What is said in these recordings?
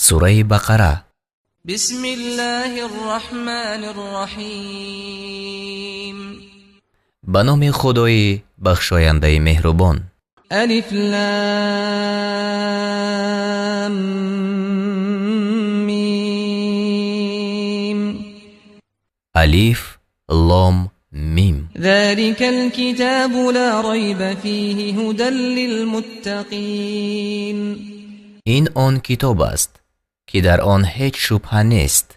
Сураи Бақара. بسم الله الرحمن الرحيم. Ба номи Худои бахшояндаи меҳрубон. ألف لام ميم. Алиф, Лом, Мим. ذلك الكتاب لا ريب فيه هدى للمتقين. Ин он китоб аст, ки дар он ҳеҷ шубҳа нест,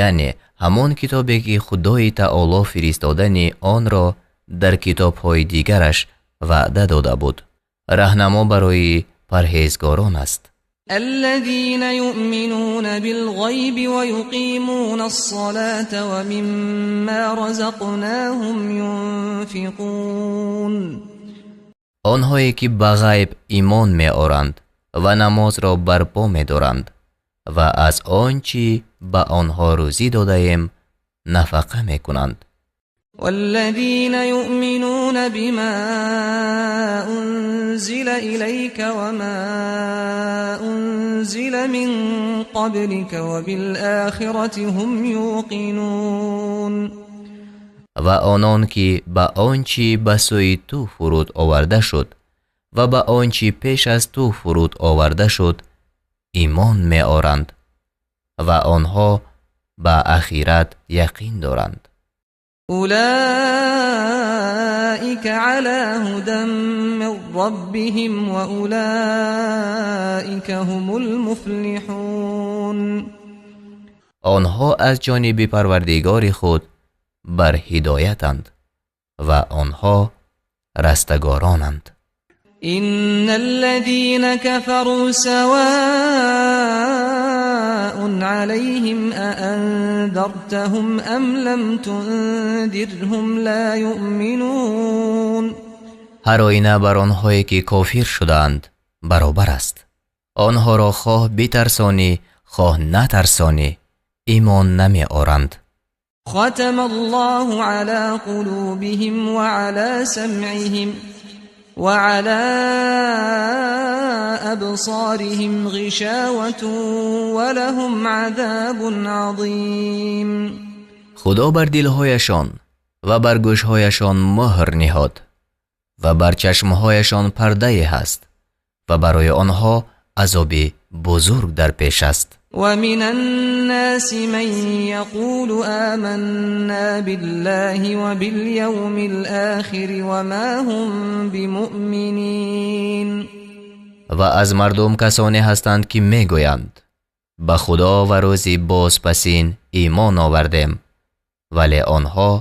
яъне ҳамон китобе, ки Худои Таоло фиристодани онро дар китобҳои дигараш ваъда дода буд, раҳнамо барои парҳезгорон аст. الذين يؤمنون بالغيب ويقيمون الصلاة ومما رزقناهم ينفقون. Онҳое ки ба ғайб имон меоранд ва намозро барпо медоранд ва аз он чӣ ба онҳо рӯзӣ додаем нафақа мекунанд. والذين يؤمنون بما أنزل إليك وما أنزل من قبلك وبالآخرة هم يوقنون. Ва онон ки ба он чӣ ба сӯи ту фуруд оварда шуд ва ба он чӣ пеш аз ту фуруд оварда шуд имон меоранд ва онҳо ба ахират яқин доранд. أولئك على هدى من ربهم وأولئك هم المفلحون. Онҳо аз ҷониби Парвардигори худ бар ҳидоятанд ва онҳо растагоронанд. إن الذين كفروا سواء عليهم أأنذرتهم أم لم تنذرهم لا يؤمنون. Ҳар оина бар онҳое ки кофир шудаанд баробар аст, онҳоро хоҳ битарсонӣ, хоҳ натарсонӣ, имон намеоранд. ختم الله على قلوبهم وعلى سمعهم وعلى أبصارهم غشاوة ولهم عذاب عظيم. Худо бар дилҳояшон ва бар гӯшҳояшон муҳр ниҳод ва бар чашмҳояшон пардае ҳаст ва барои онҳо азоби бузург дар пеш аст. ومن الناس من يقول آمنا بالله وباليوم الآخر وما هم بمؤمنين. Ва аз мардум касоне ҳастанд, ки мегӯянд: «Ба Худо ва рӯзи бозпасин имон овардем», вале онҳо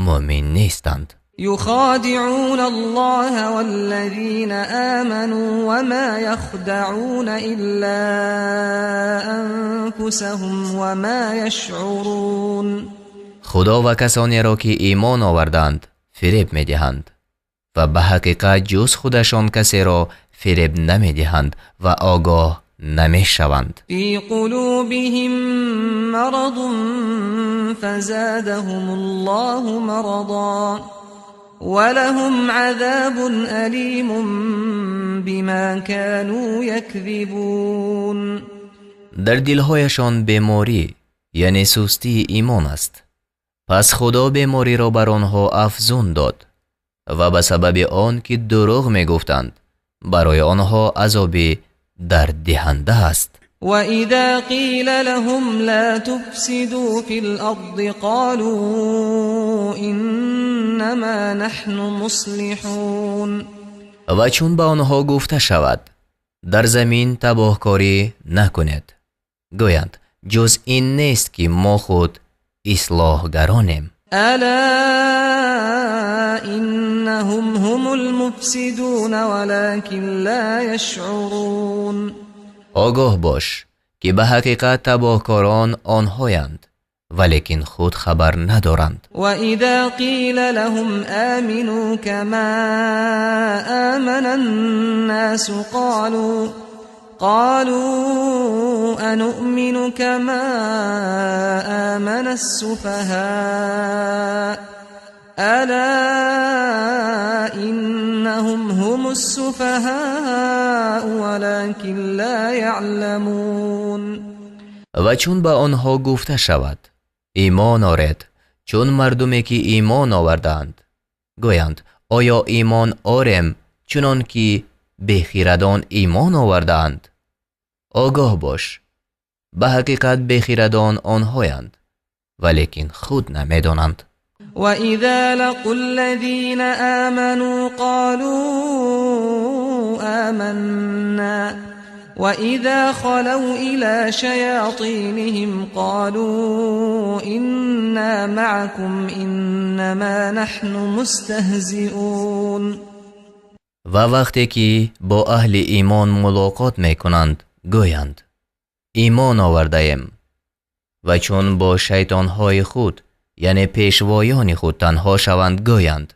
мӯмин нестанд. يخادعون الله والذين آمنوا وما يخدعون إلا أنفسهم وما يشعرون. Худо ва касонеро, ки имон оварданд, фиреб медиҳанд ва ба ҳақиқат ҷуз худашон касеро фиреб намедиҳанд ва огоҳ намешаванд. في قلوبهم مرض فزادهم الله مرضا ولهم عذاب أليم بما كانوا يكذبون. Дар дилҳояшон беморӣ, яъне сустии имон аст, пас Худо бемориро бар онҳо афзун дод ва ба сабаби он ки дурӯғ мегуфтанд, барои онҳо азоби дарддиҳанда аст. وإذا قيل لهم لا تفسدوا في الأرض قالوا إنما نحن مصلحون. Ва чун ба онҳо гуфта шавад: «Дар замин табоҳкорӣ накунед», гӯянд: «Ҷуз ин нест, ки мо худ ислоҳгаронем». ألا إنهم هم المفسدون ولكن لا يشعرون. Огоҳ бош, ки ба ҳақиқат табоҳкорон онҳоянд, валекин худ хабар надоранд. وإذا قيل لهم آمنوا كما آمن الناس قالوا أنؤمن كما آمن السفهاء ألا إنهم هم السفهاء ولكن لا يعلمون. Ва чун ба онҳо гуфта шавад: имон оред, чун мардуме ки имон овардаанд, гӯянд: оё имон орем чунон ки бехирадон имон овардаанд? Огоҳ бош, ба ҳақиқат бехирадон онҳоянд, валекин худ намедонанд. Ва иза лақул-лазина аману қолу аманна ва иза халав ила шаятинихим қолу инна маакум иннама наҳну мустаҳзиун. Ва вақте ки бо аҳли имон мулоқот мекунанд, гӯянд: имон овардаем. Ва чун бо шайтонҳои худ, яъне пешвоёни худ танҳо шаванд, гӯянд: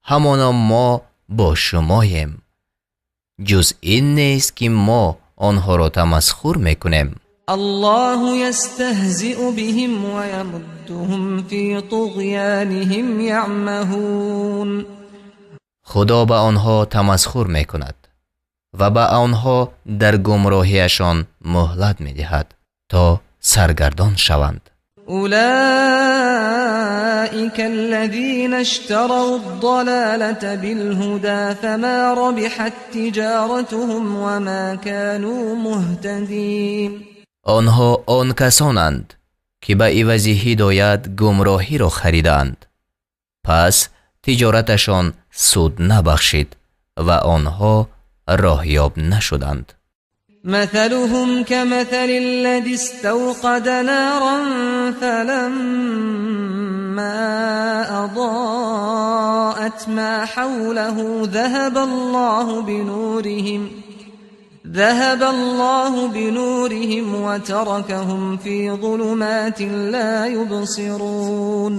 ҳамоно мо бо шумоем, ҷуз ин нест ки мо онҳоро тамасхур мекунем. Аллоҳу ястаҳзиу биҳим ва ямуддуҳум фи туғёниҳим яъмаҳун. Худо ба онҳо тамасхур мекунад ва ба онҳо дар гумроҳиашон муҳлат медиҳад, то саргардон шаванд. Улоика аллазина иштараву-д-далолата бил-ҳудо фама рабиҳат тиҷоратуҳум ва ма кану муҳтадин. Онҳо он касонанд, ки ба ивази ҳидоят гумроҳиро харидаанд, пас тиҷораташон суд набахшид ва онҳо роҳёб нашуданд. مثلهم كمثل الذي استوقد نارا فلما أضاءت ما حوله ذهب الله بنورهم وتركهم في ظلمات لا يبصرون.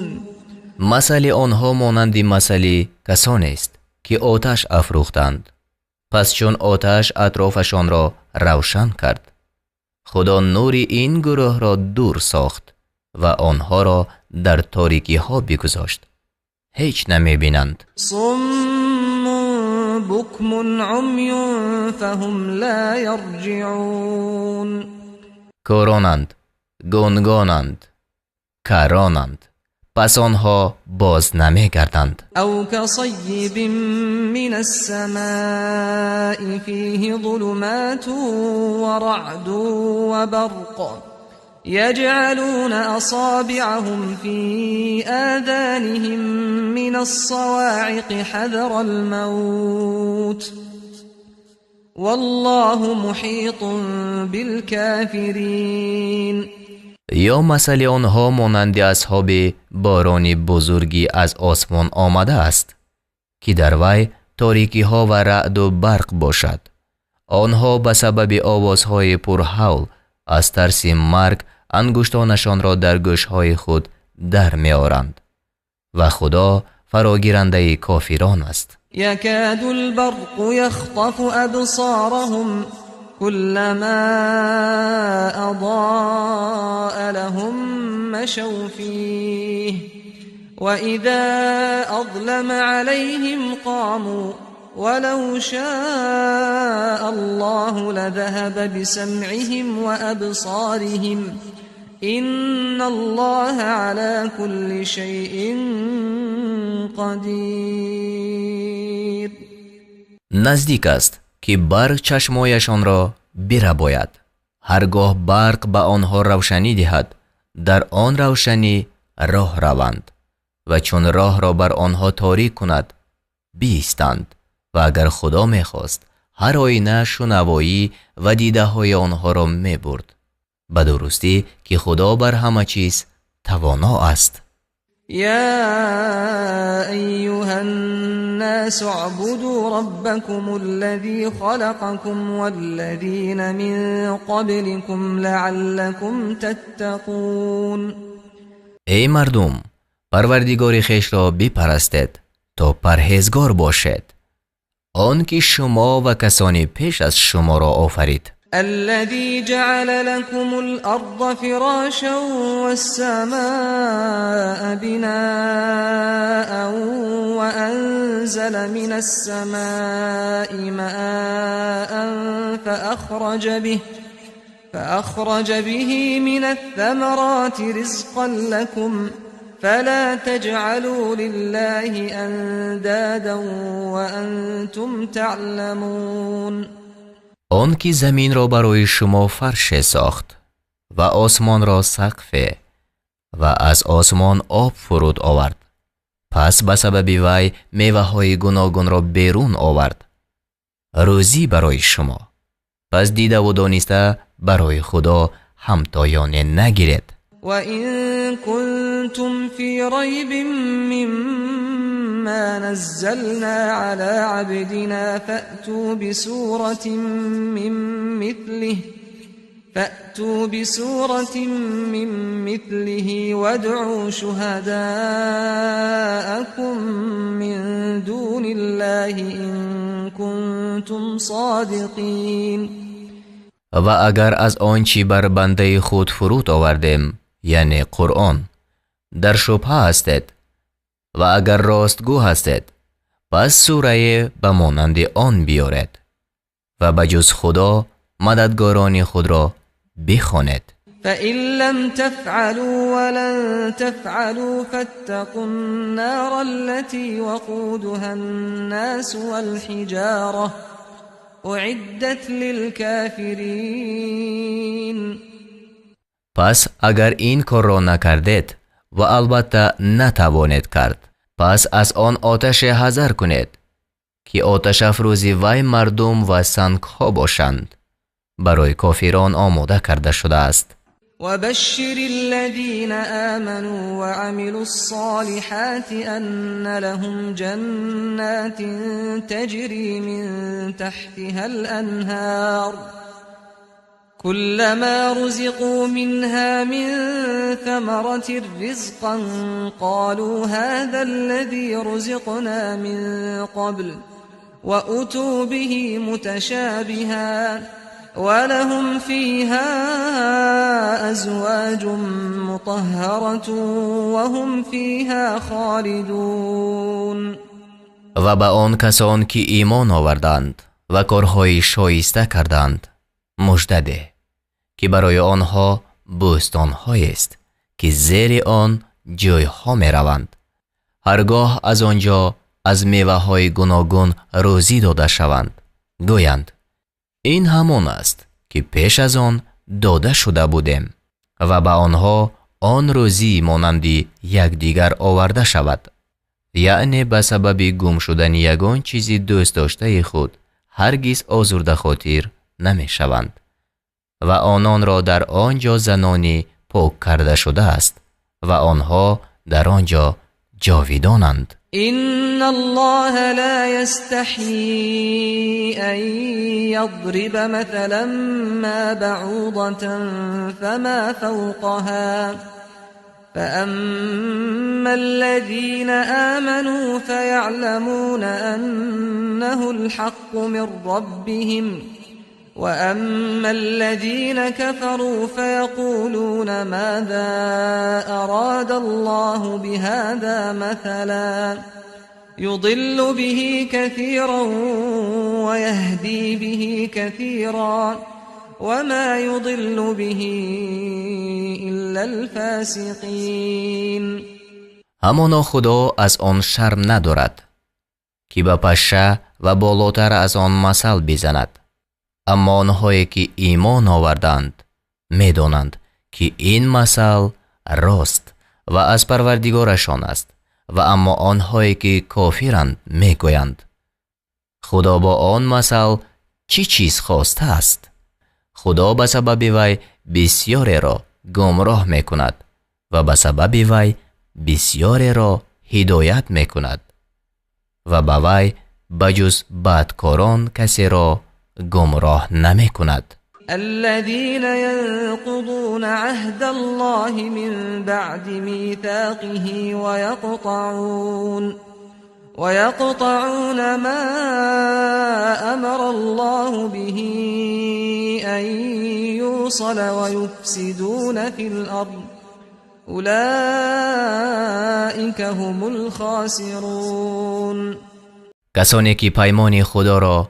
масали онҳо монанди масали касонест, ки оташ афрӯхтанд. Пас чун оташ атрофашонро равшан кард, Худо нури ин гурӯҳро дур сохт ва онҳоро дар торикиҳо бигузошт. Ҳеҷ намебинанд. Суммун букмун умюн фаҳум ла ярҷиун. Кӯронанд, гунгонанд, каронанд, пас онҳо боз намегарданд. Ав касаййибин минас-самаи фиҳи зулуматун ва раъдун ва барқ яҷъалуна асобиъаҳум фи آذانهم من الصواعق حذر الموت والله محيط بالكافرين. Ё масали онҳо монанди асҳоби борони бузургӣ аз осмон омадааст, ки дар вай торикиҳо ва раъду барқ бошад. Онҳо ба сабаби овозҳои пурҳавл аз тарси марг ангуштонашонро дар гӯшҳои худ дар меоранд ва Худо фарогирандаи кофирон аст. Якаду л-барқу яхтафу абсораҳум кулламо адаа лаҳум машав фиҳи ва иза азлама алайҳим қому валав шаа Аллоҳу лазаҳаба бисамъиҳим ва абсориҳим инна Аллоҳа ала кулли шайъин қадир. Наздик аст, ки барқ чашмояшонро бирабояд. Ҳаргоҳ барқ ба онҳо равшанӣ диҳад, дар он равшанӣ роҳ раванд ва чун роҳро бар онҳо торик кунад, биистанд. Ва агар Худо мехост, ҳар оина шунавоӣ ва дидаҳои онҳоро мебурд. Ба дурустӣ, ки Худо бар ҳама чиз тавоно аст. Я айюҳан-насу уъбуду роббакумул-лазӣ халақакум вал-лазӣна мин қабликум лааллакум таттақун. Эй мардум, Парвардигори хешро бипарастед, то парҳезгор бошед. Он ки шумо ва касони пеш аз шуморо офарид. الذي جعل لكم الأرض فراشا والسماء بناء وأنزل من السماء ماء فأخرج به من الثمرات رزقا لكم فلا تجعلوا لله أندادا وأنتم تعلمون. Он ки заминро барои шумо фарше сохт ва осмонро сақфе ва аз осмон об фуруд овард, пас ба сабаби вай меваҳои гуногунро берун овард, рӯзӣ барои шумо. Пас дидаву дониста барои Худо ҳамтоёне нагиред. وإن كنتم في ريب مما نزلنا على عبدنا فأتوا بسورة من مثله وادعوا شهداءكم من دون الله إن كنتم صادقين. Ва агар аз он чӣ бар бандаи худ фуруд овардем, яъне Қуръон, дар шубҳа ҳастед ва агар ростгӯ ҳастед, пас сурае ба монанди он биёред ва ба ҷуз Худо мададгорони худро бихонед. فإن لم تفعلوا ولن تفعلوا فاتقوا النار التي وقودها الناس والحجارة أعدت للكافرين. Пас агар ин корро накардед ва албатта натавонед кард, пас аз он оташе ҳазар кунед, ки оташафрӯзи вай мардум ва сангҳо бошанд, барои кофирон омода карда шудааст. وبشر الذين آمنوا وعملوا الصالحات أن لهم جنات تجري من تحتها الأنهار كلما رزقوا منها من ثمرة رزقا قالوا هذا الذي رزقنا من قبل وأتوا به متشابها ولهم فيها أزواج مطهرة وهم فيها خالدون. Ва ба он касон ки имон оварданд ва корҳои шоиста карданд мужда деҳ, ки барои онҳо бӯстонҳоест, ки зери он ҷойҳо мераванд. Ҳаргоҳ аз он ҷо аз меваҳои гуногун рӯзӣ дода шаванд, гӯянд: ин ҳамон аст, ки пеш аз он дода шуда будем, ва ба онҳо он рӯзӣ монанди якдигар оварда шавад. Яъне ба сабаби гум шудани ягон чизи дӯстдоштаи худ ҳаргиз озурдахотир намешаванд ва ононро дар он ҷо занони пок карда шудааст ва онҳо дар он ҷо ҷовидонанд. إن الله لا يستحيي أن يضرب مثلا ما بعوضة فما فوقها فأما الذين آمنوا فيعلمون أنه الحق من ربهم وأما الذين كفروا فيقولون ماذا أراد الله بهذا مثلا يضل به كثيرا ويهدي به كثيرا وما يضل به إلا الفاسقين. Ҳамоно Худо аз он шарм надорад, ки ба пашша ва болотар аз он масал бизанад. Аммо онҳое ки имон оварданд медонанд, ки ин масал рост ва аз Парвардигорашон аст, ва аммо онҳое ки кофиранд мегӯянд: Худо бо он масал чӣ чиз хостааст? Худо ба сабаби вай бисёреро гумроҳ мекунад ва ба сабаби вай бисёреро ҳидоят мекунад ва ба вай ба ҷуз бадкорон касеро гумроҳ намекунад. الذين ينقضون عهد الله من بعد ميثاقه ويقطعون ما أمر الله به أن يوصل ويفسدون في الأرض أولئك هم الخاسرون. Касоне ки паймони Худоро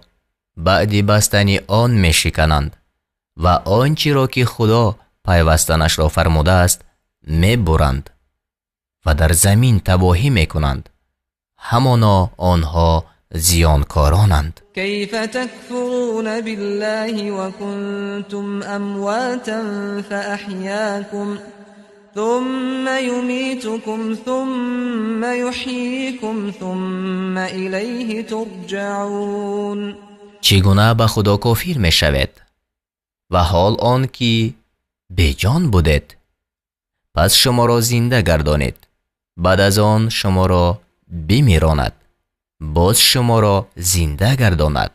баъди бастани он мешикананд Ва он чиро ки Худо пайвастанашро фармудааст мебуранд ва дар замин табоҳӣ мекунанд, ҳамоно онҳо зиёнкоронанд. كيف تكفرون بالله وكنتم أمواتا فأحياكم ثم يميتكم ثم يحييكم ثم إليه ترجعون. Чӣ гуна ба Худо кофир мешавед ва ҳол он ки беҷон будед, пас шуморо зинда гардонид, баъд аз он шуморо бимиронад, боз шуморо зинда гардонад,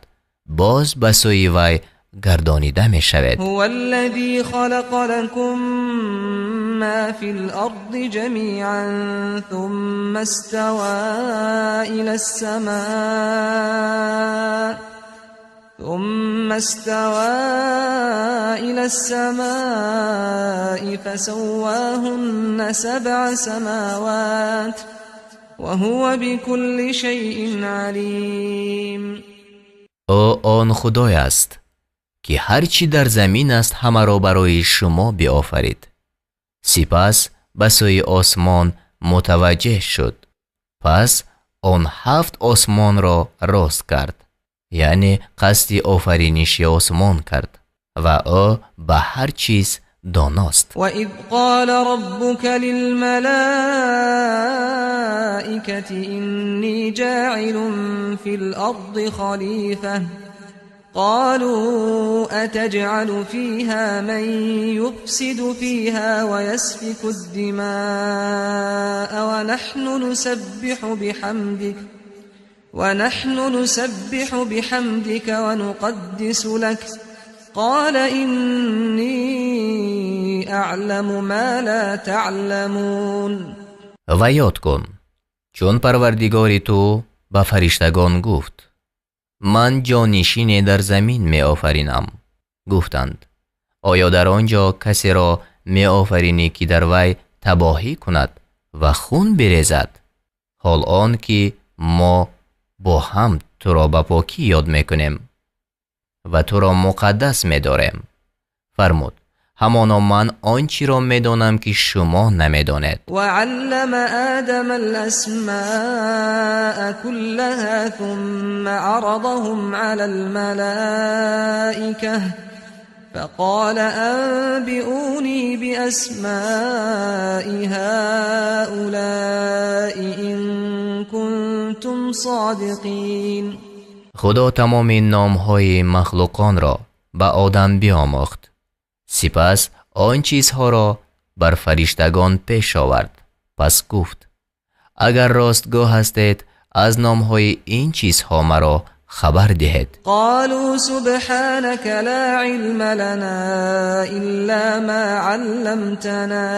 боз ба сӯи вай гардонида мешавед. هو الذي خلق لكم ما في الأرض جميعا ثم استوى إلى السماء فسواهن سبع سماوات وهو بكل شيء عليم. Ӯ он Худой аст, ки ҳар чӣ дар замин аст, ҳамаро барои шумо биофарид, сипас ба сӯи осмон мутаваҷҷеҳ шуд, пас он ҳафт осмонро рост кард, яъне қасди офариниши осмон кард, ва ӯ ба ҳар чиз доност. وإذ قال ربك للملائكة إني جاعل في الأرض خليفة قالوا أتجعل فيها من يفسد فيها ويسفك الدماء ونحن نسبح بحمدك ونقدس لك قال إني أعلم ما لا تعلمون. Ва ёд кун, чун Парвардигори ту ба фариштагон гуфт: «Ман ҷонишине дар замин меофаринам». Гуфтанд: «Оё дар он ҷо касеро меофаринӣ, ки дар вай табоҳӣ кунад ва хун бирезад, ҳол он ки мо бо ҳамд туро ба покӣ ёд мекунем ва туро муқаддас медорем»? Фармуд: «Ҳамоно ман он чиро медонам, ки шумо намедонед». وعلم آدم الأسماء كلها ثم عرضهم على الملائكة فقال أنبئوني بأسماء هؤلاء إن كنتم صادقين. Худо тамоми номҳои махлуқонро ба Одам биомӯхт, сипас он чизҳоро бар фариштагон пеш овард, пас гуфт: «Агар ростгӯ ҳастед, аз номҳои ин чизҳо маро хабар диҳед». قالوا سبحانك لا علم لنا إلا ما علمتنا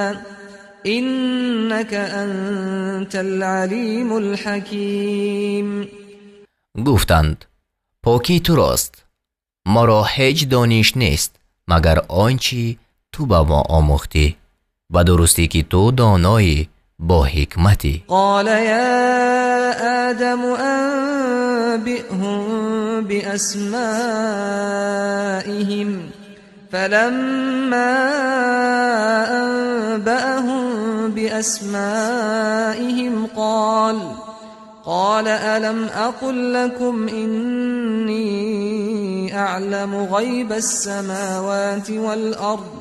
إنك أنت العليم الحكيم. Гуфтанд: «Покӣ турост, моро ҳеҷ дониш нест, магар он чӣ ту ба мо омӯхтӣ. Ба дурустӣ ки ту доноӣ бо ҳикматӣ». قال يا آدم أنبئهم بأسمائهم فلما أنبأهم بأسمائهم قال ألم أقل لكم إني أعلم غيب السماوات والأرض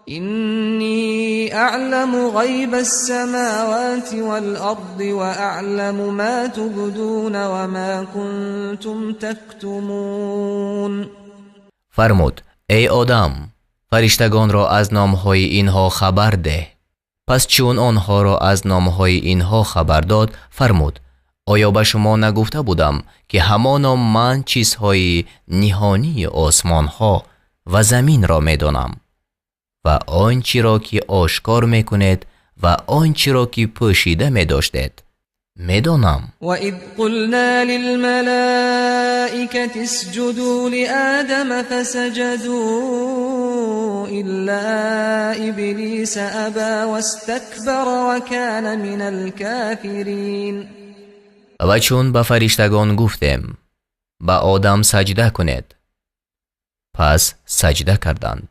إني أعلم غيب السماوات والأرض وأعلم ما تبدون وما كنتم تكتمون. Фармуд: «Эй Одам, фариштагонро аз номҳои инҳо хабар деҳ». Пас чун онҳоро аз номҳои инҳо хабар дод, фармуд: «Оё ба шумо нагуфта будам, ки ҳамоно ман чизҳои ниҳонии осмонҳо ва заминро медонам ва он чиро ки ошкор мекунед ва он чиро ки пӯшида медоштед, медонам»? وإذ قلنا للملائكة اسجدوا لآدم فسجدوا إلا إبليس أبى واستكبر وكان من الكافرين. Ва чун ба фариштагон гуфтем: «Ба Одам саҷда кунед», Пас саҷда карданд,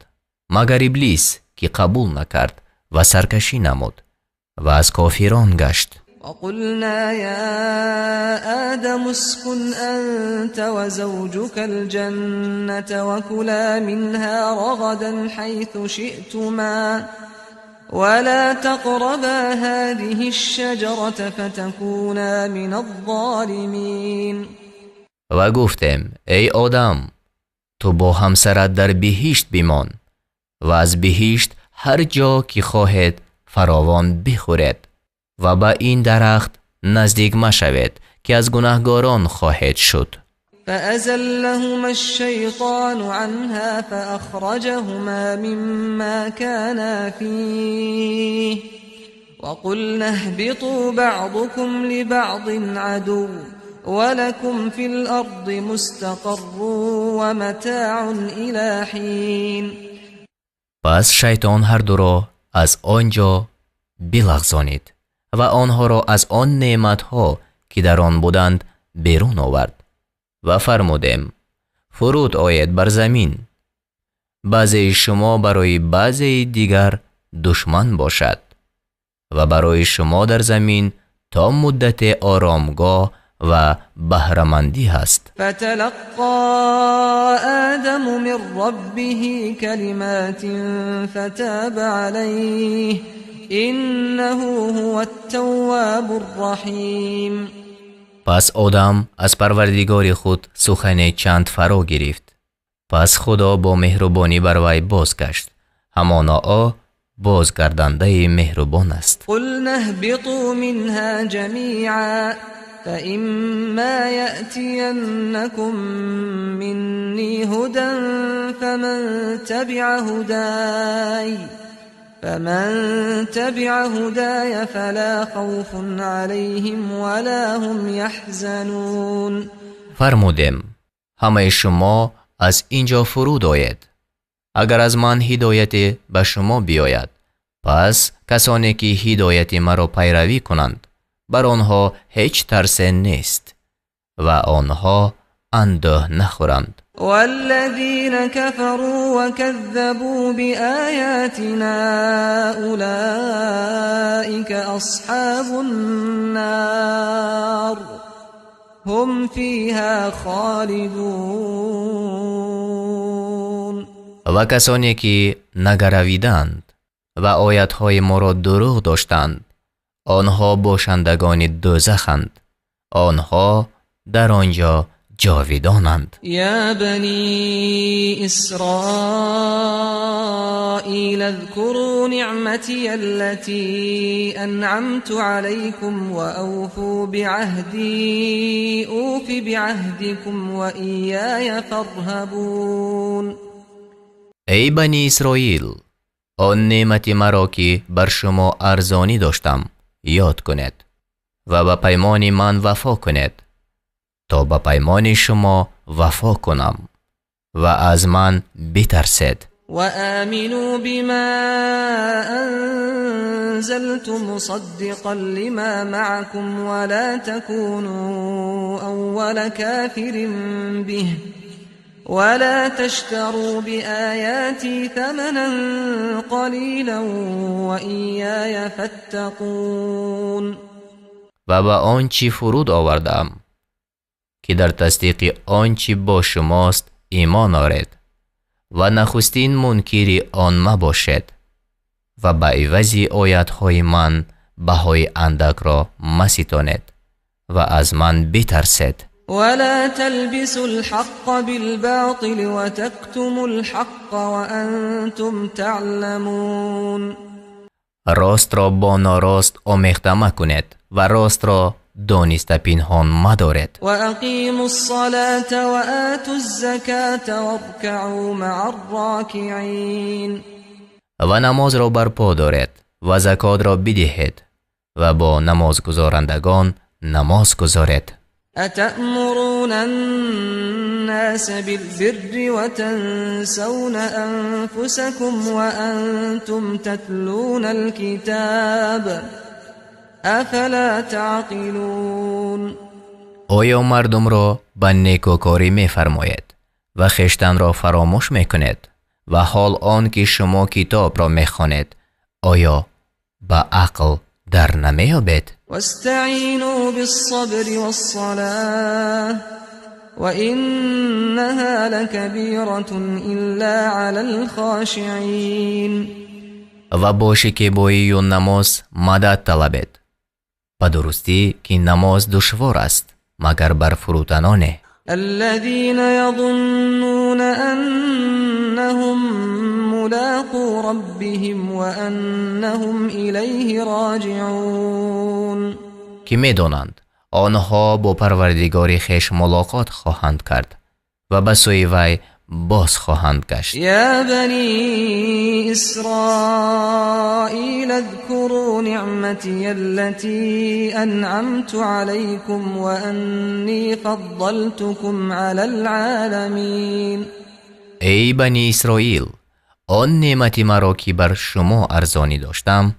магар Иблис ки қабул накард ва саркашӣ намуд ва аз кофирон гашт. وقلنا يا آدم اسكن أنت وزوجك الجنة وكلا منها رغدا حيث شئتما ولا تقربا هذه الشجرة فتكونا من الظالمين. Ва гуфтем: эй Одам, ту бо ҳамсарат дар биҳишт бимон ва аз биҳишт ҳар ҷо ки хоҳед фаровон бихӯред ва ба ин дарахт наздик машавед, ки аз гунаҳгорон хоҳед шуд. فأزلهما الشيطان عنها فأخرجهما مما كانا فيه وقلنا اهبطوا بعضكم لبعض عدو ولكم في الأرض مستقر ومتاع إلى حين. Пас шайтон ҳар дуро аз он ҷо билағзонид ва онҳоро аз он неъматҳо, ки дар он буданд, берун овард. Ва фармудем: фуруд оед бар замин, баъзеи шумо барои баъзеи дигар душман бошад ва барои шумо дар замин то муддате оромгоҳ ва баҳрамандӣ ҳаст. فتلقى آدم من ربه كلمات فتاب عليه إنه هو التواب الرحيم. Пас Одам аз Парвардигори худ сухане чанд фаро гирифт. Пас Худо бо меҳрубонӣ бар вай бозгашт. Ҳамоно ӯ бозгардандаи меҳрубон аст. قلنا اهبطوا منها جميعا فإما يأتينكم مني هدى فمن تبع هداي فلا خوف عليهم ولا هم يحزنون. Фармудем: ҳамаи шумо аз ин ҷо фуруд оед. Агар аз ман ҳидояте ба шумо биёяд, пас касоне ки ҳидояти маро пайравӣ кунанд, бар онҳо ҳеҷ тарсе нест ва онҳо андӯҳ нахӯранд. والذين كفروا وكذبوا بآياتنا أولئك أصحاب النار هم فيها خالدون. Ва касоне ки нагаравиданд ва оятҳои моро дурӯғ доштанд, онҳо бошандагони дӯзаханд, онҳо дар он ҷо ҷовидонанд. يا بني إسرائيل اذكروا نعمتي التي أنعمت عليكم وأوفوا بعهدي أوف بعهدكم وإياي فارهبون. Эй Бани Исроил, он неъмати маро, ки бар шумо арзонӣ доштам, ёд кунед ва ба паймони ман вафо кунед, то ба паймони шумо вафо кунам, ва аз ман битарсед. وآمنوا بما أنزلت مصدقا لما معكم ولا تكونوا أول كافر به ولا تشتروا بآياتي ثمنا قليلا وإياي فاتقون. Ва ба он чӣ фуруд овардам, ки дар тасдиқи он чӣ бо шумост, имон оред ва нахустин мункири он мабошед ва ба ивази оятҳои ман баҳои андакро маситонед ва аз ман битарсед. ولا تلبسوا الحق بالباطل وتكتموا الحق وأنتم تعلمون. Ростро бо норост омехта макунед ва ростро дониста пинҳон мадоред. وأقيموا الصلاة وآتوا الزكاة واركعوا مع الراكعين. Ва намозро барпо доред ва закотро бидиҳед ва бо намозгузорандагон намоз гузоред. أتأمرون الناس بالبر وتنسون أنفسكم وأنتم تتلون الكتاب أفلا تعقلون. Оё мардумро ба некӯкорӣ мефармоед Ва хештанро фаромӯш мекунед ва ҳол он ки шумо китобро мехонед, оё ба ақл дар намеёбед? واستعينوا بالصبر والصلاة وإنها لكبيرة إلا على الخاشعين. Ва бо шикебоию намоз мадад талабед. Ба дурустӣ ки намоз душвор аст, магар бар фурӯтаноне. الذين يظنون أنهم ملاقو ربهم وأنهم إليه راجعون. Ки медонанд, онҳо бо Парвардигори хеш мулоқот хоҳанд кард ва ба сӯи вай боз хоҳанд гашт. يا بني إسرائيل اذكروا نعمتي التي أنعمت عليكم وأني فضلتكم على العالمين. Эй Бани Исроил, он неъмати маро, ки бар шумо арзонӣ доштам,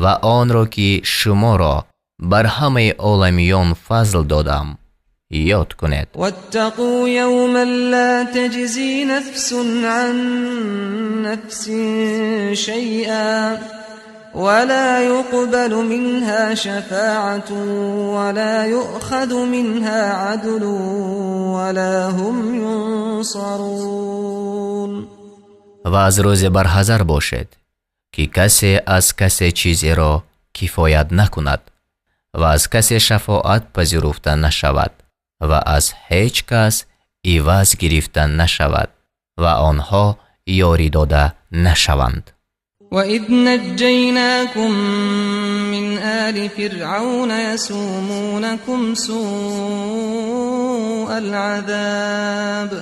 ва онро, ки шуморо бар ҳамаи оламиён фазл додам, ёд кунед. واتقوا يوما لا تجزي نفس عن نفس شيئا ولا يقبل منها شفاعة ولا يؤخذ منها عدل ولا هم ينصرون. Ва аз рӯзе барҳазар бошед, ки касе аз касе чизеро кифоят накунад ва аз касе шафоат пазируфта нашавад ва аз ҳеҷ кас иваз гирифта нашавад ва онҳо ёрӣ дода нашаванд. وإذ نجيناكم من آل فرعون يسومونكم سوء العذاب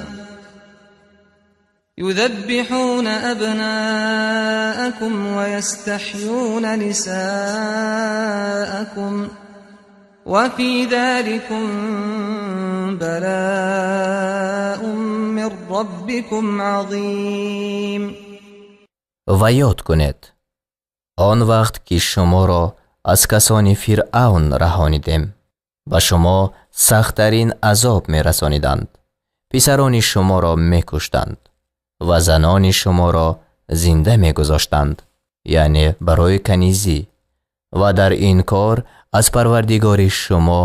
يذبحون أبناءكم ويستحيون نساءكم وفي ذلكم بلاء من ربكم عظيم. Ва ёд кунед он вақт, ки шуморо аз касони Фиръавн раҳонидем. Ба шумо сахттарин азоб мерасониданд, писарони шуморо мекуштанд ва занони шуморо зинда мегузоштанд, яъне барои канизӣ, ва дар ин кор аз Парвардигори шумо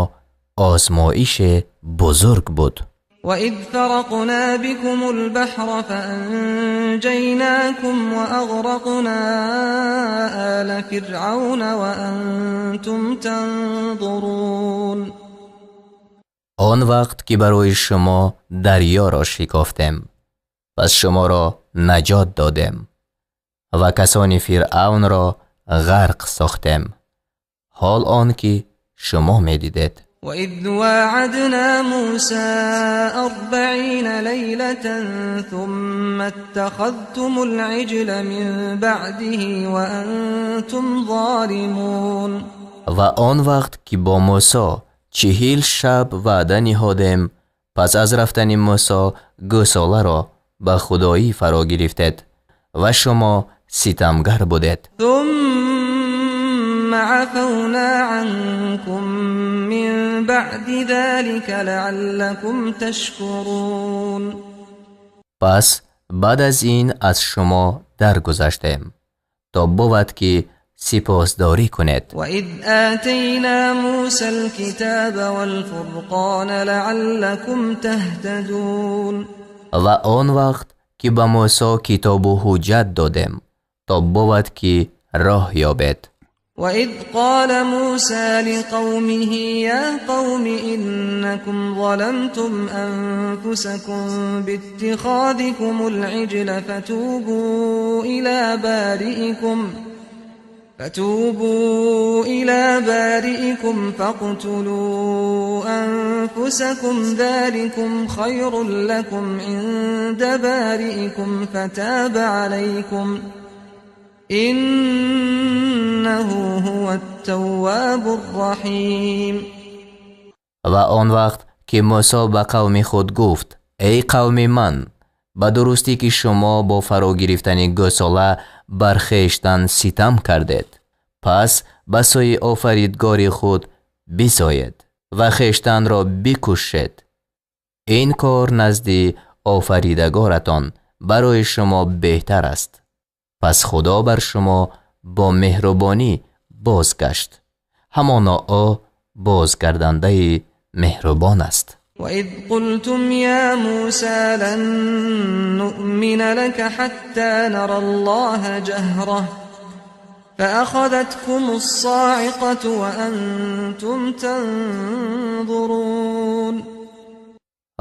озмоише бузург буд. وإذ فرقنا بكم البحر فأنجيناكم وأغرقنا آل فرعون وأنتم تنظرون. Он вақт ки барои шумо дарёро шикофтем, пас шуморо наҷот додем ва касони Фиръавнро ғарқ сохтем, ҳол он ки шумо медидед. وإذ واعدنا موسى 40 ليلة ثم اتخذتم العجل من بعده وأنتم ظالمون. Ва он вақт ки бо Мусо 40 шаб ваъда ниҳодем, пас аз рафтани Мусо гӯсоларо ба худоӣ фаро гирифтед ва шумо ситамгар будед. ثم عفونا عنكم من بعد ذلك لعلكم تشكرون. Пас баъд аз ин аз шумо даргузаштем, то бувад ки сипосдорӣ кунед. وإذ آتينا موسى الكتاب والفرقان لعلكم تهتدون. Ва он вақт ки ба Мусо китобу ҳуҷҷат додем, то бувад ки роҳ ёбед. وإذ قال موسى لقومه يا قوم إنكم ظلمتم أنفسكم باتخاذكم العجل فتوبوا إلى بارئكم فاقتلوا أنفسكم ذلكم خير لكم عند بارئكم فتاب عليكم إنه هو التواب الرحيم. Ва он вақт ки Мусо ба қавми худ гуфт: эй қавми ман, ба дурустӣ ки шумо бо фаро гирифтани гӯсола бар хештан ситам кардед, пас ба сӯи офаридгори худ бисоед ва хештанро бикушед. Ин кор назди офаридагоратон барои шумо беҳтар аст. Пас Худо бар шумо бо меҳрубонӣ бозгашт. Ҳамоно ӯ бозгардандаи меҳрубон аст. وإذ قلتم يا موسى لن نؤمن لك حتى نرى الله جهرة فأخذتكم الصاعقة وأنتم تنظرون.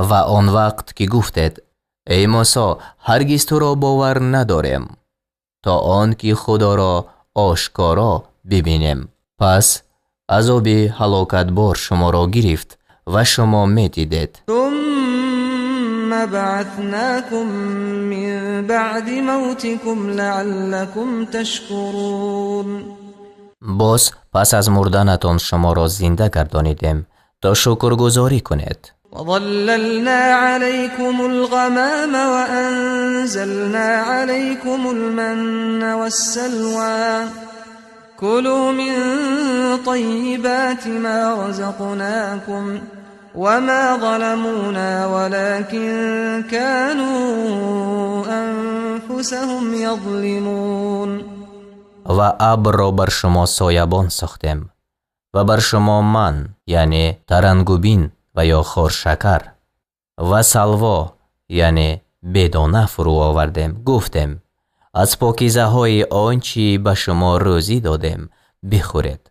Ва он вақт ки гуфтед: эй Мусо, ҳаргиз туро бовар надорем то он ки Худоро ошкоро бибинем. Пас азоби ҳалокатбор шуморо гирифт ва шумо медидед. ثم بعثناكم من بعد موتكم لعلكم تشكرون. Боз пас аз мурданатон шуморо зинда гардонидем то шукргузорӣ кунед. وظللنا عليكم الغمام وأنزلنا عليكم المن والسلوى كلوا من طيبات ما رزقناكم وما ظلمونا ولكن كانوا أنفسهم يظلمون. Ва абрро бар шумо соябон сохтем ва бар шумо ман, яъне тарангубин ва ё хоршакар, ва салво, яъне бедона фурӯ овардем. Гуфтем: аз покизаҳои он чӣ ба шумо рӯзӣ додем бихӯред.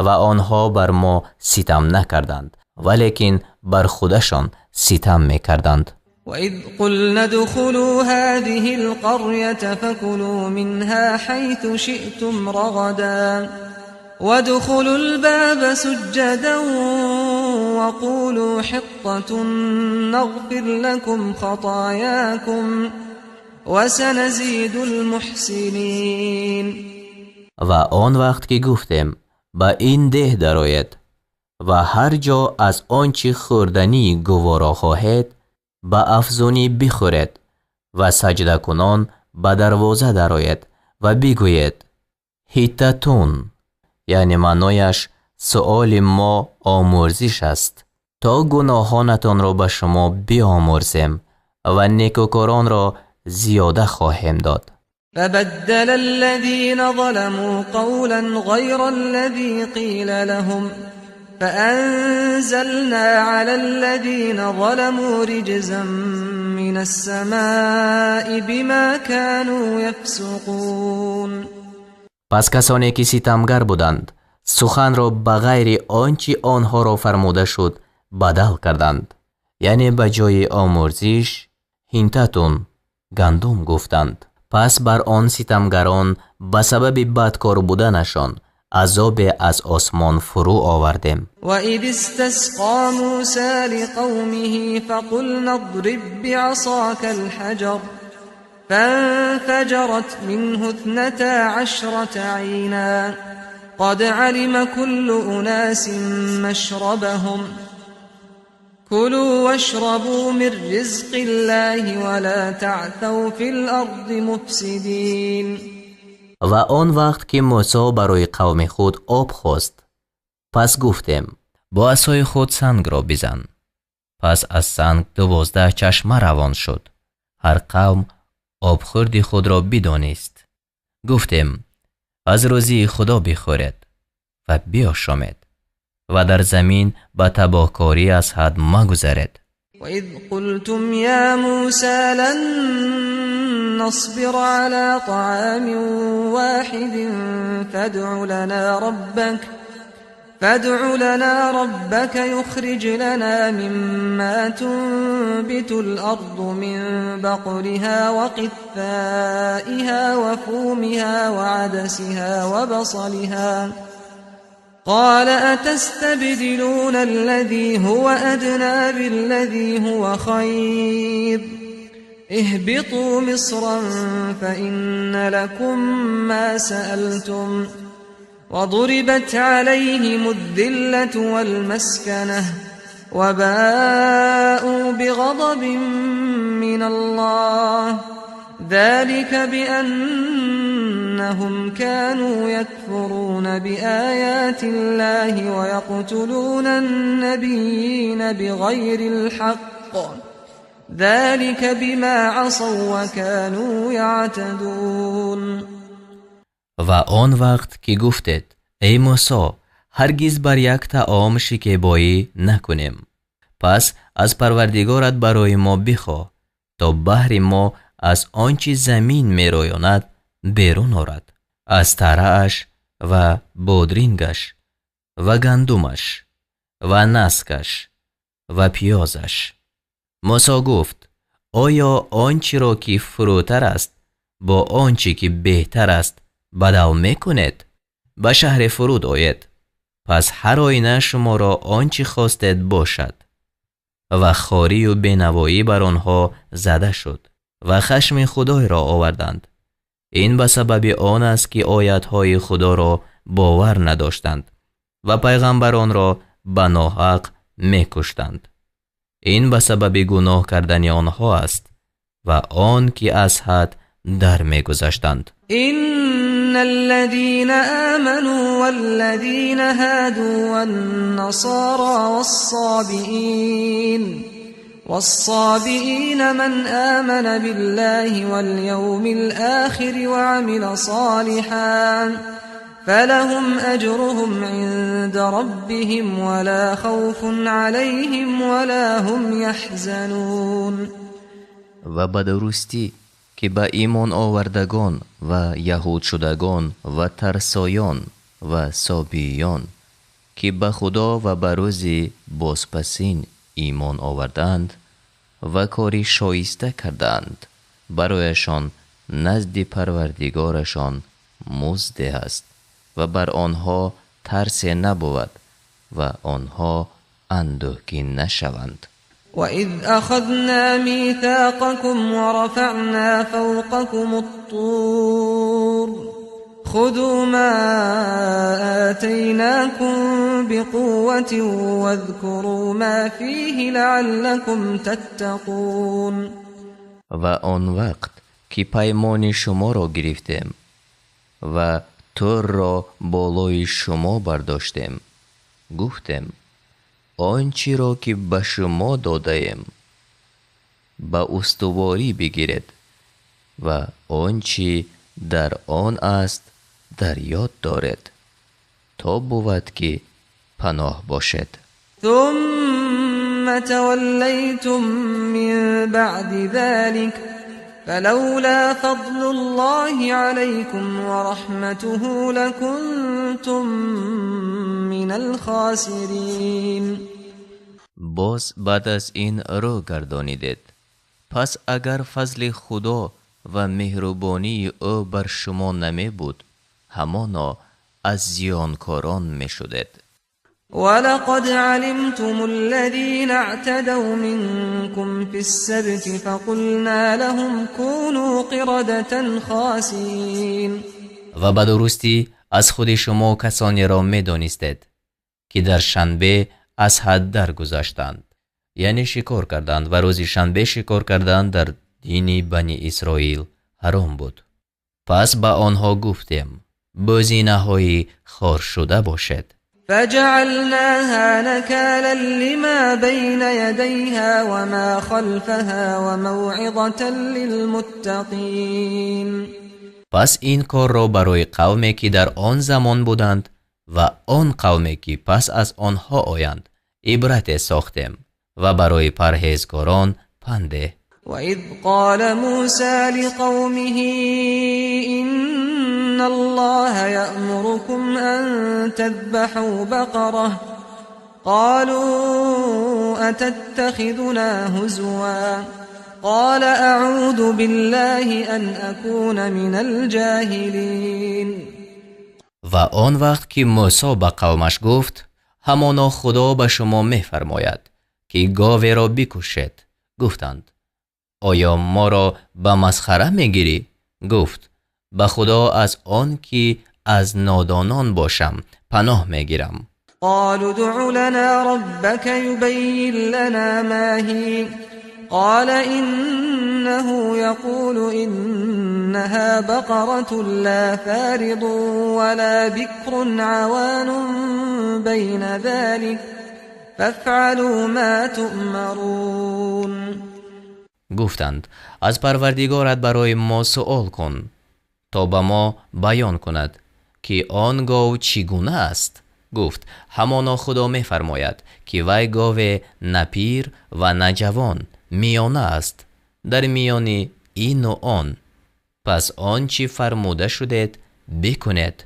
Ва онҳо бар мо ситам накарданд, валекин бар худашон ситам мекарданд. وإذ قلنا ادخلوا هذه القرية فكلوا منها حيث شئتم رغدا وادخلوا الباب سجدا وقولوا حطة نغفر لكم خطاياكم وسنزيد المحسنين. Ва он вақт ки гуфтем: ба ин деҳ дароед ва ҳар ҷо аз он чӣ хӯрданӣ гуворо хоҳед ба афзунӣ бихӯред ва саҷдакунон ба дарвоза дароед ва бигӯед ҳиттатун, яъне маънояш суоли мо омӯрзиш аст, то гуноҳонатонро ба шумо биомӯрзем ва некӯкоронро зиёда хоҳем дод. فبدل الذين ظلموا قولا غير الذي قيل لهم فأنزلنا على الذين ظلموا رجزا من السماء بما كانوا يفسقون. Пас касоне ки ситамгар буданд суханро ба ғайри он чӣ онҳоро фармуда шуд бадал карданд, яъне ба ҷои омӯрзиш ҳинтатун гандум гуфтанд. Пас бар он ситамгарон ба сабаби бадкор буданашон азобе аз осмон фурӯ овардем. وإذ استسقى موسى لقومه فقلنا اضرب بعصاك الحجر فانفجرت منه 12 عينا قد علم كل أناس مشربهم كلوا واشربوا من رزق الله ولا تعثوا في الأرض مفسدين. Ва он вақт ки Мусо барои қавми худ об хост, пас гуфтем: бо асои худ сангро бизан. Пас аз санг 12 чашма равон шуд. Ҳар қавм обхӯрди худро бидонист. Гуфтем: аз рӯзии Худо бихӯред ва биошомед ва дар замин ба табоҳкорӣ аз ҳад магузаред. وإذ قلتم يا موسى لن نصبر على طعام واحد فادع لنا ربك يخرج لنا مما تنبت الأرض من بقلها وقثائها وفومها وعدسها وبصلها قال أتستبدلون الذي هو أدنى بالذي هو خير اهبطوا مصرا فإن لكم ما سألتم وضربت عليهم الذلة والمسكنة وباءوا بغضب من الله ذلك بأنهم كانوا يكفرون بآيات الله ويقتلون النبيين بغير الحق ذلك بما عصوا وكانوا يعتدون. Ва он вақт ки гуфтед: эй Мусо, ҳаргиз бар як таом шикебоӣ накунем, пас аз Парвардигорат барои мо бихоҳ, то баҳри мо аз он чи замин мероёнад берун орад, аз тарааш ва бодрингаш ва гандумаш ва наскаш ва пиёзаш. Мусо гуфт: оё он чиро ки фурӯтар аст бо он чи ки беҳтар аст бадал мекунед? Ба шаҳре фуруд оед, пас ҳар оина шуморо он чи хостед бошад. Ва хорию бенавоӣ бар онҳо зада шуд ва хашми Худойро оварданд. Ин ба сабаби он аст ки оятҳои Худоро бовар надоштанд ва пайғамбаронро ба ноҳақ мекуштанд. Ин ба сабаби гуноҳ кардани онҳо аст ва он ки аз ҳад дар мегузаштанд. إن الذين آمنوا والذين هادوا والنصارى والصابئين من آمن بالله واليوم الآخر وعمل صالحا فلهم أجرهم عند ربهم ولا خوف عليهم ولا هم يحزنون. Ва ба дурустӣ ки ба имон овардагон ва яҳудшудагон ва тарсоён ва собиён ки ба Худо ва ба рӯзи бозпасин имон овардаанд ва кори шоиста кардаанд, барояшон назди Парвардигорашон музде ҳаст ва бар онҳо тарсе набувад ва онҳо андӯҳгин нашаванд. وإذ أخذنا ميثاقكم ورفعنا فوقكم الطور خذوا ما آتيناكم بقوة واذكروا ما فيه لعلكم تتقون. Ва он вақт ки паймони шуморо гирифтем ва Турро болои шумо бардоштем, гуфтем: он чиро ки ба шумо додаем ба устуворӣ бигиред ва он чи дар он аст дар ёд доред, то бувад ки паноҳ бошед. ثم توليتم من بعد ذلك فلولا فضل الله عليكم ورحمته لكنتم من الخاسرين. Боз баъд аз ин рӯ гардонидед, пас агар фазли Худо ва меҳрубонии ӯ бар шумо намебуд, ҳамоно аз зиёнкорон мешудед. ولقد علمتم الذين اعتدوا منكم في السبت فقلنا لهم كونوا قردة خاسئين. Ва ба дурустӣ аз худи шумо касонеро медонистед, ки дар шанбе аз ҳад даргузаштанд, яъне шикор карданд, ва рӯзи шанбе шикор кардан дар дини Бани Исроил ҳаром буд. Пас ба онҳо гуфтем: бӯзинаҳои хоршуда бошед. فجعلناها نكالا لما بين يديها وما خلفها وموعظة للمتقين. Пас ин корро барои қавме ки дар он замон буданд ва он қавме ки пас аз онҳо оянд ибрате сохтем ва барои парҳезгорон панде. وإذ قال موسى لقومه إن الله يأمركم أن تذبحوا بقرة قالوا أتتخذنا هزوا قال أعوذ بالله أن أكون من الجاهلين. Ва он вақт ки Мусо ба қавмаш гуфт: ҳамоно Худо ба шумо мефармояд ки говеро бикушед. Гуфтанд: оё моро ба масхара мегирӣ? Гуфт: ба Худо аз он ки аз нодонон бошам паноҳ мегирам. قالوا ادع لنا ربك يبين لنا ما هي قال إنه يقول إنها بقرة لا فارض ولا بكر عوان بين ذلك فافعلوا ما تؤمرون. Гуфтанд: аз Парвардигорат барои мо суол кун, то ба мо баён кунад, ки он гов чӣ гуна аст. Гуфт: ҳамоно Худо мефармояд, ки вай гове на пир ва на ҷавон, миёна аст, дар миёни ину он. Пас он чӣ фармуда шудед бикунед.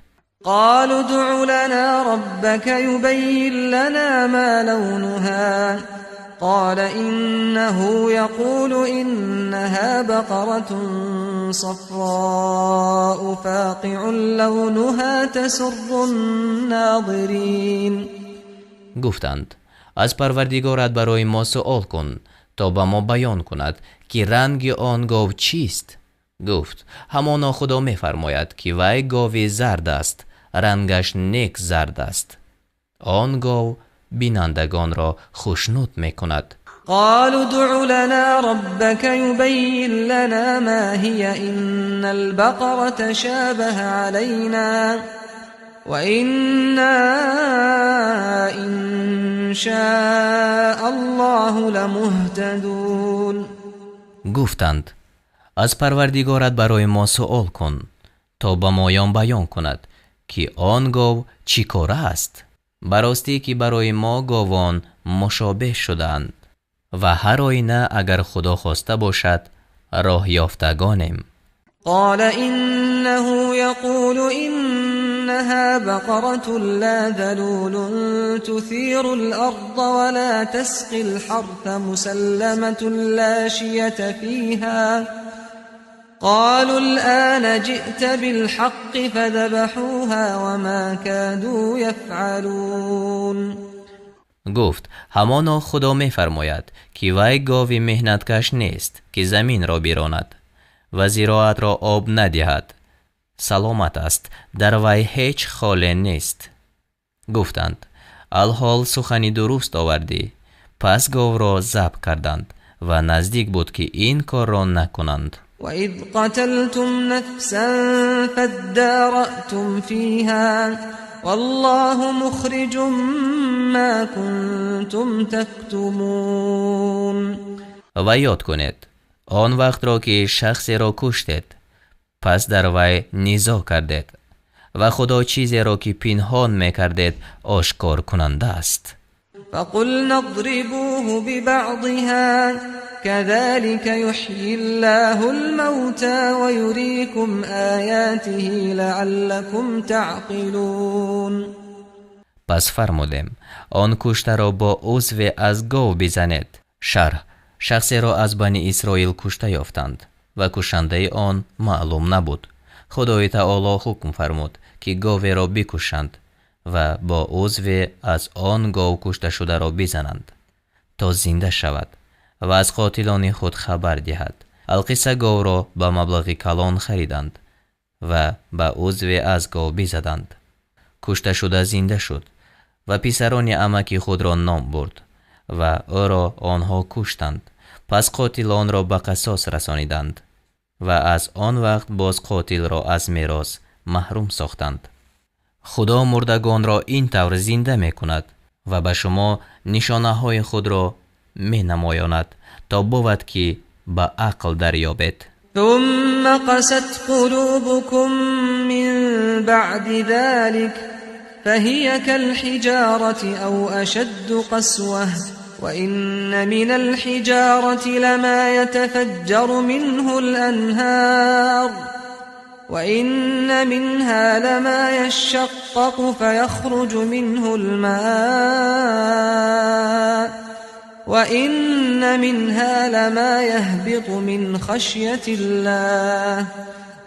قالوا ادع لنا ربك يبين لنا ما لونها قال إنه يقول إنها بقرة صفراء فاقع لونها تسر الناظرين. Гуфтанд: аз Парвардигорат барои мо суол кун, то ба мо баён кунад, ки ранги он гов чист. Гуфт: ҳамоно Худо мефармояд, ки вай гови зард аст, рангаш нек зард аст. Он гов бинандагонро хушнуд мекунад. قالوا ادع لنا ربك يبين لنا ما هي إن البقرة تشابه علينا وإنا إن شاء الله لمهتدون. Гуфтанд: аз Парвардигорат барои мо суол кун, то ба моён баён кунад, ки он гов чӣ кора аст. Ба ростӣ ки барои мо говон мушобеҳ шудаанд ва ҳар оина агар Худо хоста бошад роҳ ёфтагонем. قال إنه يقول إنها بقرة لا ذلول تثير الأرض ولا تسقي الحرث مسلمة لا شية فيها. قالوا الآن جئت بالحق فذبحوها وما كادوا يفعلون. Гуфт: ҳамоно Худо мефармояд, ки вай гови меҳнаткаш нест, ки заминро биронад ва зироатро об надиҳад. Саломат аст, дар вай ҳеҷ холе нест. Гуфтанд: алҳол сухани дуруст овардӣ. Пас говро забҳ карданд ва наздик буд, ки ин корро накунанд. وإذ قتلتم نفسا فادارأتم فيها والله مخرج ما كنتم تكتمون. Ва ёд кунед он вақтро, ки шахсеро куштед, пас дар вай низоъ кардед ва Худо чизеро, ки пинҳон мекардед, ошкор кунанда аст. فقلنا اضربوه ببعضها كذلك يحيي الله الموتى ويريكم آياته لعلكم تعقلون. Пас фармудем: он куштаро бо узве аз гов бизанед. Шарҳ: шахсеро аз Бани Исроил кушта ёфтанд ва кушандаи он маълум набуд. Худои Таоло ҳукм фармуд, ки говеро бикушанд ва бо узве аз он гов кушташударо бизананд, то зинда шавад ва аз қотилони худ хабар диҳад. Алқисса говро ба маблағи калон хариданд ва ба узве аз гов бизаданд. Кушташуда зинда шуд ва писарони амаки худро ном бурд ва ӯро онҳо куштанд. Пас қотилонро ба қасос расониданд ва аз он вақт боз қотилро аз мерос маҳрум сохтанд. Худо мурдагонро ин тавр зинда мекунад ва ба шумо нишонаҳои худро менамоёнад, то бувад, ки ба ақл дарёбед. ثم قست قلوبكم من بعد ذلك فهي كالحجارة أو أشد قسوة وإن من الحجارة لما يتفجر منه الأنهار وإن منها لما يشقق فيخرج منه الماء وإن منها لما يهبط من خشية الله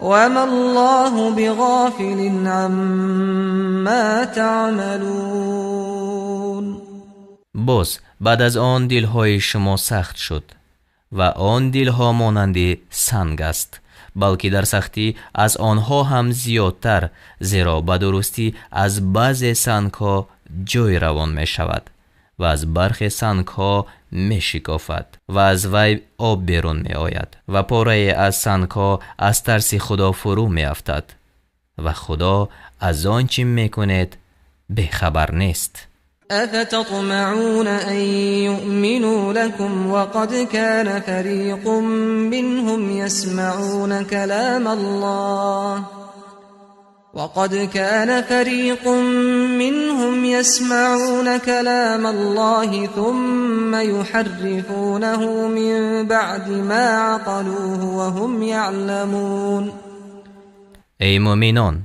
وما الله بغافل عما تعملون. Боз баъд аз он дилҳои шумо сахт шуд ва он дилҳо монанди санг аст, балки дар сахтӣ аз онҳо ҳам зиёдтар, зеро ба дурустӣ аз баъзе сангҳо ҷой равон мешавад ва аз бархе сангҳо мешикофад ва аз вай об берун меояд ва порае аз сангҳо аз тарси Худо фурӯ меафтад ва Худо аз он чӣ мекунед бехабар нест. أفتطمعون أن يؤمنوا لكم وقد كان فريق منهم يسمعون كلام الله وقد كان فريق منهم يسمعون كلام الله ثم يحرفونه من بعد ما عقلوه وهم يعلمون. Эй мӯъминон,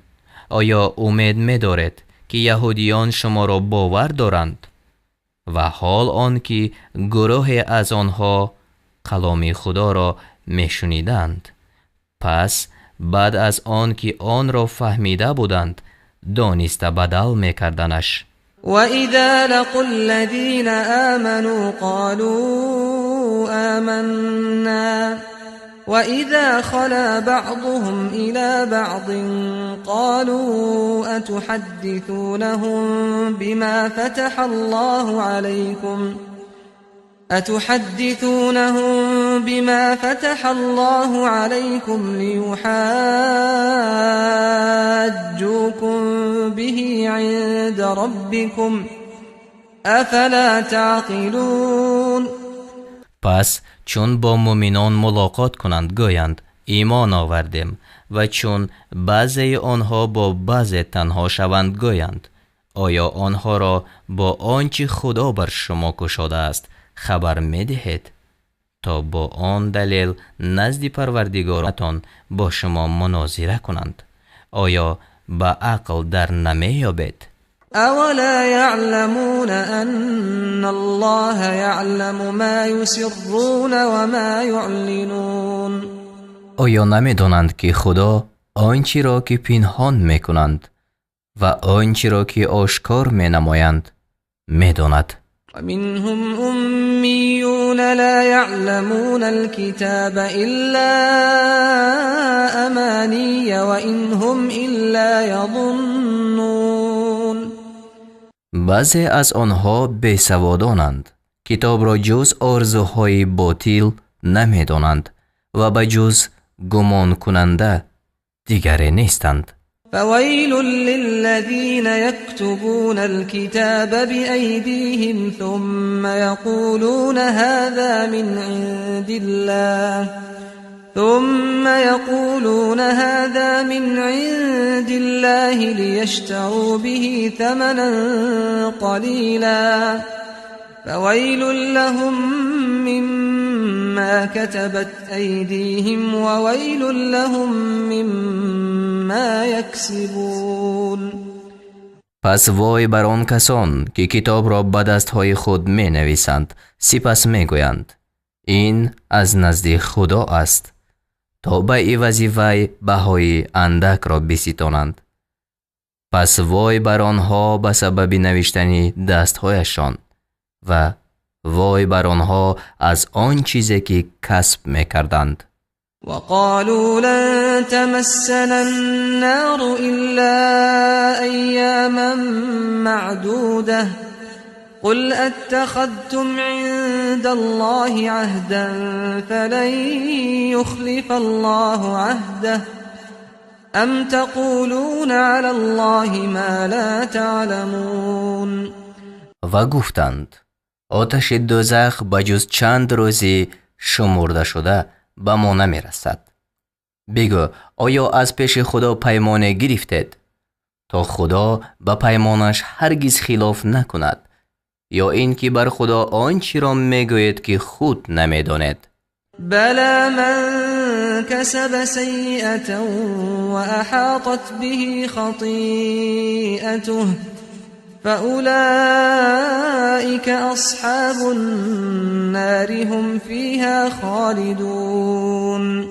оё умед медоред, ки яҳудиён шуморо бовар доранд? Ва ҳол он ки гурӯҳе аз онҳо каломи Худоро мешуниданд, пас баъд аз он ки онро фаҳмида буданд, дониста бадал мекарданаш. وإذا لقوا الذين آمنوا قالوا آمنا وإذا خلا بعضهم إلى بعض قالوا أتحدثونهم بما فتح الله عليكم أتحدثونهم بما فتح الله عليكم ليحاجوكم به عند ربكم أفلا تعقلون. Пас чун бо мӯъминон мулоқот кунанд, гӯянд: имон овардем, ва чун баъзеи онҳо бо баъзе танҳо шаванд, гӯянд: оё онҳоро бо он чӣ Худо бар шумо кушодааст хабар медиҳед, то бо он далел назди Парвардигоратон бо шумо мунозира кунанд? Оё ба ақл дар намеёбед? أولا يعلمون أن الله يعلم ما يسرون وما يعلنون. Оё намедонанд, ки Худо он чиро ки пинҳон мекунанд ва он чиро ки ошкор менамоянд медонад? ومنهم أميون لا يعلمون الكتاب إلا أماني وإن هم إلا يظنون. Баъзе аз онҳо бесаводонанд, китобро ҷуз орзуҳои ботил намедонанд ва ба ҷуз гумонкунанда дигаре нестанд. فويل للذين يكتبون الكتاب بأيديهم ثم يقولون هذا من عند الله ثم يقولون هذا من عند الله ليشتروا به ثمنا قليلا فويل لهم مما كتبت أيديهم وويل لهم مما يكسبون. Пас вой бар он касон, ки китобро ба дастҳои худ менависанд, сипас мегӯянд: ин аз назди Худо аст, то ба ивази вай баҳои андакро биситонанд. Пас вой бар онҳо ба сабаби навиштани дастҳояшон ва вой бар онҳо аз он чизе ки касб мекарданд. وقالوا لن تمسنا النار إلا أياما معدودة قل أتخذتم عند الله عهدا فلن يخلف الله عهده أم تقولون على الله ما لا تعلمون. Ва гуфтанд: оташи дӯзах ба ҷуз чанд рӯзи шумурдашуда ба мо намерасад. Бигӯ: оё аз пеши Худо паймоне гирифтед, то Худо ба паймонаш ҳаргиз хилоф накунад, ё ин ки бар Худо он чиро мегӯед, ки худ намедонед? بلى من كسب سيئة وأحاطت به خطيئته فأولئك أصحاب النار هم فيها خالدون.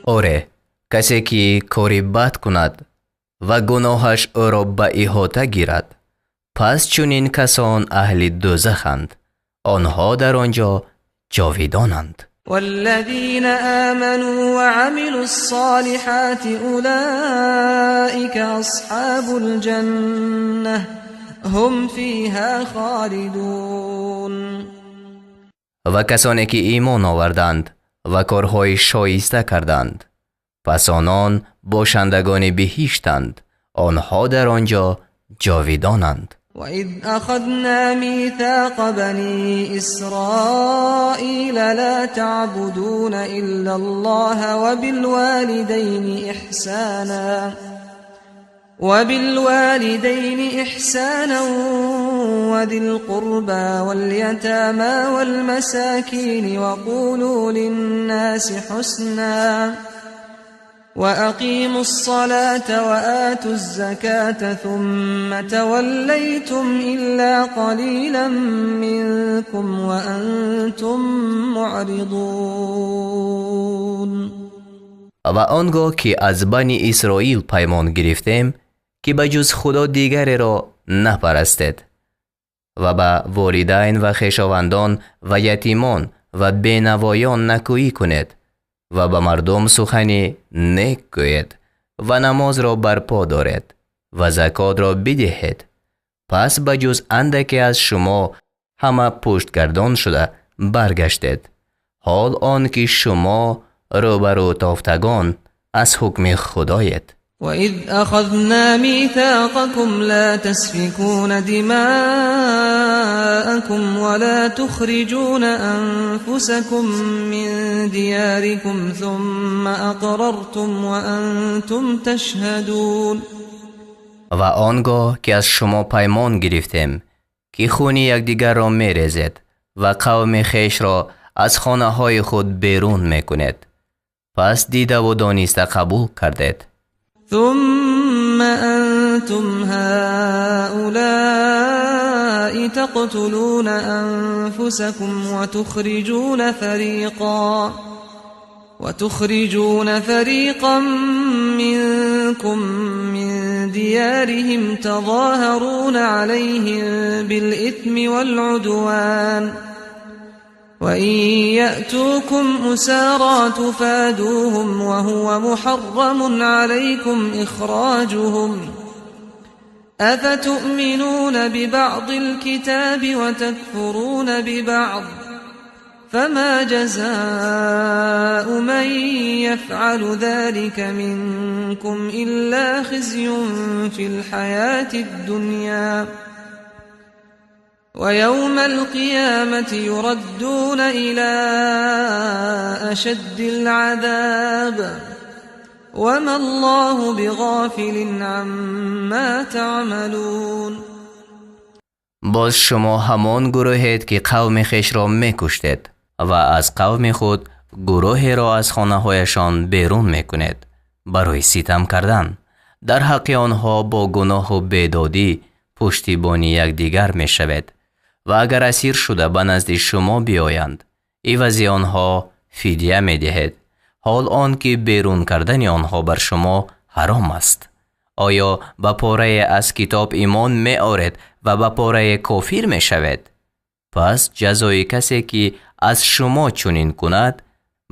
Оре, касе ки кори бад кунад ва гуноҳаш ӯро ба иҳота гирад, пас чунин касон аҳли дӯзаханд, онҳо дар он ҷо ҷовидонанд. والذين آمنوا وعملوا الصالحات أولئك أصحاب الجنة هم فيها خالدون. Ва касоне ки имон оварданд ва корҳои шоиста карданд, пас онон бошандагони биҳиштанд, онҳо дар он ҷо ҷовидонанд. وإذ أخذنا ميثاق بني إسرائيل لا تعبدون إلا الله وبالوالدين إحسانا وذي القربى واليتامى والمساكين وقولوا للناس حسنا وأقيموا الصلاة وآتوا الزكاة ثم توليتم إلا قليلا منكم وأنتم معرضون. Ва он гоҳ ки аз Бани Исроил паймон гирифтем, ки ба ҷуз Худо дигареро напарастед ва ба волидайн ва хешовандон ва ятимон ва бенавоён накӯӣ кунед ва ба мардум сухани нек гӯед ва намозро барпо доред ва закотро бидиҳед, пас ба ҷуз андаке аз шумо ҳама пуштгардон шуда баргаштед, ҳол он ки шумо рӯбарӯ тофтагон аз ҳукми Худоед. وإذ أخذنا ميثاقكم لا تسفكون دماءكم ولا تخرجون أنفسكم من دياركم ثم أقررتم وأنتم تشهدون. Ва он гоҳ ки аз шумо паймон гирифтем, ки хуни якдигарро мерезед ва қавми хешро аз хонаҳои худ берун мекунед, пас дидаву дониста қабул кардед. ثم أنتم هؤلاء تقتلون أنفسكم وتخرجون فريقا منكم من ديارهم تظاهرون عليهم بالإثم والعدوان وإن يأتوكم أسارى تفادوهم وهو محرم عليكم إخراجهم أفتؤمنون ببعض الكتاب وتكفرون ببعض فما جزاء من يفعل ذلك منكم إلا خزي في الحياة الدنيا ويوم القيامة يردون إلى أشد العذاب وما الله بغافل عما تعملون. Боз шумо ҳамон гурӯҳед, ки қавми хешро мекуштед ва аз қавми худ гурӯҳеро аз хонаҳояшон берун мекунед барои ситам кардан. Дар ҳаққи онҳо бо гуноҳу бедодӣ пуштибони якдигар мешавед ва агар асир шуда ба назди шумо биёянд, ивази онҳо фидя медиҳед, ҳол он ки берун кардани онҳо бар шумо ҳаром аст. Оё ба порае аз китоб имон меоред ва ба порае кофир мешавед? Пас ҷазои касе, ки аз шумо чунин кунад,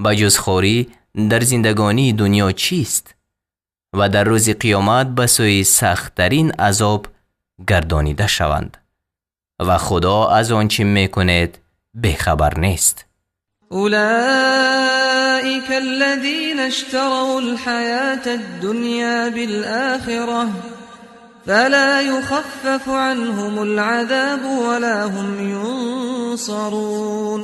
ба ҷуз хорӣ дар зиндагонии дунё чист? Ва дар рӯзи қиёмат ба сӯи сахттарин азоб гардонида шаванд. Ва Худо аз он чӣ мекунед бехабар нест. أولئك الذين اشتروا الحياة الدنيا بالآخرة فلا يخفف عنهم العذاب ولا هم ينصرون.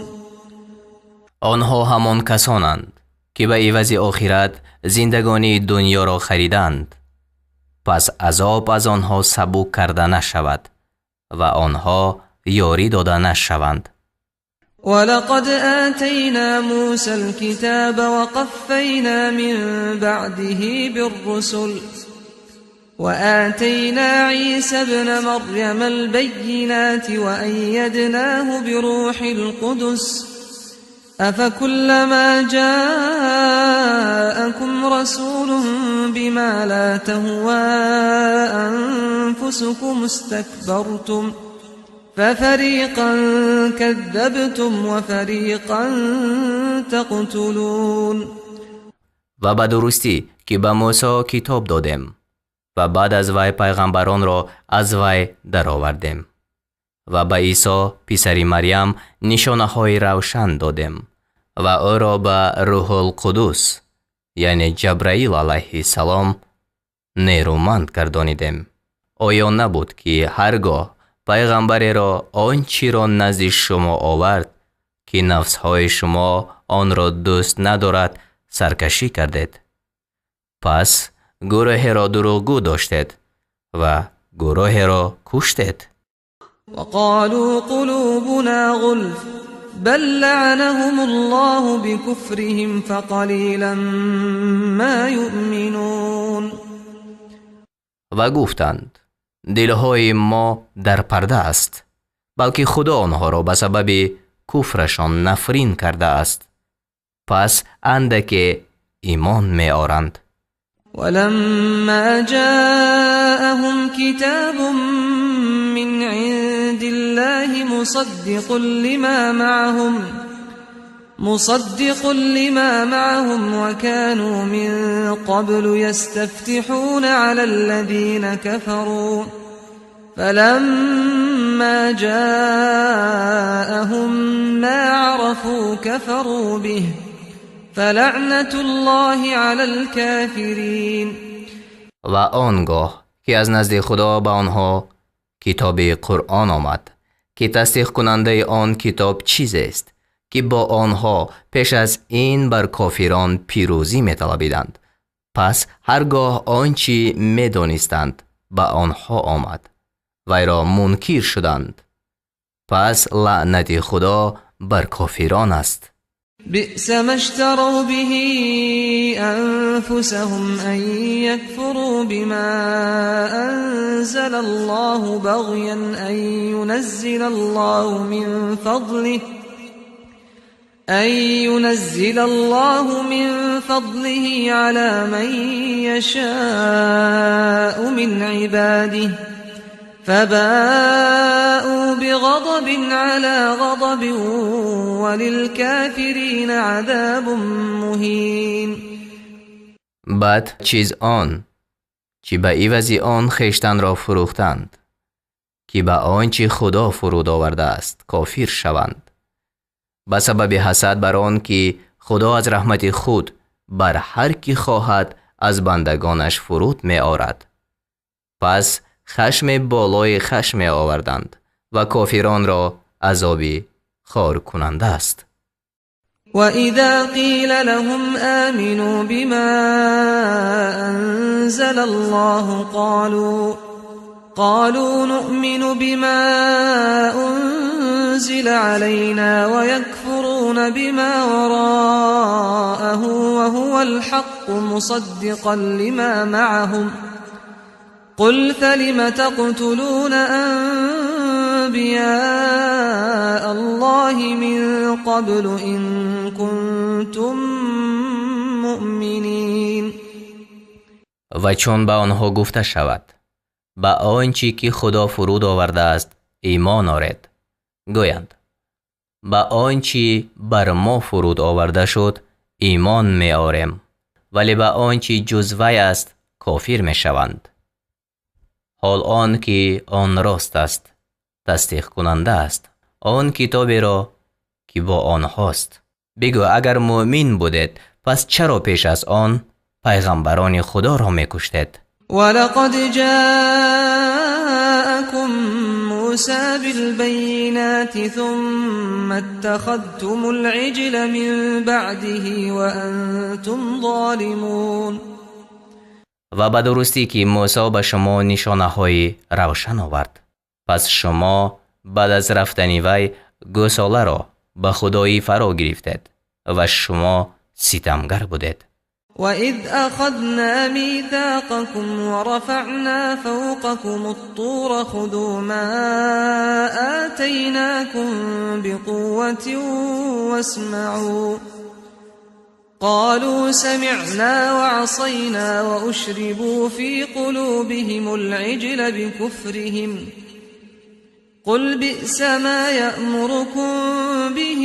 Онҳо ҳамон касонанд, ки ба ивази охират зиндагонии дунёро хариданд, пас азоб аз онҳо сабук карда нашавад ва онҳо ёрӣ дода нашаванд. ولقد آتينا موسى الكتاب وقفينا من بعده بالرسل وآتينا عيسى ابن مريم البينات وأيدناه بروح القدس أفكلما جاءكم رسول بما لا تهوى أنفسكم استكبرتم ففريقا كذبتم وفريقا تقتلون. Ва ба дурустӣ, ки ба Мусо китоб додем ва баъд аз вай пайғамбаронро аз вай даровардем ва ба Исо писари Марьям нишонаҳои равшан додем ва ӯро ба Рӯҳулқудус, яъне Ҷабраил алайҳиссалом, нерӯманд гардонидем. Оё набуд, ки ҳар гоҳ пайғамбареро он чиро назди шумо овард, ки нафсҳои шумо онро дӯст надорад, саркашӣ кардед. Пас гурӯҳеро дурӯғгӯ доштед ва гурӯҳеро куштед. وقالوا قلوبنا غلف بل لعنهم الله بكفرهم فقليلا ما يؤمنون. Ва гуфтанд: дилҳои мо дар парда аст, балки Худо онҳоро ба сабаби куфрашон нафрин кардааст, пас андаке имон меоранд. ولما جاءهم كتاب من عند الله مصدق لما معهم وكانوا من قبل يستفتحون على الذين كفروا فلما جاءهم ما عرفوا كفروا به فلعنة الله على الكافرين. Ва он гоҳ ки аз назди Худо ба онҳо китоби Қуръон омад, ки тасдиқкунандаи он китоб чизест, ки бо онҳо пеш аз ин бар кофирон пирӯзӣ металабиданд, пас ҳар гоҳ он чӣ медонистанд ба онҳо омад, вайро мункир шуданд. Пас лаънати Худо бар кофирон аст. بئس ما اشتروا به أنفسهم أن يكفروا بما أنزل الله بغيا أن ينزل الله من فضله على من يشاء من عباده فباءوا بغضب على غضب وللكافرين عذاب مهين. Бад чиз он, ки ба ивази он хештанро фурӯхтанд, ки ба он чи Худо фуруд овардааст кофир шаванд, ба сабаби ҳасад бар он ки Худо аз раҳмати худ бар ҳар ки хоҳад аз бандагонаш фуруд меорад. Пас хашме болои хашм меоварданд ва кофиронро азоби хоркунанда аст. وإذا قيل لهم آمنوا بما أنزل الله قالوا نؤمن بما أنزل علينا ويكفرون بما وراءه وهو الحق مصدقا لما معهم قل فلم تقتلون أنبياء الله من قبل إن كنتم مؤمنين. Ва чун ба онҳо гуфта шавад: ба он чӣ ки Худо фуруд овардааст имон оред, гӯянд: ба он чӣ бар мо фуруд оварда шуд имон меорем, вале ба он чӣ ҷуз вай аст кофир мешаванд. Ҳол он ки он рост аст, тасдиқкунанда аст он китоберо ки бо онҳост. Бигӯ: агар муъмин будед, пас чаро пеш аз он пайғамбарони Худоро мекуштед? ولقد جاءكم موسى بالبينات ثم اتخذتم العجل من بعده وأنتم ظالمون. Ва ба дурустӣ ки Мӯсо ба шумо нишонаҳои равшан овард, пас шумо баъд аз рафтани вай гӯсоларо ба худоӣ фаро гирифтед ва шумо ситамгар будед. وإذ أخذنا ميثاقكم ورفعنا فوقكم الطور خذوا ما آتيناكم بقوة واسمعوا قالوا سمعنا وعصينا وأشربوا في قلوبهم العجل بكفرهم قل بئس ما يأمركم به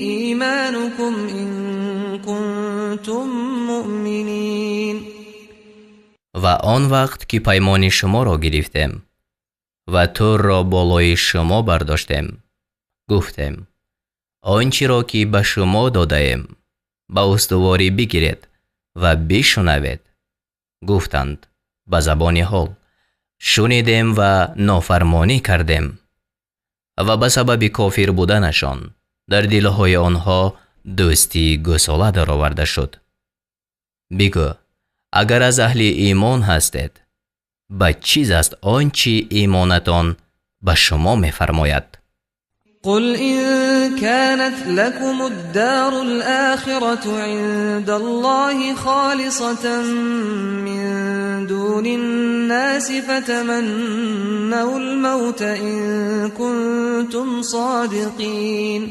إيمانكم إن كنتم مؤمنين. Ва он вақт ки паймони шуморо гирифтем ва Турро болои шумо бардоштем, гуфтем: он чиро ки ба шумо додаем ба устуворӣ бигиред ва бишунавед. Гуфтанд ба забони ҳол: Шунидем ва нофармонӣ кардем. Ва ба сабаби кофир буданашон дар дилҳои онҳо дӯстии гӯсола дароварда шуд. Бигӯ, агар аз аҳли имон ҳастед, ба чиз аст он чи имонатон ба шумо мефармояд. قل إن كانت لكم الدار الآخرة عند الله خالصة من دون الناس فتمنوا الموت إن كنتم صادقين.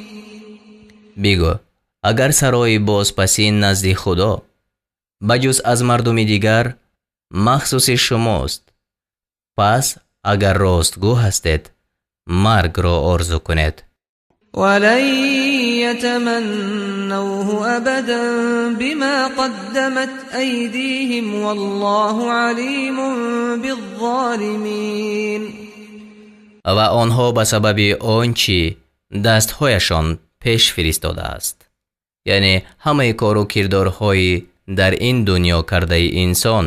Бигӯ, агар сарои бозпасин назди Худо ба ҷуз аз мардуми дигар махсуси шумост, пас агар ростгӯ ҳастед, маргро орзу кунед. ولن يتمنوه أبدا بما قدمت أيديهم والله عليم بالظالمين. Ва онҳо ба сабаби он чӣ дастҳояшон пеш фиристодааст, яъне ҳамаи кору кирдорҳои дар ин дунё кардаи инсон,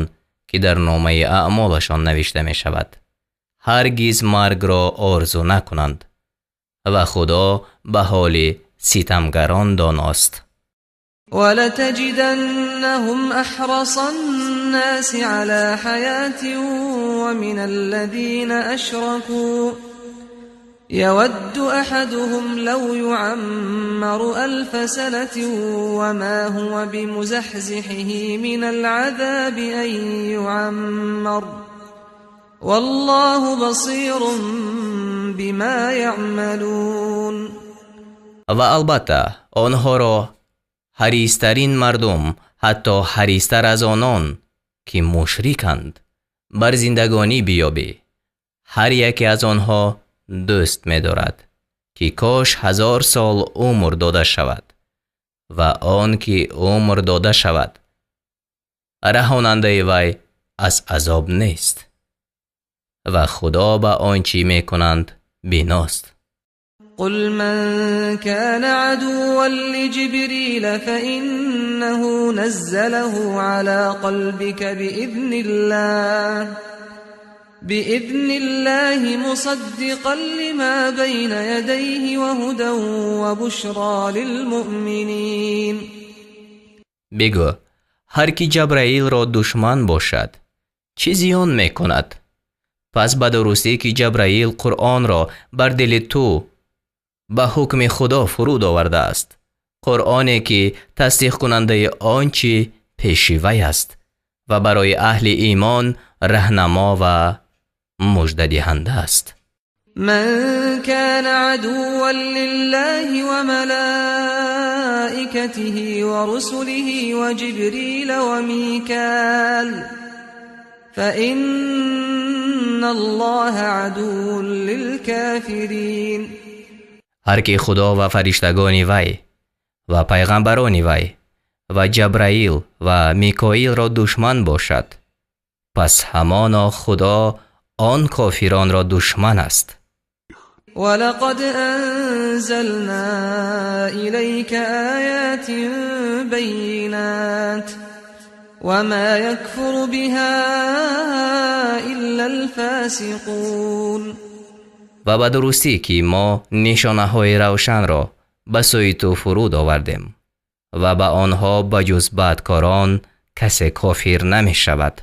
ки дар номаи аъмолашон навишта мешавад, ҳаргиз маргро орзу накунанд, ва Худо ба ҳоли ситамгарон доност. ولتجدنهم أحرص الناس على حياة ومن الذين أشركوا يود أحدهم لو يعمر 1000 سنة وما هو بمزحزحه من العذاب أن يعمر والله بصير بما يعملون. Ва албатта онҳоро ҳаристарин мардум, ҳатто ҳаристар аз онон ки мушриканд, бар зиндагонӣ биёбӣ. Ҳар яке аз онҳо дӯст медорад, ки кош 1000 сол умр дода шавад, ва он ки умр дода шавад, раҳонандаи вай аз азоб нест, ва Худо ба он чӣ мекунанд биност. قل من كان عدوا لجبريل فإنه نزله على قلبك بإذن الله مصدقا لما بين يديه وهدى وبشرى للمؤمنين. Бигӯ, ҳар ки Ҷабраилро душман бошад, чӣ зиён мекунад? Пас ба дурустӣ ки Ҷабраил Қуръонро бар дили ту ба ҳукми Худо фуруд овардааст, Қуръоне ки тасдиқкунандаи он чӣ пеши вай аст ва барои аҳли имон раҳнамо ва муждадиҳанда аст. من كان عدوا لله وملائكته ورسله وجبريل وميكال فإن الله عدو للكافرين. Ҳар ки Худо ва фариштагони вай ва пайғамбарони вай ва Ҷабраил ва Микоилро душман бошад, пас ҳамоно Худо он кофиронро душман аст. ولقد أنزلنا إليك آيات بينات وما يكفر بها إلا الفاسقون. Ва ба дурустӣ ки мо нишонаҳои равшанро ба сӯи ту фуруд овардем ва ба онҳо ба ҷуз бадкорон касе кофир намешавад.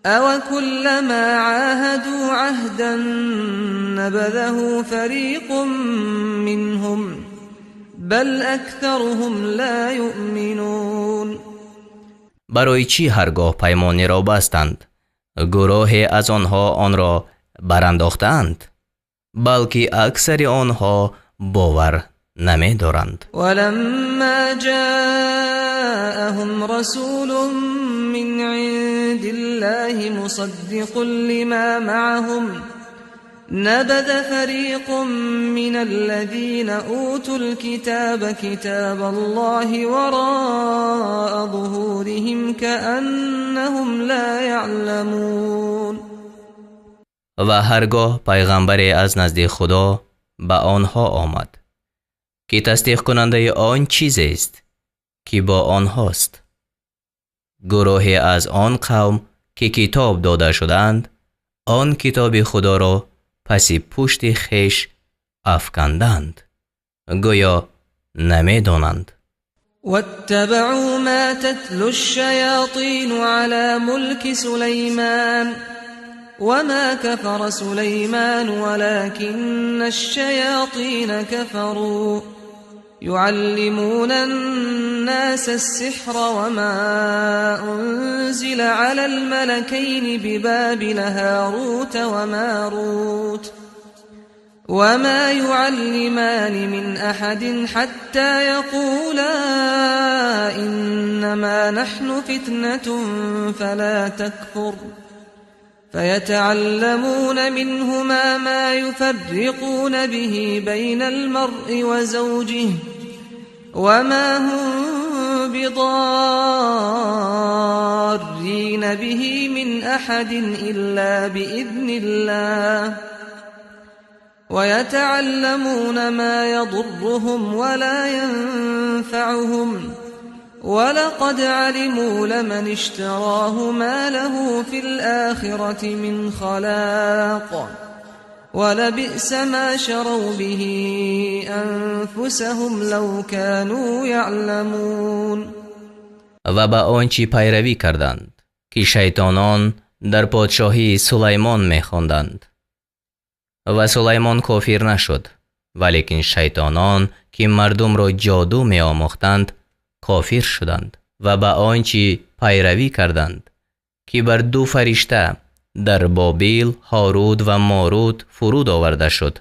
أوكلما عاهدوا عهدا نبذه فريق منهم بل أكثرهم لا يؤمنون. Барои чӣ ҳаргоҳ паймонеро бастанд, гурӯҳе аз онҳо онро барандохтаанд, балки аксари онҳо бовар намедоранд. ولما جاءهم رسول من عند الله مصدق لما معهم نبذ فريق من الذين أوتوا الكتاب كتاب الله وراء ظهورهم كأنهم لا يعلمون. Ва ҳаргоҳ пайғамбаре аз назди Худо ба онҳо омад, ки тасдиқкунандаи он чизест, ки бо онҳост, гурӯҳе аз он қавм ки китоб дода шудаанд, Он китоби Худоро паси пушти хеш афканданд, гӯё намедонанд. واتبعوا ما تتلو الشياطين على ملك سليمان وما كفر سليمان ولكن الشياطين كفروا يعلمون الناس السحر وما أنزل على الملكين ببابل هاروت وماروت وما يعلمان من أحد حتى يقولا إنما نحن فتنة فلا تكفر فيتعلمون منهما ما يفرقون به بين المرء وزوجه وما هم بضارين به من أحد إلا بإذن الله ويتعلمون ما يضرهم ولا ينفعهم ولقد علموا لمن اشتراه ما له في الآخرة من خلاق ولبئس ما شروا به أنفسهم لو كانوا يعلمون. Ва ба он чӣ пайравӣ карданд, ки шайтонон дар подшоҳии Сулаймон мехонданд. Ва Сулаймон кофир нашуд, валекин шайтонон, ки мардумро ҷоду меомӯхтанд, кофир шуданд ва ба он чӣ пайравӣ карданд, ки бар ду фаришта дар Бобил, Ҳорут ва Морут фуруд оварда шуд.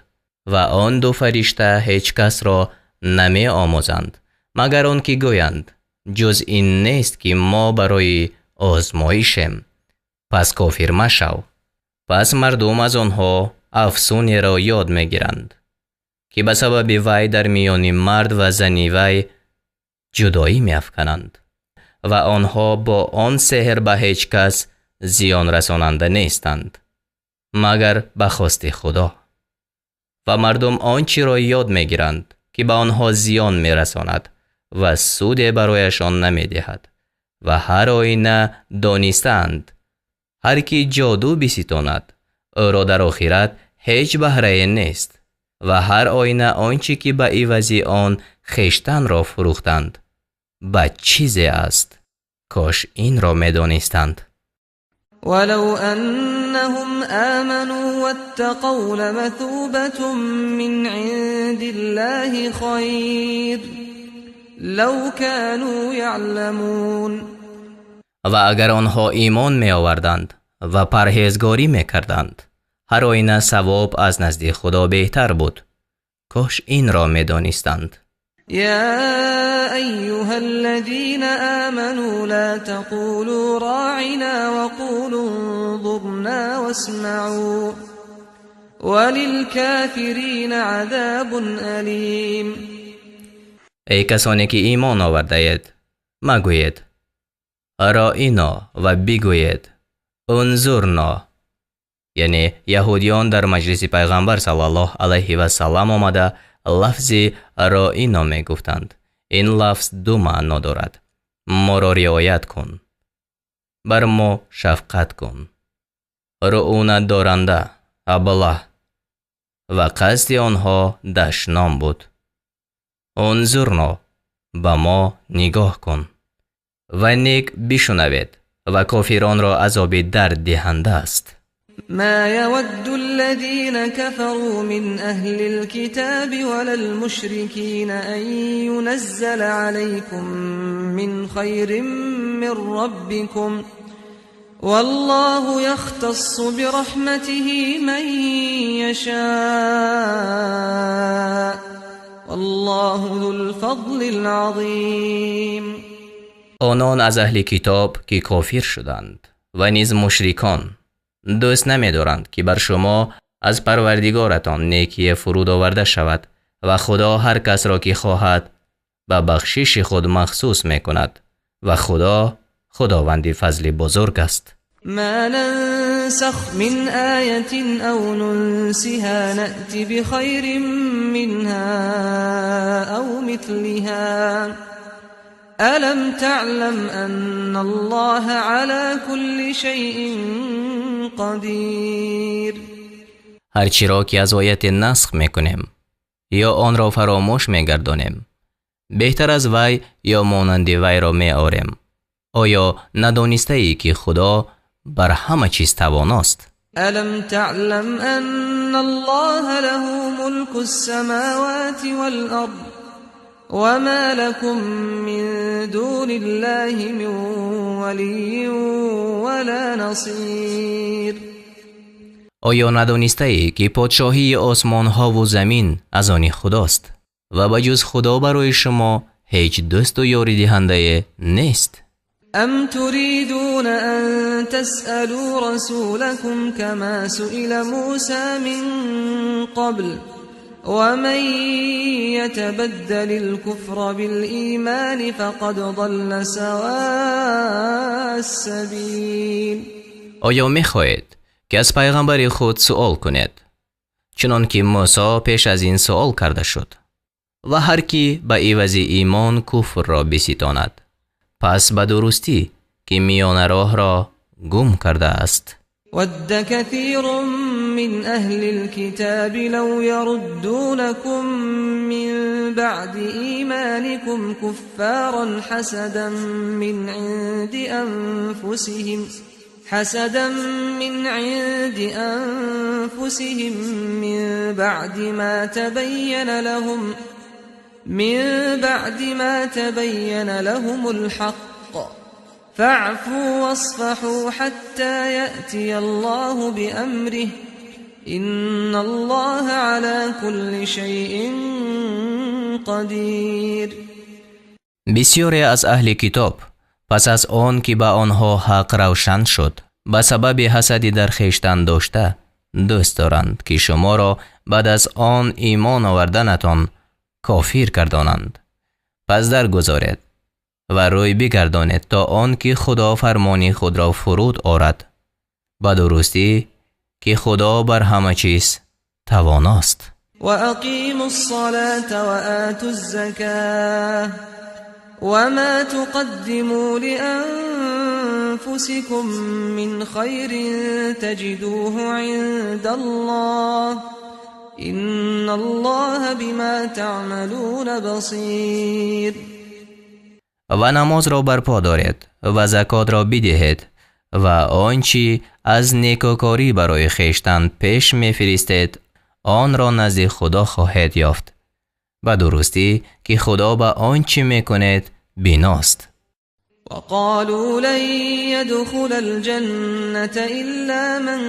Ва он ду фаришта ҳеҷ касро намеомӯзанд, магар он ки гӯянд: ҷуз ин нест, ки мо барои озмоишем, пас кофир машав. Пас мардум аз онҳо афсунеро ёд мегиранд, ки ба сабаби вай дар миёни мард ва зани вай ҷудоӣ меафкананд ва онҳо бо он сеҳр ба ҳеҷ кас зиён расонанда нестанд, магар ба хости Худо. Ва мардум он чиро ёд мегиранд, ки ба онҳо зиён мерасонад ва суде барояшон намедиҳад. Ва ҳар оина донистаанд, ҳар ки ҷоду биситонад, ӯро дар охират ҳеҷ баҳрае нест. Ва ҳар оина он чӣ ки ба ивази он хештанро фурӯхтанд, бад чизе аст. Кош инро медонистанд. ولو أنهم آمنوا واتقوا لمثوبة من عند الله خير لو كانوا يعلمون. Ва агар онҳо имон меоварданд ва парҳезгорӣ мекарданд, ҳар оина савоб аз назди Худо беҳтар буд. Кош инро медонистанд. يا أيها الذين آمنوا لا تقولوا راعنا وقولوا انظرنا واسمعوا وللكافرين عذاب أليم. Эй касоне ки имон овардаед, магӯед роино ва бигӯед унзурно. Яъне яҳудиён дар маҷлиси пайғамбар саллаллоҳ алайҳи васаллам омада лафзи роино мегуфтанд. Ин лафз ду маъно дорад: моро риоят кун, бар мо шафқат кун. Руъунат доранда, аблаҳ. Ва қасди онҳо дашном буд. Унзурно, ба мо нигоҳ кун ва нек бишунавед, ва кофиронро азоби дарддиҳанда аст. ما يود الذين كفروا من أهل الكتاب ولا المشركين أن ينزل عليكم من خير من ربكم والله يختص برحمته من يشاء والله ذو الفضل العظيم. Онон аз аҳли китоб, ки кофир шуданд, ва низ мушрикон дӯст намедоранд, ки бар шумо аз Парвардигоратон некие фуруд оварда шавад, ва Худо ҳар касро ки хоҳад ба бахшиши худ махсус мекунад, ва Худо худованди фазли бузург аст. ما ننسخ من آية أو ننسها نأت بخير منها أو مثلها. ألم تعلم أن الله على كل شيء قدير. Ҳар чиро ки аз ояте насх мекунем ё онро фаромӯш мегардонем, беҳтар аз вай ё монанди вайро меорем. Оё надонистаӣ ки Худо бар ҳама чиз тавоност? ألم تعلم أن الله له ملك السماوات والأرض وما لكم من دون الله من ولي ولا نصير. Оё надонистаӣ ки подшоҳии осмонҳову замин аз они Худост ва ба ҷуз Худо барои шумо ҳеҷ дӯсту ёридиҳандае нест? أم تريدون أن تسألوا رسولكم كما سئل موسى من قبل ومن يتبدل الكفر بالإيمان فقد ضل سواء السبيل. Оё мехоҳед ки аз пайғамбари худ суол кунед, чунон ки Мусо пеш аз ин суол карда шуд? Ва ҳар кӣ ба ивази имон куфрро биситонад, пас ба дурустӣ ки миёнароҳро гум кардааст. ود كثير من أهل الكتاب لو يردونكم من بعد إيمانكم كفارا حسدا من عند أنفسهم من بعد ما تبين لهم الحق فاعفوا واصفحوا حتى يأتي الله بأمره إن الله على كل شيء قدير. Бисёре аз аҳли китоб пас аз он ки ба онҳо ҳақ равшан шуд, ба сабаби ҳасади дар хештан дошта дӯст доранд ки шуморо баъд аз он имон оварданатон кофир гардонанд. Пас даргузоред ва рӯй бигардонед то он ки Худо фармони худро фуруд орад. Ба дурустӣ ки Худо бар ҳама чиз тавоност. وأقيموا الصلاة وآتوا الزكاة وما تقدموا لأنفسكم من خير تجدوه عند الله إن الله بما تعملون بصير. Ва намозро барпо доред ва закотро бидиҳед ва он чӣ аз некӯкорӣ барои хештан пеш мефиристед, онро назди Худо хоҳед ёфт. Ба дурустӣ ки Худо ба он чӣ мекунед биност. وقالوا لن يدخل الجنة إلا من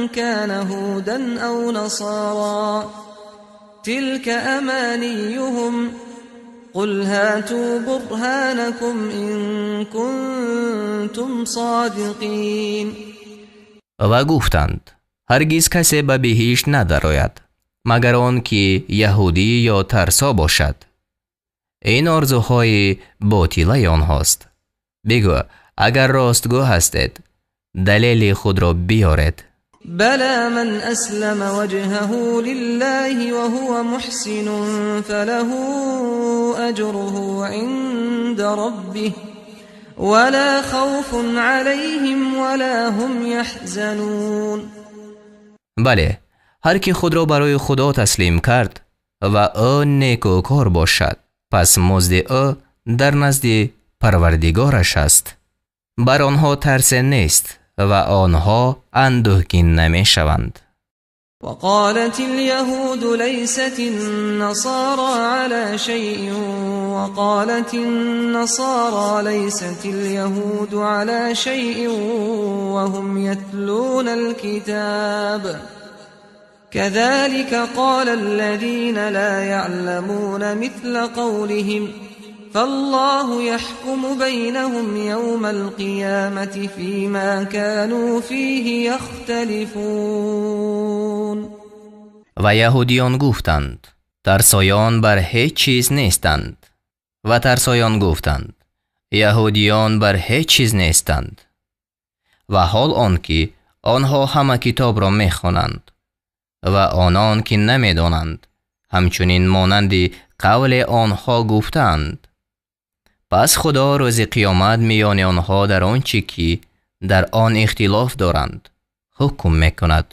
كان هودا أو نصارى تلك أمانيهم قل هاتوا برهانكم إن كنتم صادقين. Ва гуфтанд: ҳаргиз касе ба биҳишт надарояд, магар он ки яҳудӣ ё тарсо бошад. Ин орзуҳои ботилаи онҳост. Бигӯ: агар ростгӯ ҳастед, далели худро биёред. بلى من أسلم وجهه لله وهو محسن فله أجره عند ربه ولا خوف عليهم ولا هم يحزنون. Бале, ҳар ки худро барои Худо таслим кард ва ӯ некӯкор бошад, пас музди ӯ дар назди Парвардигораш аст. Бар онҳо тарсе нест ва онҳо андӯҳгин намешаванд. وقالت اليهود ليست النصارى على شيء وقالت النصارى ليست اليهود على شيء وهم يتلون الكتاب كذلك قال الذين لا يعلمون مثل قولهم فالله يحكم بينهم يوم القيامة فيما كانوا فيه يختلفون. Ва яҳудиён гуфтанд: тарсоён бар ҳеҷ чиз нестанд. Ва тарсоён гуфтанд: яҳудиён бар ҳеҷ чиз нестанд. Ва ҳол он ки онҳо ҳама китобро мехонанд ва онон ки намедонанд, ҳамчунин монанди қавле онҳо гуфтаанд. Пас Худо рӯзи қиёмат миёни онҳо дар он чӣ ки дар он ихтилоф доранд ҳукм мекунад.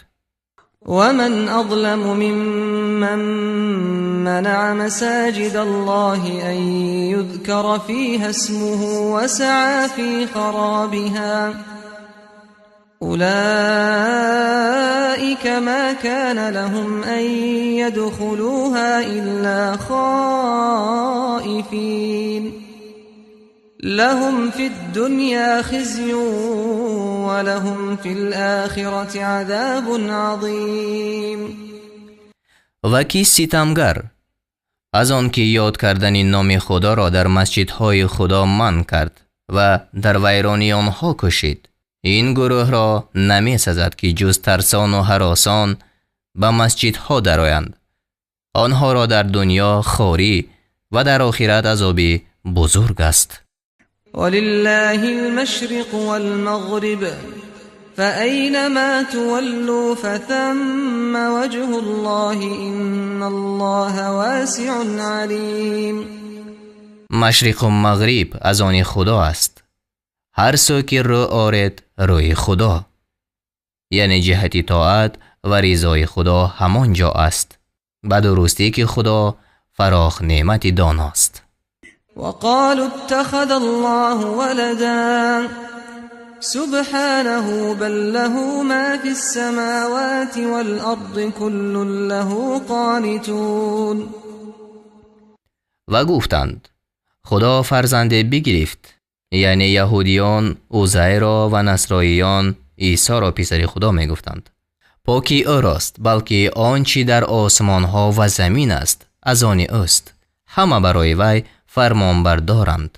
ومن أظلم ممن منع مساجد الله أن يذكر فيها اسمه وسعى في خرابها أولئك ما كان لهم أن يدخلوها إلا خائفين لهم في الدنيا خزي ولهم في الآخرة عذاب عظيم. Ва кӣ ситамгар аз он ки ёд кардани номи Худоро дар масҷидҳои Худо манъ кард ва дар вайронии онҳо кӯшид? Ин гурӯҳро намесазад, ки ҷуз тарсону ҳаросон ба масҷидҳо дароянд. Онҳоро дар дунё хорӣ ва дар охират азоби бузург аст. ولله المشرق والمغرب فأينما تولوا فثم وجه الله إن الله واسع عليم. Машриқу мағриб аз они Худо аст. Ҳар сӯ ки рӯ оред, рӯи Худо, яъне ҷиҳати тоат ва ризои Худо ҳамон ҷо аст. Ба дурустӣ ки Худо фарох неъмати доност. وقالوا اتخذ الله ولدا سبحانه بل له ما في السماوات والأرض كل له قانتون. Ва гуфтанд: Худо фарзанде бигирифт. Яъне яҳудиён Узайро ва насроиён Исоро писари Худо мегуфтанд. Покӣ ӯрост, балки он чӣ дар осмонҳо ва замин аст, аз они ӯст, ҳама барои вай фармонбардоранд.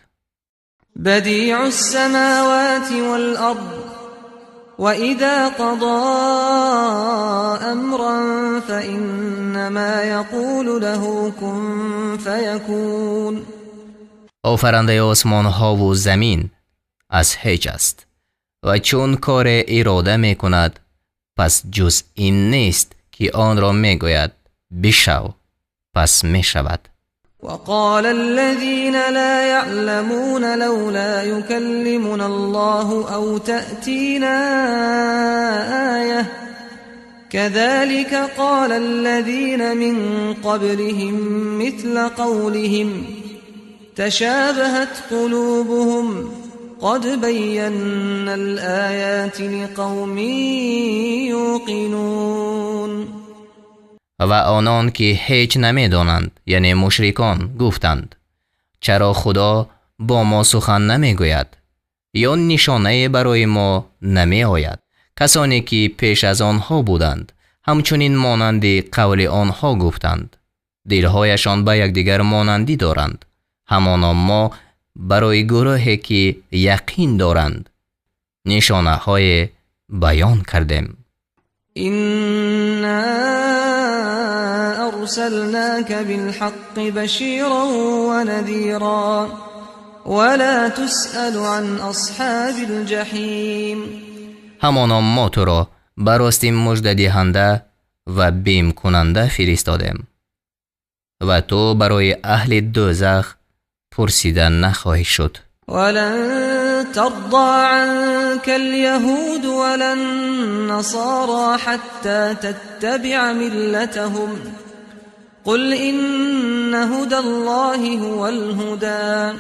بديع السماوات والأرض وإذا قضى أمرا فإنما يقول له كن فيكون. Офарандаи осмонҳову замин аз ҳеҷ аст ва чун коре ирода мекунад, пас ҷуз ин нест, ки онро мегӯяд: бишав, пас мешавад. وقال الذين لا يعلمون لولا يكلمنا الله أو تأتينا آية كذلك قال الذين من قبلهم مثل قولهم تشابهت قلوبهم قد بينا الآيات لقوم يوقنون. Ва онон ки ҳеҷ намедонанд, яъне мушрикон, гуфтанд: чаро Худо бо мо сухан намегӯяд ё нишонае барои мо намеояд? Касоне ки пеш аз онҳо буданд, ҳамчунин монанди қавли онҳо гуфтанд. Дилҳояшон ба якдигар монандӣ доранд. Ҳамоно мо барои гурӯҳе ки яқин доранд, нишонаҳое баён кардем. إنا أرسلناك بالحق بشيرا ونذيرا ولا تسأل عن أصحاب الجحيم. Ҳамоно мо туро ба рости муждадиҳанда ва бимкунанда фиристодем ва ту барои аҳли дӯзах пурсида нахоҳӣ шуд. ولن ترضى عنك اليهود ولا النصارى حتى تتبع ملتهم قل إن هدى الله هو الهدى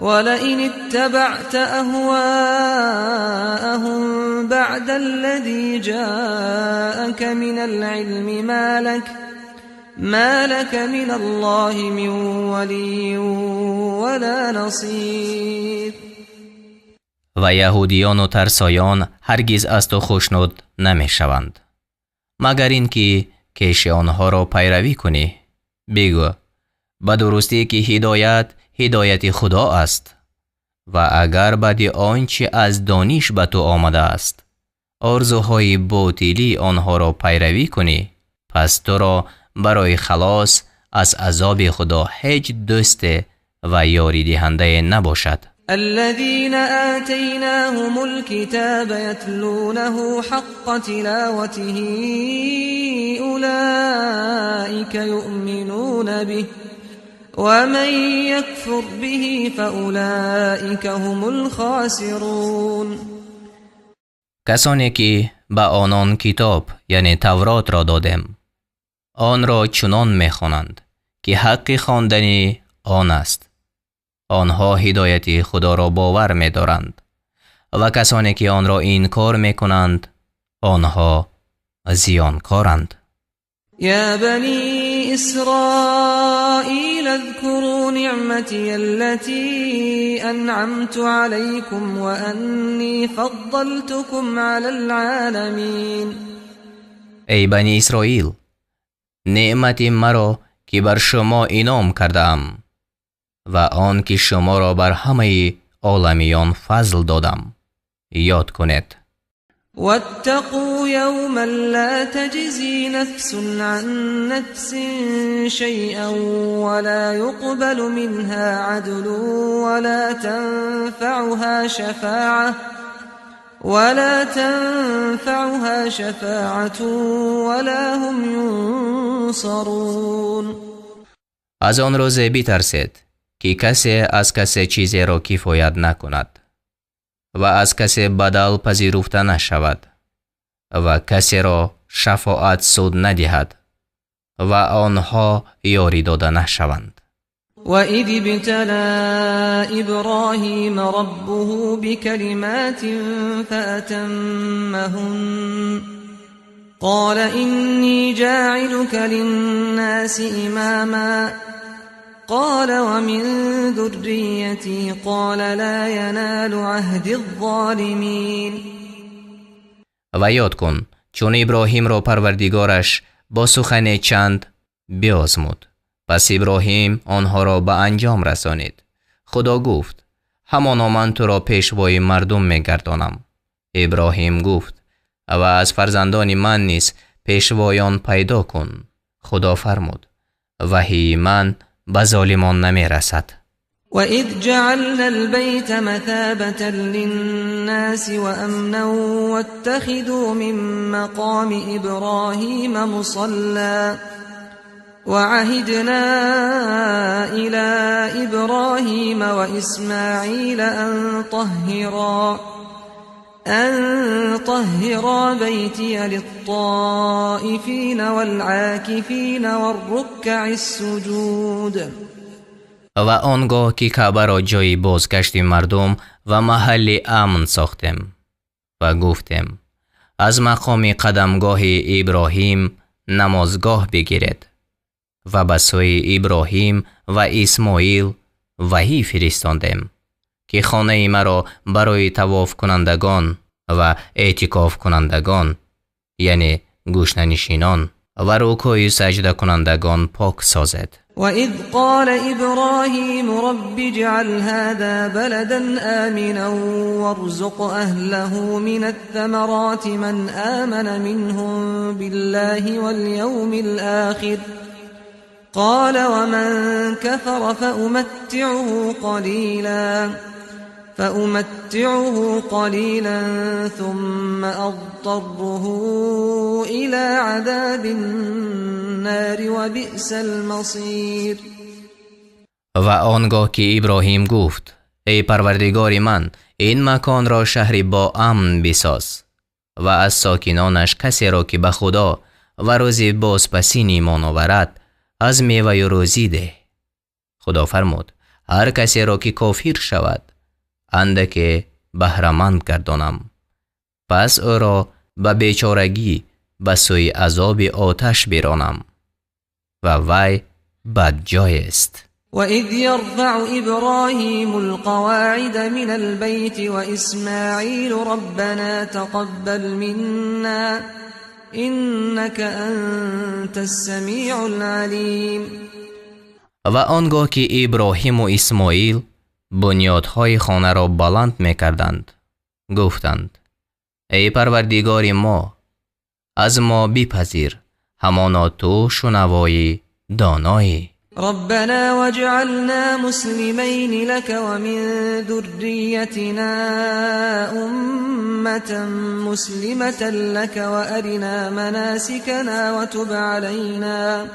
ولئن اتبعت أهواءهم بعد الذي جاءك من العلم ما لك من الله من ولي ولا نصير. Ва яҳудиёну тарсоён ҳаргиз аз ту хушнуд намешаванд, магар ин ки кеши онҳоро пайравӣ кунӣ. Бигӯ: ба дурустӣ ки ҳидоят ҳидояти Худо аст ва агар баъди он чӣ аз дониш ба ту омадааст, орзуҳои ботилии онҳоро пайравӣ кунӣ, пас туро барои халос аз азоби Худо ҳеҷ дӯсте ва ёридиҳандае набошад. الذين آتيناهم الكتاب يتلونه حق تلاوته أولئك يؤمنون به ومن يكفر به فأولئك هم الخاسرون. Касоне ки ба онон китоб, яъне Тавротро додем, онро чунон мехонанд, ки ҳаққи хондани он аст. Онҳо ҳидояти Худоро бовар медоранд ва касоне ки онро инкор мекунанд, онҳо зиёнкоранд. يا بني إسرائيل اذكروا نعمتي التي أنعمت عليكم وأني فضلتكم على العالمين. Эй Бани Исроил, неъмати маро, ки бар шумо инъом кардаам, ва он ки шуморо бар ҳамаи оламиён фазл додам, ёд кунед. واتقوا يوما لا تجزي نفس عن نفس شيئا ولا يقبل منها عدل ولا تنفعها شفاعة ولا هم ينصرون. Аз он рӯзе битарсед, ки касе аз касе чизеро кифоят накунад ва аз касе бадал пазируфта нашавад ва касеро шафоат суд надиҳад ва онҳо ёрӣ дода нашаванд. وإذ ابتلى إبراهيم ربه بكلمات فأتمهن قال إني جاعلك للناس إماما قال ومن ذريتي قال لا ينال عهدي الظالمين. Ва ёд кун, чун Иброҳимро Парвардигораш бо сухане чанд биозмуд, пас Иброҳим онҳоро ба анҷом расонид. Худо гуфт: «Ҳамоно ман туро пешвои мардум мегардонам». Иброҳим гуфт: «Ва аз фарзандони ман низ пешвоён пайдо кун». Худо фармуд: «Ваҳии ман ба золимон намерасад». وإذ جعلنا البيت مثابة للناس وأمنا واتخذوا من مقام إبراهيم مصلى وعهدنا إلى إبراهيم وإسماعيل أن طهرا بيتي للطائفين والعاكفين والركع السجود. Ва он гоҳ ки Каъбаро ҷойи бозгашти мардум ва маҳалли амн сохтем ва гуфтем: «Аз мақоми қадамгоҳи Иброҳим намозгоҳ бигиред», ва ба сӯи Иброҳим ва Исмоил ваҳӣ фиристондем, ки хонаи маро барои тавофкунандагон ва эътикофкунандагон, яъне гӯшанишинон, ва рукӯю саҷдакунандагон пок созед. وإذ قال إبراهيم رب اجعل هذا بلدا آمنا وارزق أهله من الثمرات من آمن منهم بالله واليوم الآخر قال ومن كفر فأمتعه قليلا ثم أضطره إلى عذاب النار وبئس المصير. Ва он гоҳ ки Иброҳим гуфт: «Эй Парвардигори ман, ин маконро шаҳри боамн бисоз ва аз сокинонаш касеро, ки ба Худо ва рӯзи бозпасин имон оварад, аз меваю рӯзӣ деҳ». Худо фармуд: «Ҳар касеро, ки кофир шавад, андаке баҳраманд гардонам, пас ӯро ба бечорагӣ ба сӯи азоби оташ биронам, ва вай бадҷоест». وإذ يرفع إبراهيم القواعد من البيت وإسماعيل ربنا تقبل منا إنك أنت السميع العليم. Ва он гоҳ ки Иброҳиму Исмоил бунёдҳои хонаро баланд мекарданд, гуфтанд: «Эй Парвардигори мо, аз мо бипазир, ҳамоно ту шунавои доноӣ. ربنا واجعلنا مسلمين لك ومن ذريتنا أمة مسلمة لك وأرنا مناسكنا وتب علينا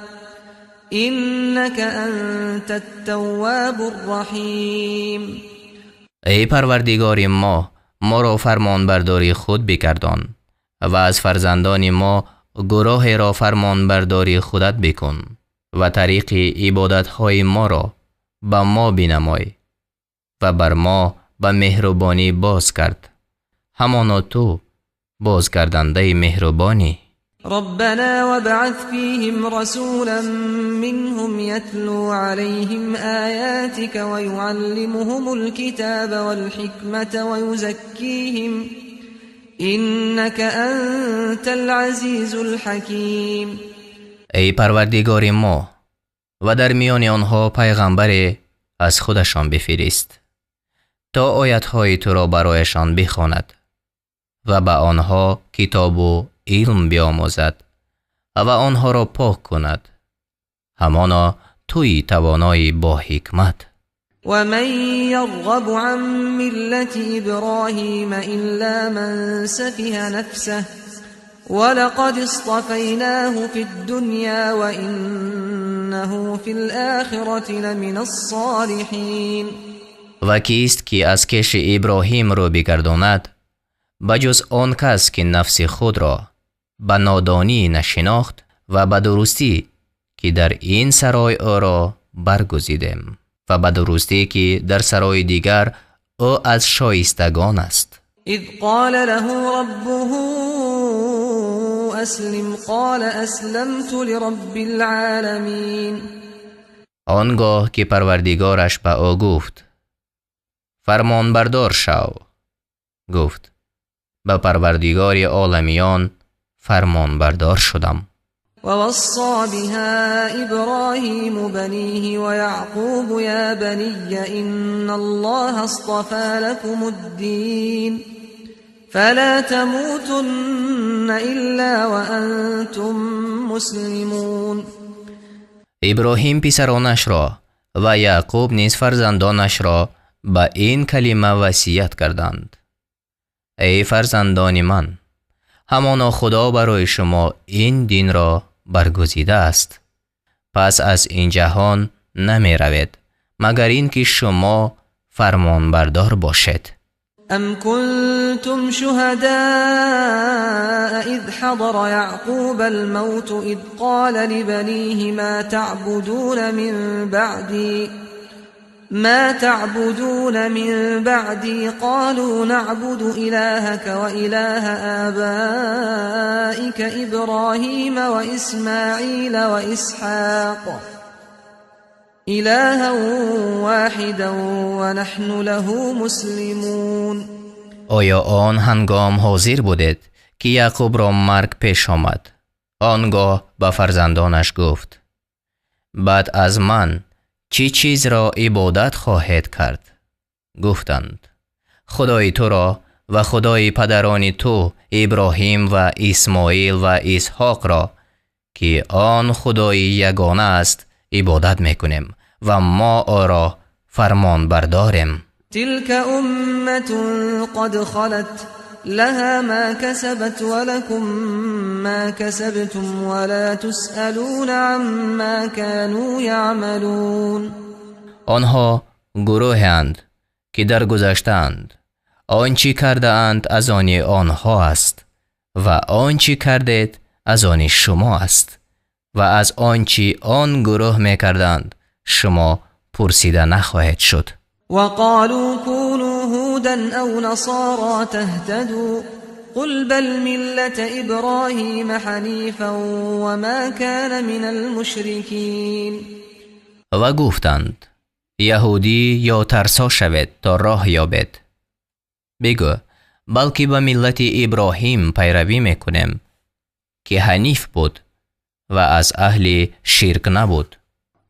إنك أنت التواب الرحيم. Эй Парвардигори мо, моро фармонбардори худ бигардон ва аз фарзандони мо гурӯҳеро фармонбардори худат бикун ва тариқи ибодатҳои моро ба мо бинамой ва бар мо ба меҳрубонӣ боз кард, ҳамоно ту бозгардандаи меҳрубонӣ. ربنا وابعث فيهم رسولا منهم يتلو عليهم آياتك ويعلمهم الكتاب والحكمة ويزكيهم إنك أنت العزيز الحكيم. Эй Парвардигори мо, ва дар миёни онҳо пайғамбаре аз худашон бифирист, то оятҳои туро барояшон бихонад ва ба онҳо китобу илм биомӯзад ва онҳоро пок кунад. Ҳамоно туи тавонои бо ҳикмат. ومن يرغب عن ملة إبراهيم إلا من سفه نفسه ولقد اصطفيناه في الدنيا وإنه في الآخرة لمن الصالحين. Ва кист ки аз кеши Иброҳим рӯ бигардонад, ба ҷуз он кас ки нафси худро ба нодонӣ нашинохт ва ба дурустӣ ки дар ин сарой ӯро баргузидем ва ба дурустӣ ки дар сарои дигар ӯ аз шоистагон аст. إذ قال له ربه أسلم قال أسلمت لرب العالمين. Он гоҳ ки Парвардигораш ба ӯ гуфт: фармонбардор шав, гуфт: ба Парвардигори оламиён фармонбардор шудам. ووصى بها إبراهيم بنيه ويعقوب يا بني إن الله اصطفى لكم الدين فلا تموتن إلا وأنتم مسلمون. Иброҳим писаронашро ва Яъқуб низ фарзандонашро ба ин калима васият карданд: эй фарзандони ман, ҳамоно Худо барои шумо ин динро баргузидааст, пас аз ин ҷаҳон намеравед, магар ин ки шумо фармонбардор бошед. أم كنتم شهداء إذ حضر يعقوب الموت إذ قال لبنيه ما تعبدون من بعدي قالوا نعبد إلهك وإله آبائك إبراهيم وإسماعيل وإسحاق إلها واحدا ونحن له مسلمون. Оё он ҳангом ҳозир будед ки Яъқубро марг пеш омад? Он гоҳ ба фарзандонаш гуфт: баъд аз ман чӣ чизро ибодат хоҳед кард? Гуфтанд: Худои туро ва Худои падарони ту Иброҳим ва Исмоил ва Исҳоқро, ки он Худои ягона аст, ибодат мекунем ва мо ӯро фармонбардорем. تلك أمة قد خلت لها ما كسبت ولكم ما كسبتم ولا تسألون عما كانوا يعملون. Онҳо гурӯҳеанд ки даргузаштаанд. Он чӣ кардаанд аз они онҳо аст ва он чӣ кардед аз они шумо аст ва аз он чӣ он гурӯҳ мекарданд шумо пурсида нахоҳед шуд. وقالوا كونوا هودا أو نصارى تهتدوا قل بل ملة إبراهيم حنيفا وما كان من المشركين. Ва гуфтанд: яҳудӣ ё тарсо шавед то роҳ ёбед. Бигӯ: балки ба миллати Иброҳим пайравӣ мекунем, ки ҳаниф буд ва аз аҳли ширк набуд.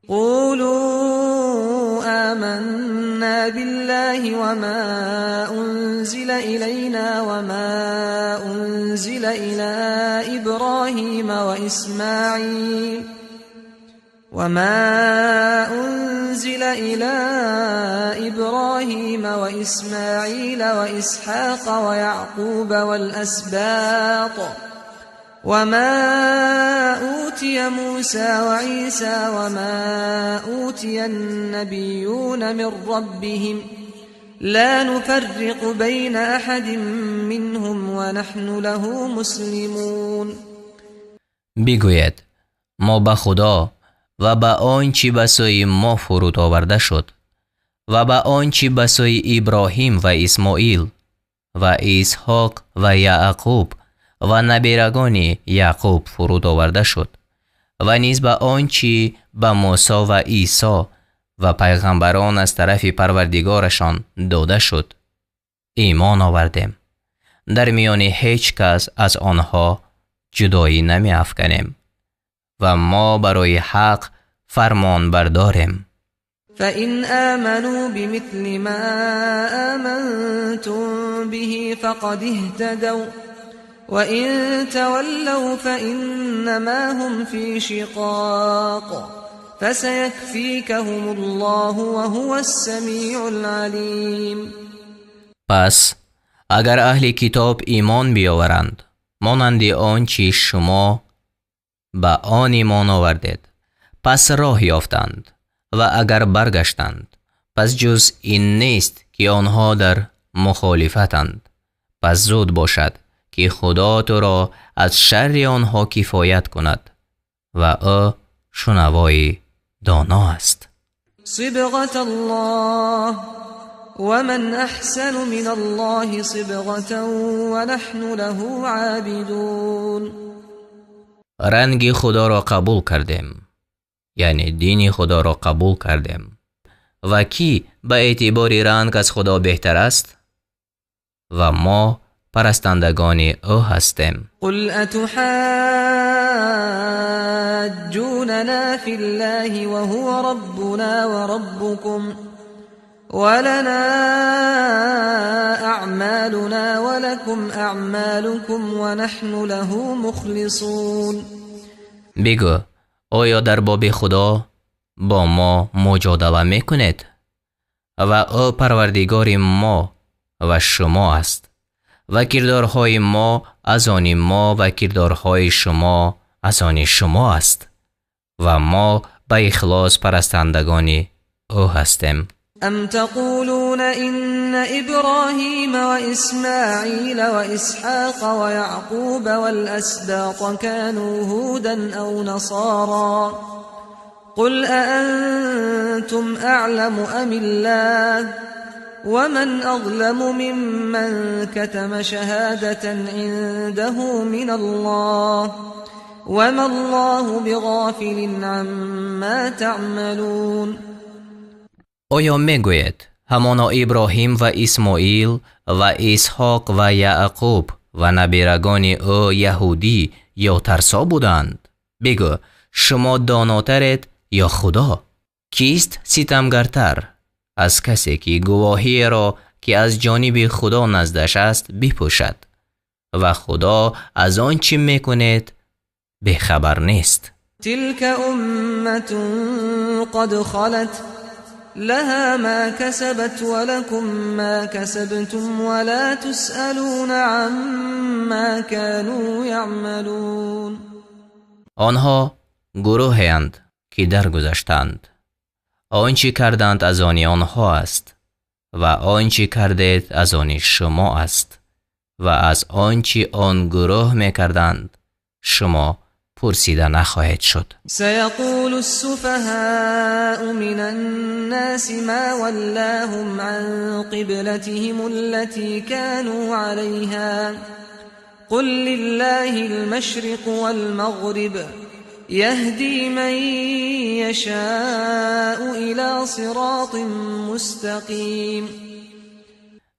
قولوا آمنا بالله وما أنزل إلينا وما أنزل إلى إبراهيم وإسماعيل وما أنزل إلى إبراهيم وإسماعيل وإسحاق ويعقوب والأسباط وما أوتي أوتي موسى وعيسى وما أوتي النبيون من ربهم لا نفرق بين أحد منهم ونحن له مسلمون. بگوید ما به خدا و به آنچه به سوی ما فرود آورده شد و به آنچه به سوی ابراهیم و اسماعیل و اسحاق و یعقوب و نبیرگان یعقوب فرود آورده شد و نیز به آنچه به موسی و عیسی و پیغمبران از طرف پروردگارشان داده شد ایمان آوردیم. در میان هیچ کس از آنها جدایی نمی افکنیم و ما برای حق فرمان برداریم. فإن آمنوا بمثل ما آمنتم به فقد اهتدوا وإن تولوا فإنما هم في شقاق فسيكفيكهم الله وهو السميع العليم. پس اگر اهل کتاب ایمان بیاورند مانند آنچه شما به آن ایمان آوردید پس راه یافتند و اگر برگشتند پس جز این نیست که آنها در مخالفتند. پس زود باشد که خدا تو را از شر آنها کفایت کند و او شنوای دانا است. صبغة الله ومن احسن من الله صبغة ونحن له عابدون. رنگ خدا را قبول کردیم، یعنی دین خدا را قبول کردیم. و کی به اعتبار رنگ از خدا بهتر است؟ و ما پرستندگان او هستیم. قل اتحاجوننا فی الله وهو ربنا وربكم ولنا اعمالنا ولكم اعمالكم ونحن له مخلصون. بگو آیا در باب خدا با ما مجادله میکنید؟ و او پروردگار ما و شما است و کردارهای ما از آن ما و کردارهای شما از آن شما است و ما به اخلاص پرستندگان او هستیم. ام تقولون ان ابراهیم و اسماعیل و اسحاق و یعقوب والاسباط كانوا هودا او نصارا قل اانتم اعلم ام الله ومن اظلم ممن كتم شهادة عنده من الله وما الله بغافل عما تعملون. آیا میگوید همانا ابراهیم و اسماعیل و اسحاق و یعقوب و نبیرگان او یهودی یا ترسا بودند؟ بگو شما داناترید یا خدا؟ کیست ستمگرتر از کسی که گواهی را که از جانب خدا نزدش است بپوشد و خدا از آن چی میکند بیخبر نیست. تلك امة قد خلت لها ما كسبت ولكم ما كسبتم ولا تسألون عما كانوا يعملون. آنها گروهی‌اند که درگذشتند. آنچه کردند از آن آنها است و آنچه کردید از آن شما است و از آنچه آن گروه میکردند شما پرسیده نخواهید شد. سیقول السفهاء من الناس ما ولاهم عن قبلتهم التي كانوا عليها قل لله المشرق والمغرب يهدي من يشاء إلى صراط مستقیم.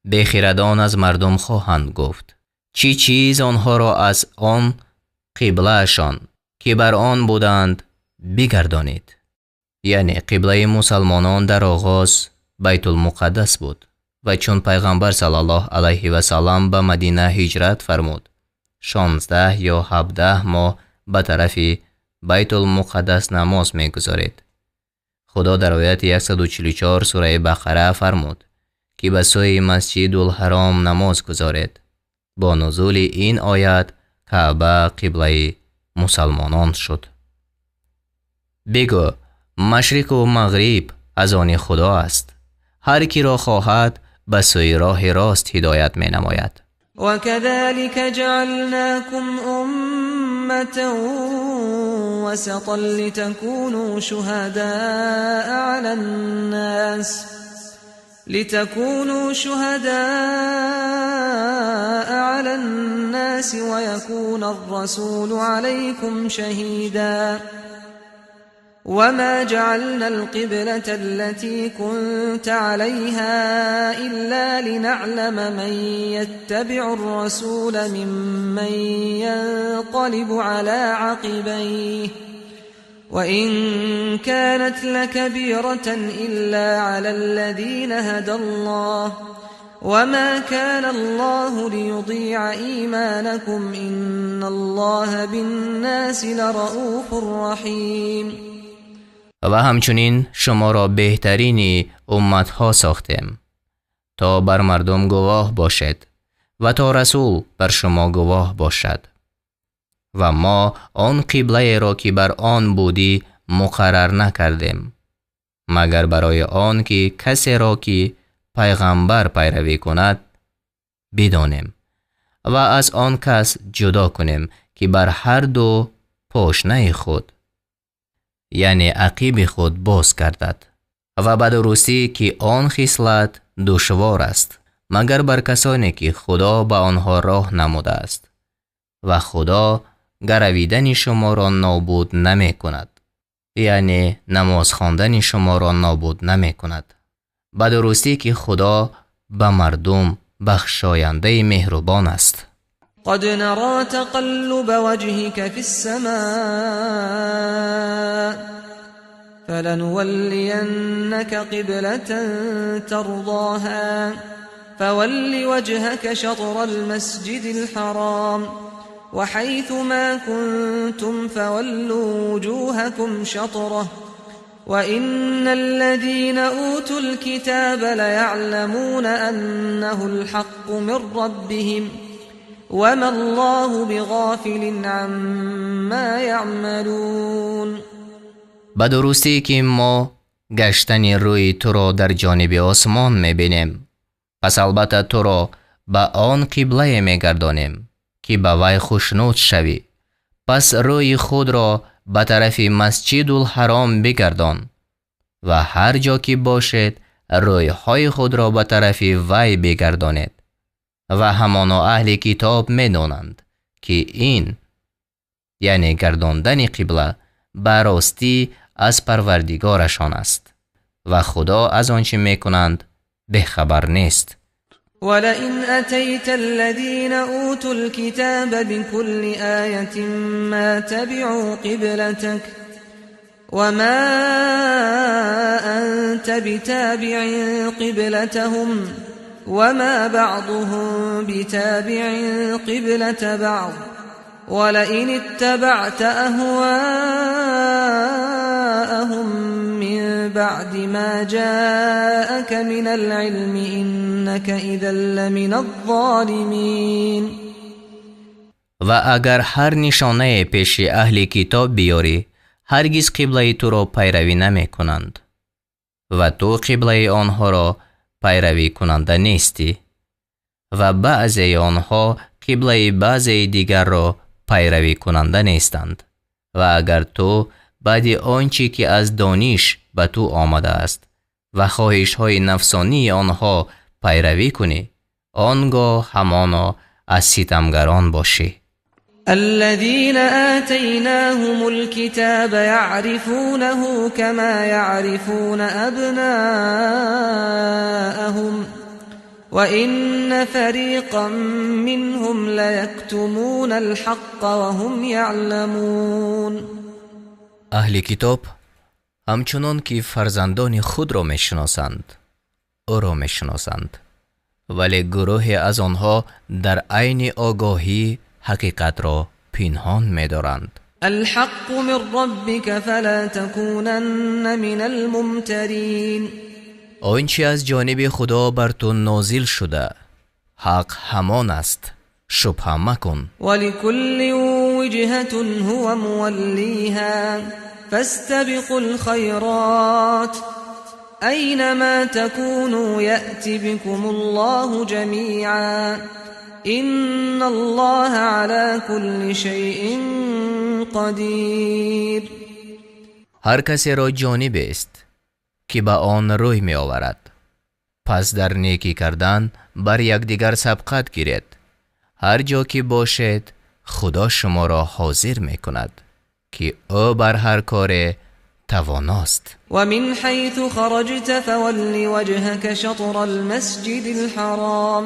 بیخردان از مردم خواهند گفت چی چیز آنها را از آن قبلهشان که بر آن بودند بگردانید. یعنی قبله مسلمانان در آغاز بیت المقدس بود و چون پیغمبر صلی الله علیه و سلم به مدینه هجرت فرمود 16 یا 17 ماه به طرف بیت المقدس نماز میگذارید. خدا در آیت 144 سوره بقره فرمود که به سوی مسجد الحرام نماز گذارید. با نزول این آیت کعبه قبله مسلمانان شد. Бигӯ машриқу мағриб аз они Худо аст. Ҳар киро хоҳад ба сӯи роҳи рост ҳидоят менамояд. وكذلك جعلناكم أمة وسطا لتكونوا شهداء على الناس ويكون الرسول عليكم شهيدا. وما جعلنا القبلة التي كنت عليها إلا لنعلم من يتبع الرسول ممن ينقلب على عقبيه وإن كانت لكبيرة إلا على الذين هدى الله وما كان الله ليضيع إيمانكم إن الله بالناس لرؤوف رحيم. Ва ҳамчунин шуморо беҳтарини умматҳо сохтем то бар мардум гувоҳ бошед ва то расул бар шумо гувоҳ бошад. Ва мо он қиблаеро ки бар он будӣ муқаррар накардем, магар барои он ки касеро ки пайғамбар пайравӣ кунад бидонем ва аз он кас ҷудо кунем ки бар ҳар ду пошнаи худ, яъне ақиби худ боз гардад. Ва ба дурустӣ ки он хислат душвор аст, магар бар касоне ки Худо ба онҳо роҳ намудааст ва Худо гаравидани шуморо нобуд намекунад, яъне намоз хондани шуморо нобуд намекунад. Ба дурустӣ ки Худо ба мардум бахшояндаи меҳрубон аст. قد نرى تقلب وجهك في السماء فلنولينك قبلة ترضاها فول وجهك شطر المسجد الحرام وحيث ما كنتم فولوا وجوهكم شطره وإن الذين أوتوا الكتاب ليعلمون أنه الحق من ربهم وما الله بغافل عما يعملون. Ба дурустӣ ки мо гаштани рӯи туро дар ҷониби осмон мебинем, пас албатта туро ба он қиблае мегардонем ки ба вай хушнуд шавӣ. Пас рӯи худро ба тарафи Масҷидул-Ҳаром бигардон ва ҳар ҷо ки бошед рӯйҳои худро ба тарафи вай бигардонед. Ва ҳамоно аҳли китоб медонанд ки ин, яъне гардондани қибла, ба ростӣ аз Парвардигорашон аст ва Худо аз он чӣ мекунанд бехабар нест. ولئن أتيت الذين أوتوا الكتاب بكل آية ما تبعوا قبلتك وما أنت بتابع قبلتهم وما بعضهم بتابع قبلة بعض ولئن اتبعت أهواءهم من بعد ما جاءك من العلم إنك إذا لمن الظالمين. Ва агар ҳар нишонае пеши аҳли китоб биёрӣ, ҳаргиз қиблаи туро пайравӣ намекунанд ва ту қиблаи онҳоро пайравӣ кунанда нестӣ ва баъзеи онҳо қиблаи баъзеи дигарро пайравӣ кунанда нестанд. Ва агар ту баъди он чӣ ки аз дониш ба ту омадааст ва хоҳишҳои нафсонии онҳо пайравӣ кунӣ, он гоҳ ҳамоно аз ситамгарон бошӣ. الذين آتيناهم الكتاب يعرفونه كما يعرفون أبناءهم وإن فريقا منهم ليكتمون الحق وهم يعلمون. Аҳли китоб ҳамчунон ки фарзандони худро мешиносанд, ӯро мешиносанд, вале гурӯҳе аз онҳо дар айни огоҳӣ ҳақиқатро пинҳон медоранд. الحق من ربك فلا تكونن من الممترين. Он чи аз ҷониби Худо бар ту нозил шуда, ҳақ ҳамон аст, шубҳа макун. ولكل وجهة هو موليها فاستبقوا الخيرات أينما تكونوا يأت بكم الله جميعا إن الله على كل شيء قدير. Ҳар касеро ҷонибест ки ба он рӯй меоварад, пас дар некӣ кардан бар якдигар сабқат гиред. Ҳар ҷо ки бошед, Худо шуморо ҳозир мекунад, ки ӯ бар ҳар коре тавоност. ومن حيث خرجت فول وجهك شطر المسجد الحرام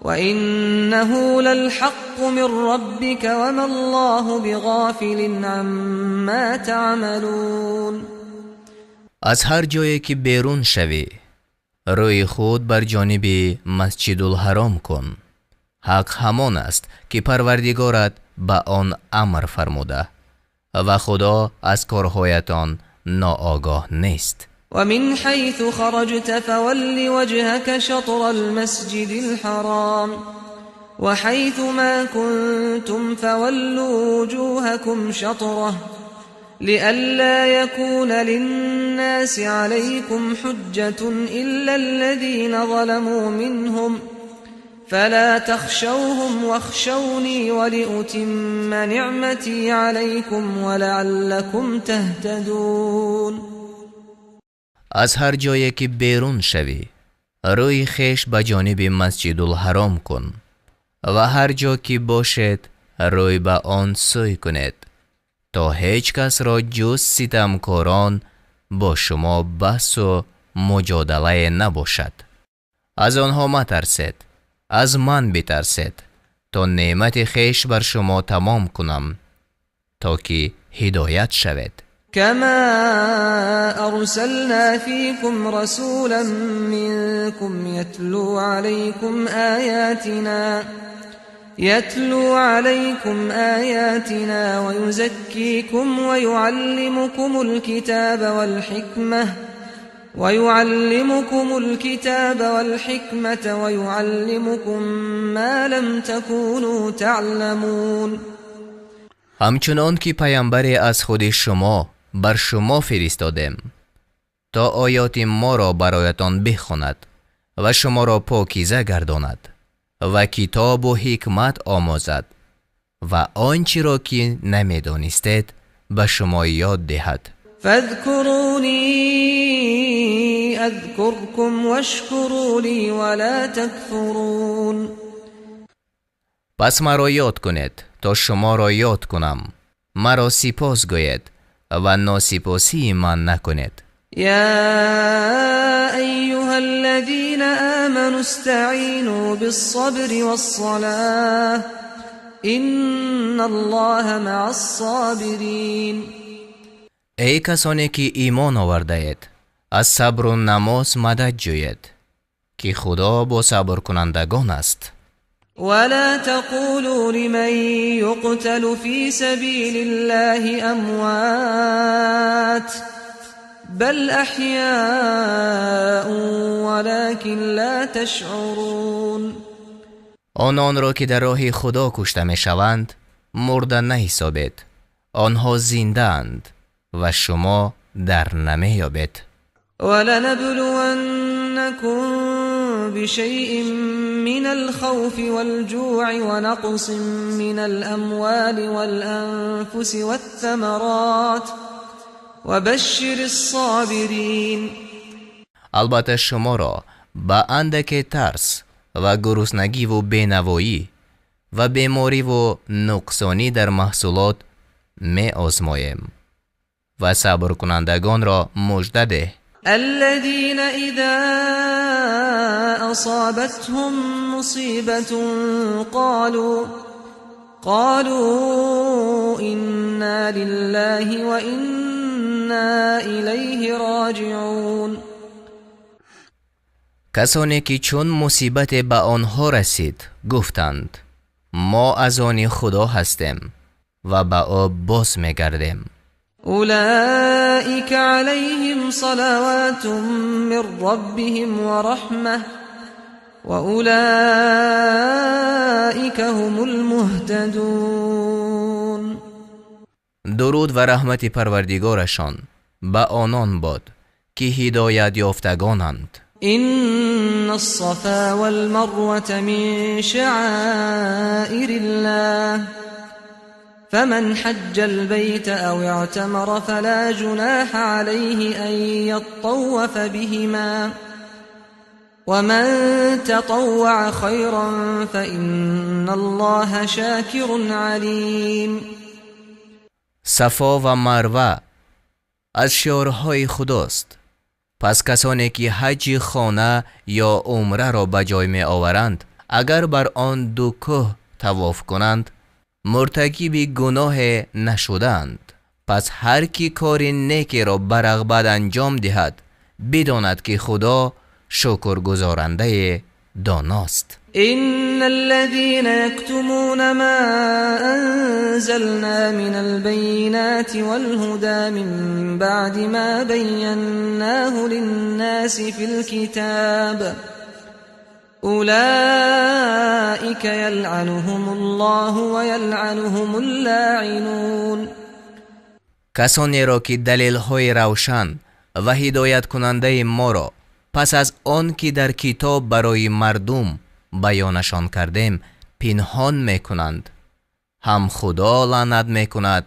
وإنه للحق من ربك وما الله بغافل عما تعملون. Аз ҳар ҷое ки берун шавӣ, рӯи худ бар ҷониби Масҷидулҳаром кун. Ҳақ ҳамон аст ки Парвардигорат ба он амр фармуда ва Худо аз корҳоятон ноогоҳ нест. ومن حيث خرجت فول وجهك شطر المسجد الحرام وحيث ما كنتم فولوا وجوهكم شطره لئلا يكون للناس عليكم حجة إلا الذين ظلموا منهم فلا تخشوهم واخشوني ولأتم نعمتي عليكم ولعلكم تهتدون. Аз ҳар ҷое ки берун шавӣ, рӯи хеш ба ҷониби Масҷидулҳаром кун ва ҳар ҷо ки бошед, рӯй ба он сӯй кунед, то ҳеҷ касро ҷуз ситамкорон бо шумо баҳсу муҷодалае набошад. Аз онҳо матарсед, аз ман битарсед, то неъмати хеш бар шумо тамом кунам, то ки ҳидоят шавед. كما أرسلنا فيكم رسولا منكم يتلو عليكم آياتنا ويزكيكم ويعلمكم الكتاب والحكمة ويعلمكم ما لم تكونوا تعلمون. Ҳамчунон ки паямбаре аз худи шумо бар шумо фиристодем, то оёти моро бароятон бихонад ва шуморо покиза гардонад ва китобу ҳикмат омӯзад ва он чиро ки намедонистед ба шумо ёд диҳад. فاذكروني أذكركم واشكروا لي ولا تكفرون. Пас маро ёд кунед, то шуморо ёд кунам. Маро сипос гӯед ва носипосии ман накунед. يا أيها الذين آمنوا استعينوا بالصبر والصلاة إن الله مع الصابرين. Эй касоне ки имон овардаед, аз сабру намоз мадад ҷӯед, ки Худо бо сабркунандагон аст. ولا تقولوا لمن يقتل في سبيل الله أموات بل أحياء ولكن لا تشعرون. Ононро ки дар роҳи Худо кушта мешаванд, мурда наҳисобед. Онҳо зиндаанд ва шумо дар намеёбед. ولنبلونكم بشيء من الخوف والجوع ونقص من الأموال والأنفس والثمرات وبشر الصابرين. Албатта шуморо ба андаке тарс ва гуруснагиву бенавоӣ ва бемориву нуқсонӣ дар маҳсулот меозмоем ва сабркунандагонро мужда деҳ. الذين إذا أصابتهم مصيبة قالوا إنا لله وإنا إليه راجعون. Касоне ки чун мусибате ба онҳо расид, гуфтанд: мо аз они Худо ҳастем ва ба ӯ боз мегардем. أولئك عليهم صلوات من ربهم ورحمة وأولئك هم المهتدون. Дуруд ва раҳмати Парвардигорашон ба онон бод, ки ҳидоят ёфтагонанд. إن الصفا والمروة من شعائر الله فمن حج البيت أو اعتمر فلا جناح عليه أن يطوف بهما ومن تطوع خيرا فإن الله شاكر عليم. Сафо ва Марва аз шиорҳои Худост. Пас касоне ки ҳаҷи хона ё умраро ба ҷой меоваранд, агар бар он ду кӯҳ тавоф кунанд, муртакиби гуноҳе нашудаанд. Пас ҳар ки кори некеро ба рағбат анҷом диҳад, бидонад, ки Худо шукргузорандаи доност. إن الذين يكتمون ما أنزلنا من البينات والهدى من بعد ما بيناه للناس في الكتاب أولئك يلعنهم الله ويلعنهم اللاعنون. Касонеро ки далелҳои равшан ва ҳидояткунандаи моро пас аз он ки дар китоб барои мардум баёнашон кардем, пинҳон мекунанд, ҳам Худо лаънат мекунад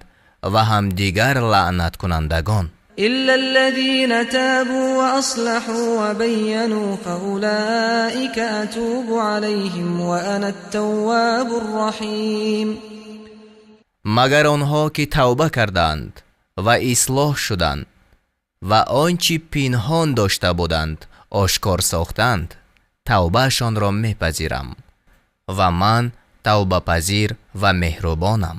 ва ҳам дигар лаънаткунандагон. إلا الذين تابوا وأصلحوا وبينوا فأولئك أتوب عليهم وأنا التواب الرحيم. Магар онҳо ки тавба карданд ва ислоҳ шуданд ва он чӣ пинҳон дошта буданд ошкор сохтанд, тавбаашонро мепазирам ва ман тавбапазир ва меҳрубонам.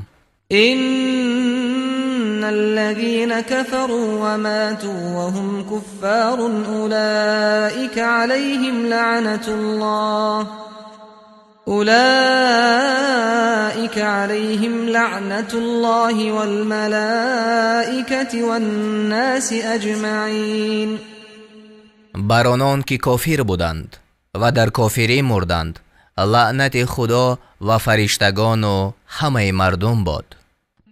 إن الذين كفروا وماتوا وهم كفار أولئك عليهم لعنة الله أولئك عليهم لعنة الله والملائكة والناس أجمعين. Бар онон ки кофир буданд ва дар кофирӣ мурданд, лаънати Худо ва фариштагону ҳамаи мардум бод.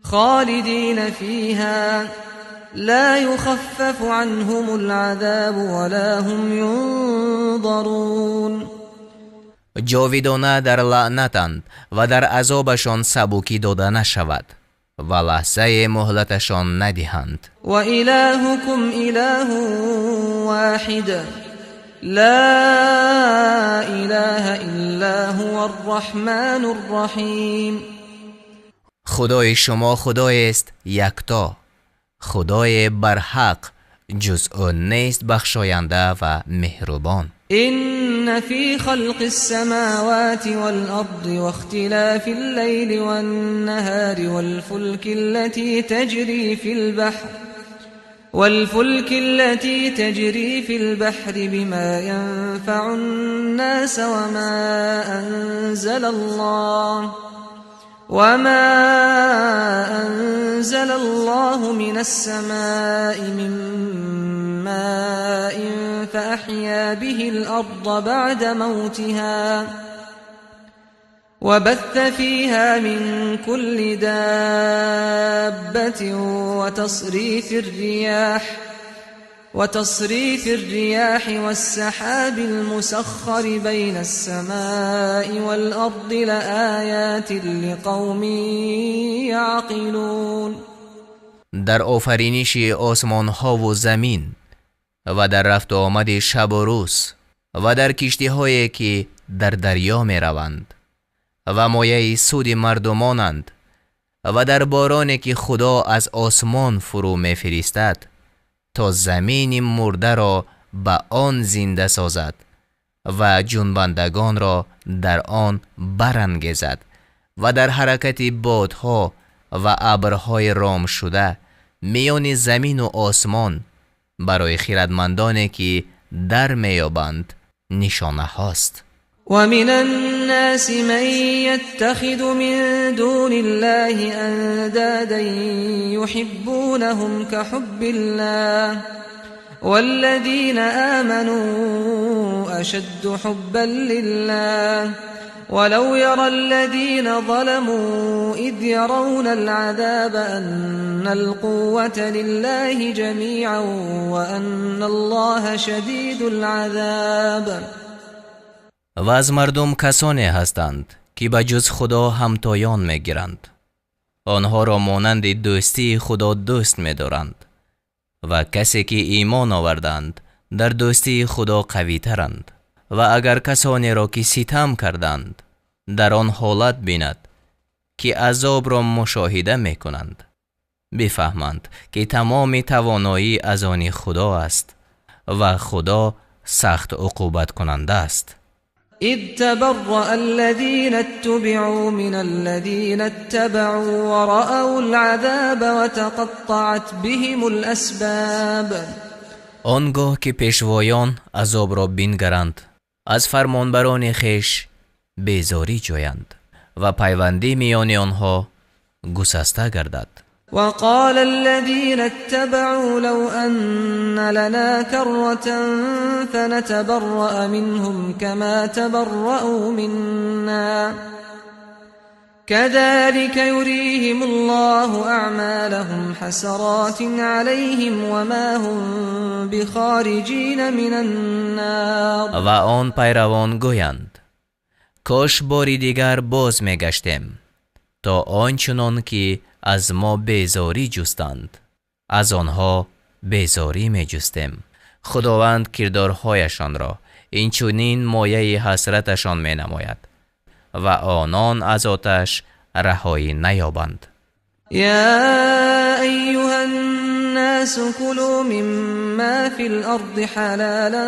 خالدين فيها لا يخفف عنهم العذاب ولا هم ينظرون. Ҷовидона дар лаънатанд ва дар азобашон сабукӣ дода нашавад ва лаҳзае муҳлаташон надиҳанд. وإلهكم إله واحد لا إله إلا هو الرحمن الرحيم. Худои шумо Худоест якто, Худое барҳақ, ҷуз ӯ нест, бахшоянда ва меҳрубон. إن في خلق السماوات والأرض واختلاف الليل والنهار والفلك التي تجري في البحر بما ينفع الناس وما أنزل الله من السماء من ماء فأحيا به الأرض بعد موتها وبث فيها من كل دابة وتصريف الرياح والسحاب المسخر بين السماء والأرض لآيات لقوم يعقلون. Дар офариниши осмонҳову замин ва дар рафту омади шабу рӯз ва дар киштиҳое ки дар дарё мераванд ва мояи суди мардумонанд ва дар бороне ки Худо аз осмон фурӯ мефиристад, то замини мурдаро ба он зинда созад ва ҷунбандагонро дар он барангезад ва дар ҳаракати бодҳо ва абрҳои ромшуда миёни замину осмон барои хирадмандоне ки дар меёбанд, нишонаҳост. ومن الناس من يتخذ من دون الله أندادا يحبونهم كحب الله والذين آمنوا أشد حبا لله. ولو يرى الذين ظلموا إذ يرون العذاب أن القوة لله جميعا وأن الله شديد العذاب. Ва аз мардум касоне ҳастанд, ки ба ҷуз Худо ҳамтоён мегиранд. Онҳоро монанди дӯстии Худо дӯст медоранд ва касе ки имон оварданд дар дӯстии Худо қавитаранд. Ва агар касонеро ки ситам карданд дар он ҳолат бинад, ки азобро мушоҳида мекунанд, бифаҳманд, ки тамоми тавоноӣ аз они Худо аст ва Худо сахт уқубаткунанда аст. إذ تبرأ الذين اتبعوا من الذين اتبعوا ورأوا العذاب وتقطعت بهم الأسباب. Он гоҳ ки пешвоён азобро бингаранд, аз фармонбарони хеш безорӣ ҷӯянд ва пайвандӣ миёни онҳо гусаста гардад. وقال الذين اتبعوا لو أن لنا كرة فنتبرأ منهم كما تبرأوا منا كذلك يريهم الله أعمالهم حسرات عليهم وما هم بخارجين من النار. Ва он пайравон гӯянд: кош бори дигар боз мегаштем, то он чунон ки аз мо безорӣ ҷустанд, аз онҳо безорӣ меҷустем. Худованд кирдорҳояшонро инчунин мояи ҳасраташон менамояд ва онон аз оташ раҳоӣ наёбанд. يا أيها الناس كلوا مما في الأرض حلالا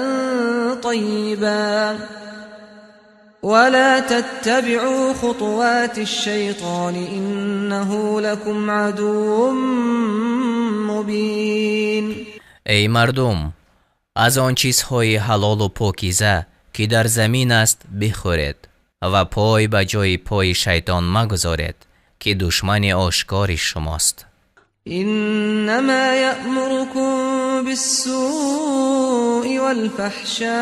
طيبا ولا تتبعوا خطوات الشيطان إنه لكم عدو مبين. Эй мардум, аз он чизҳои ҳалолу покиза, ки дар замин аст, бихӯред ва пой ба ҷои пои шайтон магузоред, ки душмани ошкори шумост. إنما يأمركم بالسوء والفحشاء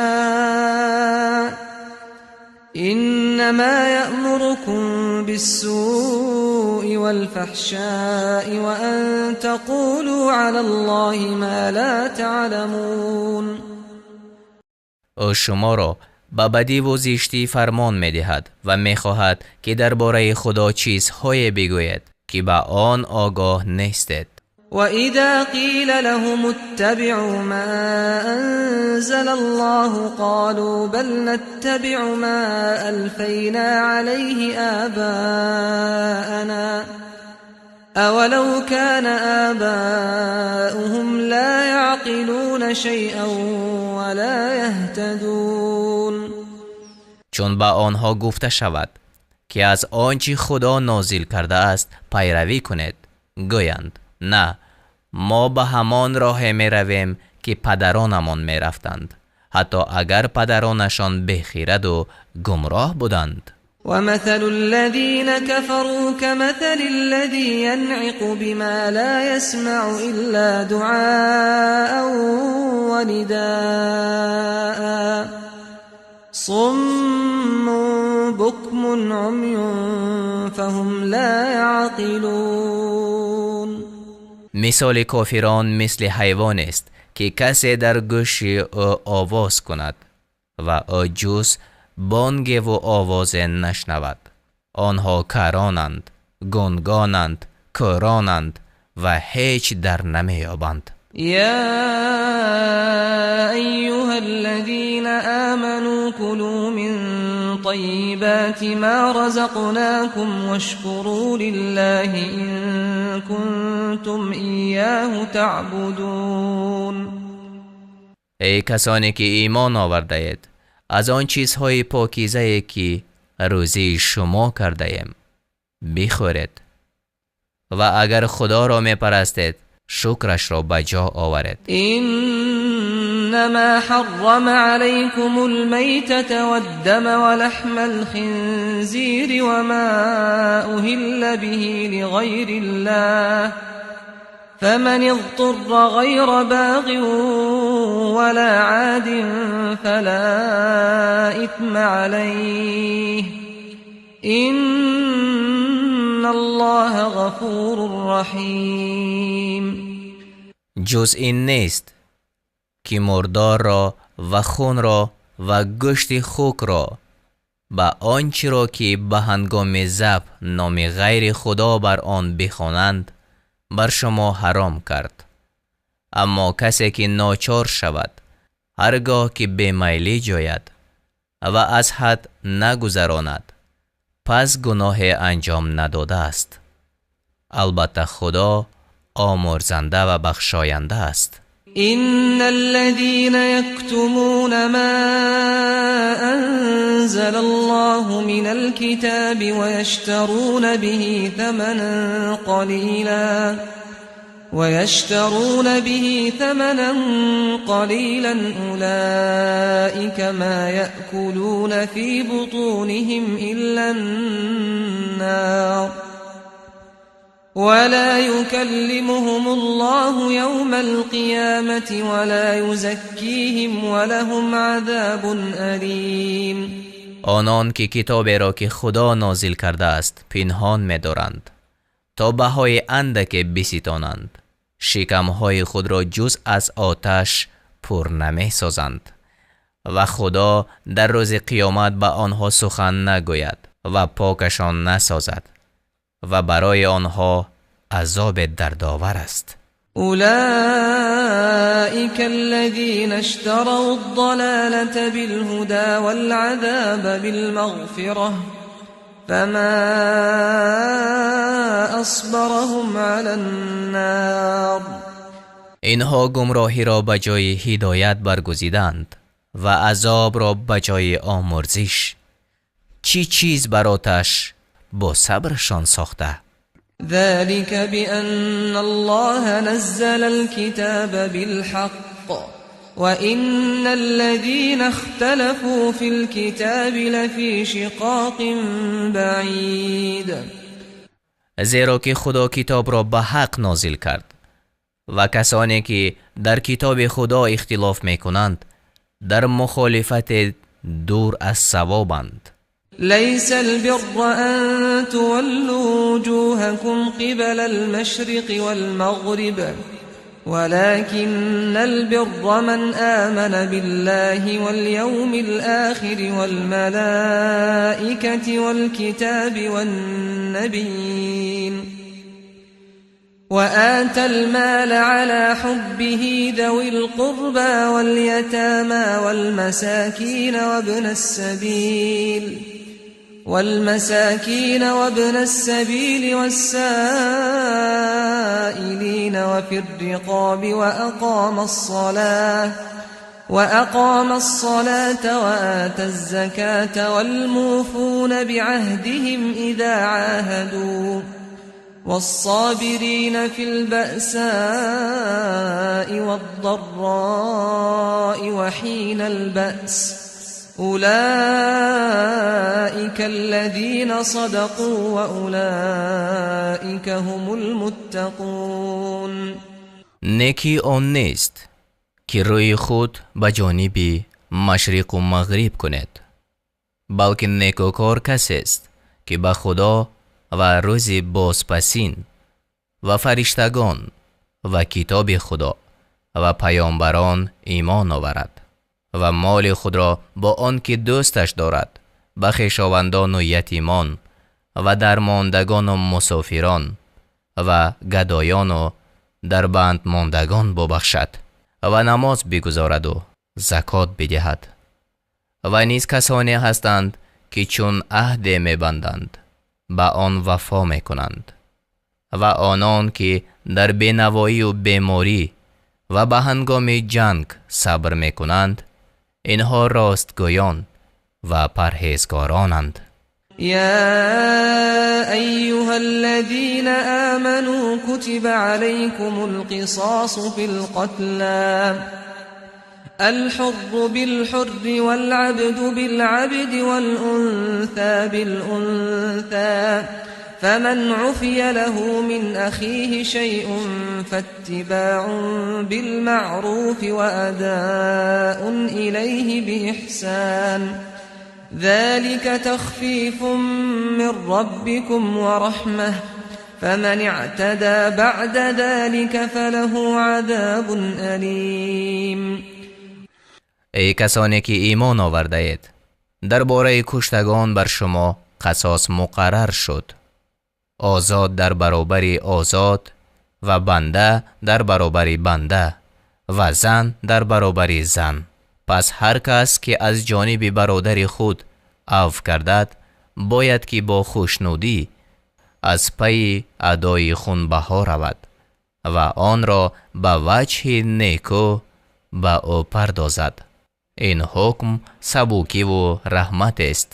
إنما يأمركم بالسوء والفحشاء وأن تقولوا على الله ما لا تعلمون. Ӯ шуморо ба бадиву зиштӣ фармон медиҳад ва мехоҳад, ки дар бораи Худо чизҳое бигӯед, ки ба он огоҳ нестед. وإذا قيل لهم اتبعوا ما أنزل الله قالوا بل نتبع ما ألفينا عليه آباءنا أولو كان آباؤهم لا يعقلون شيئا ولا يهتدون. Чун ба онҳо гуфта шавад, ки аз он чӣ Худо нозил кардааст пайравӣ кунед, гӯянд: на, мо ба ҳамон роҳе меравем, ки падаронамон мерафтанд, ҳатто агар падаронашон бехираду гумроҳ буданд. ومثل الذين كفروا كمثل الذي ينعق بما لا يسمع إلا دعاء ونداء صم بكم عمي فهم لا يعقلون. Мисоли кофирон мисли ҳайвонест, ки касе дар гӯши ӯ овоз кунад ва ӯ ҷуз бонгеву овозе нашнавад. Онҳо каронанд, гунгонанд, кӯронанд ва ҳеҷ дар намеёбанд. يا أيها الذين آمنوا كلوا من طيبات ما رزقناكم واشكروا لله إن كنتم إياه تعبدون. Эй касоне ки имон овардаед, аз он чизҳои покизае, ки рӯзии шумо кардаем, бихӯред ва агар Худоро мепарастед, шукрашро ба ҷо оваред. إنما حرم عليكم الميتة والدم ولحم الخنزير وما أهل به لغير الله فمن اضطر غير باغ ولا عاد فلا إثم عليه إن الله غفور رحيم. Ҷуз ин нест, ки мурдорро ва хунро ва гӯшти хукро ба он чиро, ки ба ҳангоми забҳ номи ғайри Худо бар он бихонанд, бар шумо ҳаром кард. Аммо касе ки ночор шавад, ҳар гоҳ ки бемайлӣ ҷояд ва аз ҳад нагузаронад, пас гуноҳе анҷом надодааст. Албатта, Худо омурзанда ва бахшоянда аст. إن الذين يكتمون ما أنزل الله من الكتاب ويشترون به ثمنا قليلا أولئك ما يأكلون في بطونهم إلا النار ولا يكلمهم الله يوم القيامة ولا يزكيهم ولهم عذاب أليم. Онон ки китоберо, ки Худо нозил кардааст, пинҳон медоранд, то баҳои андаке биситонанд, шикамҳои худро ҷуз аз оташ пур намесозанд ва Худо дар рӯзи қиёмат ба онҳо сухан нагӯяд ва покашон насозад ва барои онҳо азобе дардовар аст. أولئك الذين اشتروا الضلالة بالهدى والعذاب بالمغفرة فما أصبرهم على النار. Инҳо гумроҳиро ба ҷои ҳидоят баргузиданд ва азобро ба ҷои омурзиш. Чӣ чиз бар оташ бо сабршон сохта? ذلك بأن الله نزل الكتاب بالحق وإن الذين اختلفوا في الكتاب لفي شقاق بعيد. Зеро ки Худо китобро ба ҳақ нозил кард ва касоне ки дар китоби Худо ихтилоф мекунанд, дар мухолифате дур аз савобанд. ليس البر أن تولوا وجوهكم قبل المشرق والمغرب ولكن البر من آمن بالله واليوم الآخر والملائكة والكتاب والنبيين وآتى المال على حبه ذوي القربى واليتامى والمساكين وابن السبيل والسائلين وفي الرقاب وأقام الصلاة وآتى الزكاة والموفون بعهدهم إذا عاهدوا والصابرين في البأساء والضراء وحين البأس أولئك الذين صدقوا وأولئك هم المتقون. Некӣ он нест, ки рӯи худ ба ҷониби машриқу мағриб кунед, балки некӯкор касест, ки ба Худо ва рӯзи бозпасин ва фариштагон ва китоби Худо ва паёмбарон имон оварад ва моли худро бо он ки дӯсташ дорад ба хешовандону ятимон ва дармондагону мусофирон ва гадоёну дарбандмондагон бубахшад ва намоз бигузораду закот бидиҳад. Ва низ касоне ҳастанд, ки чун аҳде мебанданд, ба он вафо мекунанд, ва онон ки дар бенавоию беморӣ ва ба ҳангоми ҷанг сабр мекунанд, инҳо ростгӯён ва парҳезгоронанд. يا أيها الذين آمنوا كتب عليكم القصاص في القتلى الحر بالحر والعبد بالعبد والأنثى بالأنثى فمن عفي له من أخيه شيء فاتباع بالمعروف وأداء إليه بإحسان. ذلك تخفيف من ربكم ورحمة فمن اعتدى بعد ذلك فله عذاب أليم. Эй касоне ки имон овардаед, дар бораи куштагон бар шумо қасос муқаррар шуд. Озод дар баробари озод ва банда дар баробари банда ва зан дар баробари зан. Пас ҳар кас ки аз ҷониби бародари худ афв кардад, бояд ки бо хушнудӣ аз пайи адои хунбаҳо равад ва онро ба ваҷҳи неку ба ӯ пардозад. Ин ҳукм сабукиву раҳматест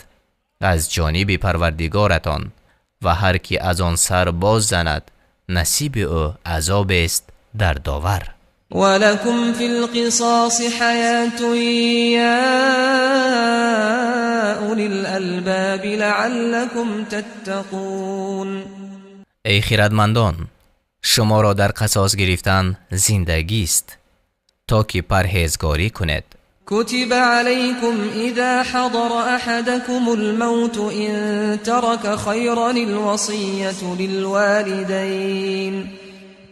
аз ҷониби Парвардигоратон ва ҳар ки аз он сар боз занад, насиби ӯ азобест дардовар. ولكم في القصاص حياة يا أولي الألباب لعلكم تتقون. Эй хирадмандон, шуморо дар қасос гирифтан зиндагист, то ки парҳезгорӣ кунед. كتب عليكم إذا حضر أحدكم الموت إن ترك خيرا الوصية للوالدين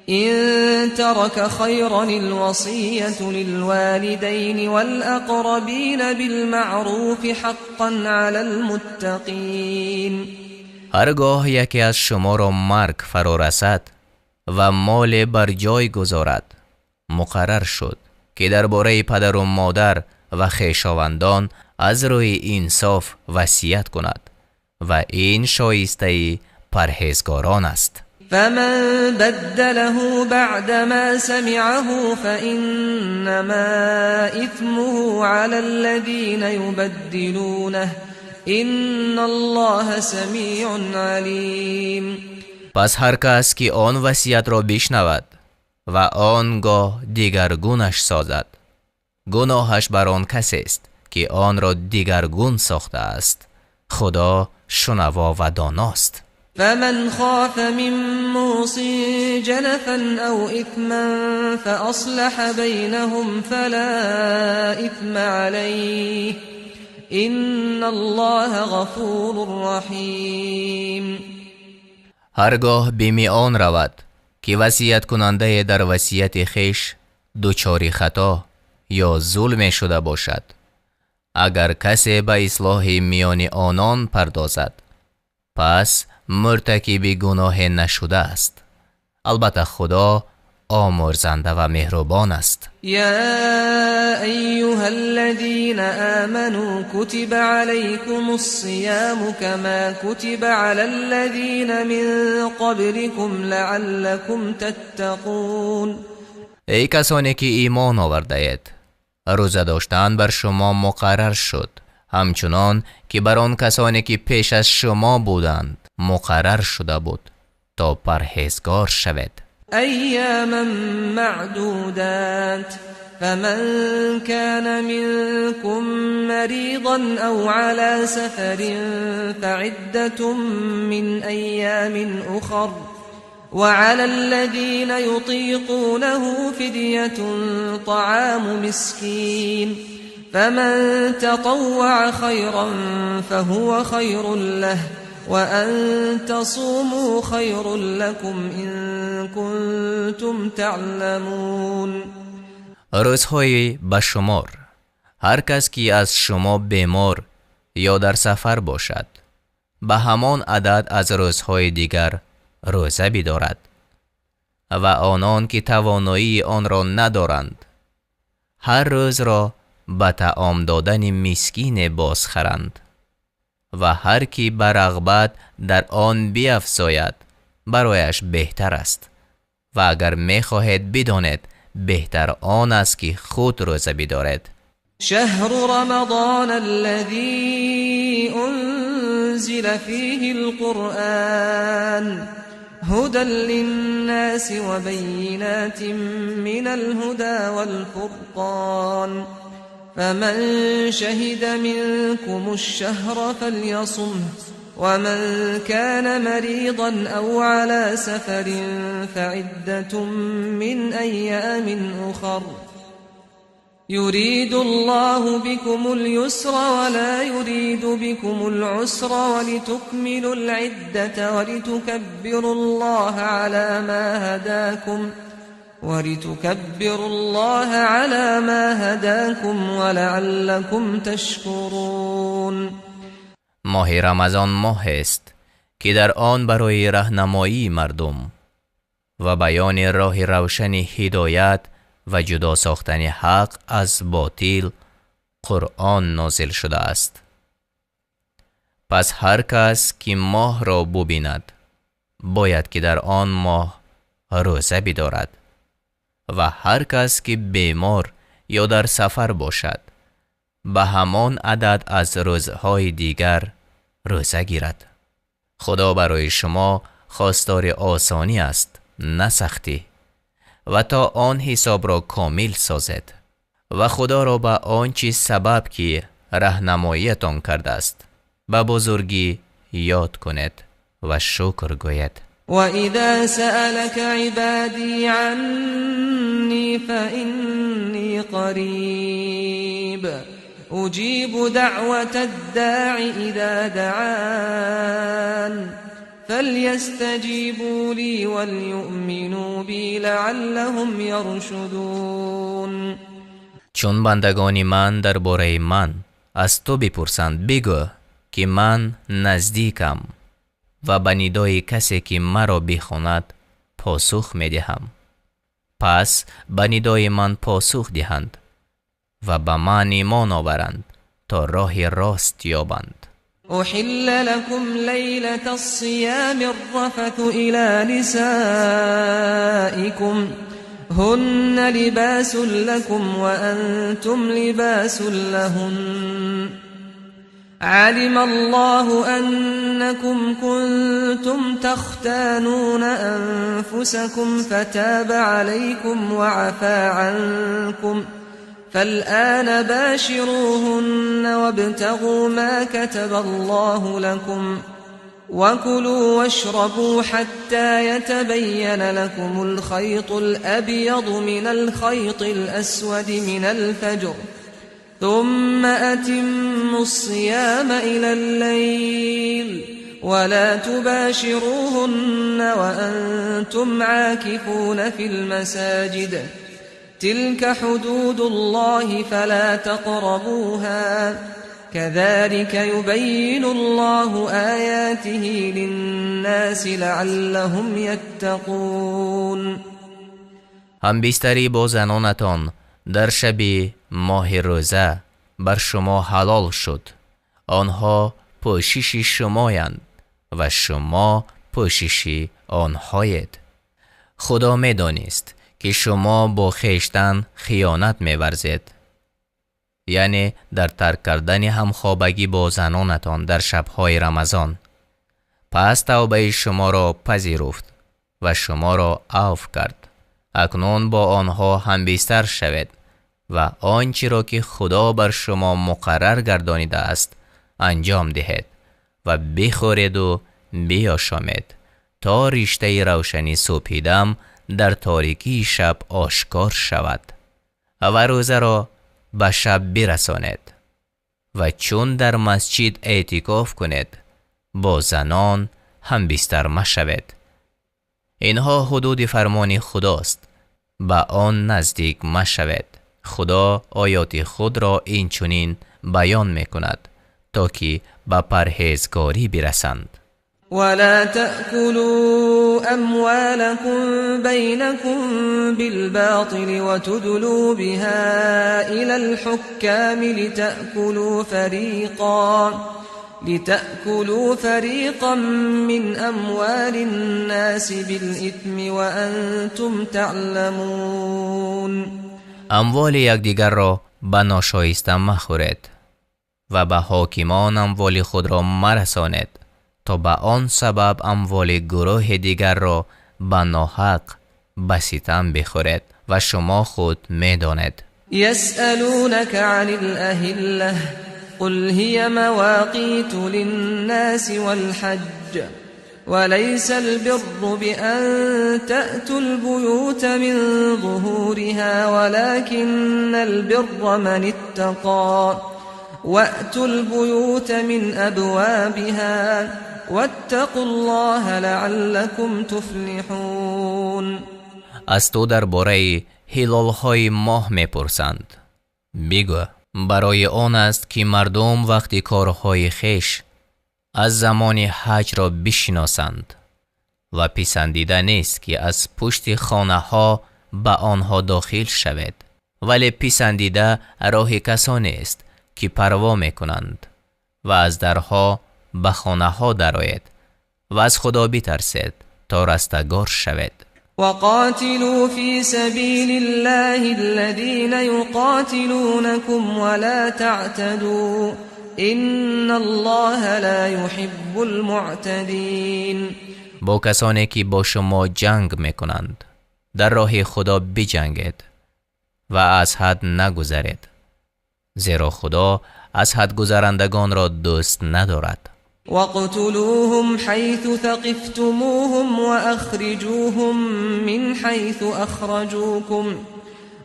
إن ترك خيرا الوصية للوالدين والأقربين بالمعروف حقا على المتقين. Ҳаргоҳ яке аз шуморо марг фаро расад ва моле бар ҷой гузорад, муқаррар шуд ки дар бораи падару модар ва хешовандон аз рӯи инсоф васият кунад ва ин шоистаи парҳезгорон аст. فمن بدله بعدما سمعه فإنما إثمه على الذين يبدلونه إن الله سميع عليم. Пас ҳар кас ки он васиятро бишнавад ва он гоҳ дигаргунаш созад, гуноҳаш бар он касест ки онро дигаргун сохтааст. Худо шунаво ва доност. فمن خاف من موص جنفا أو إثما فأصلح بينهم فلا إثم عليه إن الله غفور رحيم. Ҳаргоҳ бими он равад ки васияткунандае дар васияти хеш дучори хато ё зулме шуда бошад, агар касе ба ислоҳи миёни онон пардозад, пас муртакиби гуноҳе нашудааст. Албатта Худо омӯрзанда ва меҳрубон аст. يا أيها الذين آمنوا كتب عليكم الصيام كما كتب على الذين من قبلكم لعلكم تتقون. Эй касоне ки имон овардаед, рӯза доштан бар шумо муқаррар шуд, ҳамчунон ки бар он касоне ки пеш аз шумо буданд муқаррар шуда буд, то парҳезгор шавед. أياما معدودات فمن كان منكم مريضا أو على سفر فعدة من أيام أخر وعلى الذين يطيقونه فدية طعام مسكين فمن تطوع خيرا فهو خير له وأن تصوموا خير لكم إن كنتم تعلمون. Рӯзҳои ба шумор ҳар кас ки аз шумо бемор ё дар сафар бошад, ба ҳамон адад аз рӯзҳои дигар рӯза бидорад ва онон ки тавоноии онро надоранд, ҳар рӯзро ба таом додани мискине бозхаранд ва ҳар ки ба рағбат дар он биафзояд, барояш беҳтар аст. Ва агар мехоҳед бидонед, беҳтар он аст ки худ рӯза бидоред. شهر رمضان الذي أنزل فيه القرآن هدى للناس وبينات من الهدى والفرقان فمن شهد منكم الشهر فليصمه ومن كان مريضا أو على سفر فعدة من أيام أخر. يريد الله بكم اليسر ولا يريد بكم العسر ولتكملوا العدة ولتكبروا الله على ما هداكم ولتكبروا الله على ما هداكم ولعلكم تشكرون. ماه رمضان ماه است که در آن برای راهنمایی مردم و بیان راه روشن هدایت و جدا ساختن حق از باطل قرآن نازل شده است. پس هر کس که ماه را ببیند باید که در آن ماه روزه بدارد و هر کس که بیمار یا در سفر باشد به همان عدد از روزهای دیگر روزه گیرد. خدا برای شما خواستار آسانی است، نه سختی، و تا آن حساب را کامل سازد و خدا را به آن چیز سبب که راهنماییتان کرده است به بزرگی یاد کنید و شکر گوید. و اذا سألك عبادی عنی فإنی قریب اجیب دعوة الداع اذا دعان فليستجيبوا لي وليؤمنوا بي لعلهم يرشدون. چون بندگان من درباره من از تو بپرسند، بگو که من نزدیکم و به ندای کسی که مرا بخواند پاسخ میدهم. پس به ندای من پاسخ دهند و به من ایمان آورند تا راه راست یابند. أحل لكم ليلة الصيام الرفث إلى نسائكم هن لباس لكم وأنتم لباس لهن علم الله أنكم كنتم تختانون أنفسكم فتاب عليكم وعفا عنكم فالآن باشروهن وابتغوا ما كتب الله لكم وكلوا واشربوا حتى يتبين لكم الخيط الأبيض من الخيط الأسود من الفجر ثم أتموا الصيام إلى الليل ولا تباشروهن وأنتم عاكفون في المساجد تلك حدود الله فلا تقربوها كذلك يبين الله آياته للناس لعلهم يتقون. همبستری با زنانتان در شب ماه روزه بر شما حلال شد. آنها پوشش شمایند و شما پوشش آنهایید. خدا میدانست که شما با خویشتن خیانت می‌ورزید، یعنی در ترک کردن همخوابگی با زنانتان در شب‌های رمضان. پس توبه شما را پذیرفت و شما را عفو کرد. اکنون با آنها همبستر شوید و آنچه را که خدا بر شما مقرر گردانیده است انجام دهید و بخورید و بیاشامید تا رشته روشنی سپیدم در تاریکی شب آشکار شود و روزه را به شب برسانید و چون در مسجد اعتکاف کنید با زنان هم بستر مشوید. اینها حدود فرمان خداست، به آن نزدیک مشوید. خدا آیات خود را این چنین بیان میکند تا که به پرهیزگاری برسند. ولا تأكلوا أموالكم بينكم بالباطل وتدلوا بها إلى الحكام لتأكلوا فريقا من أموال الناس بالإثم وأنتم تعلمون. اموال یکدیگر را به ناشایسته مخورید و به حاکمان اموال خود را مرسانید تا به آن سبب اموال گروه دیگر را به ناحق به ستم بخورید و شما خود میدانید. یسألونک عن الأهله قل هي مواقیت للناس والحج وليس البر بأن تأتوا البيوت من ظهورها ولكن البر من اتقى وأتوا البيوت من أبوابها واتقوا الله لعلكم تفلحون. Аз ту дар бораи ҳилолҳои моҳ мепурсанд. Бигӯ, барои он аст ки мардум вақти корҳои хеш аз замони ҳаҷро бишиносанд ва писандида нест ки аз пушти хонаҳо ба онҳо дохил шавед, вале писандида роҳи касонест ки парво мекунанд ва аз дарҳо ба хонаҳо дароед ва аз Худо битарсед то растагор шавед. وقاتلوا في سبيل الله الذين يقاتلونكم ولا تعتدوا إن الله لا يحب المعتدين. Бо касоне ки бо шумо ҷанг мекунанд дар роҳи Худо биҷангед ва аз ҳад нагузаред, зеро Худо аз ҳад гузарандагонро дӯст надорад. واقتلوهم حيث ثقفتموهم وأخرجوهم من حيث أخرجوكم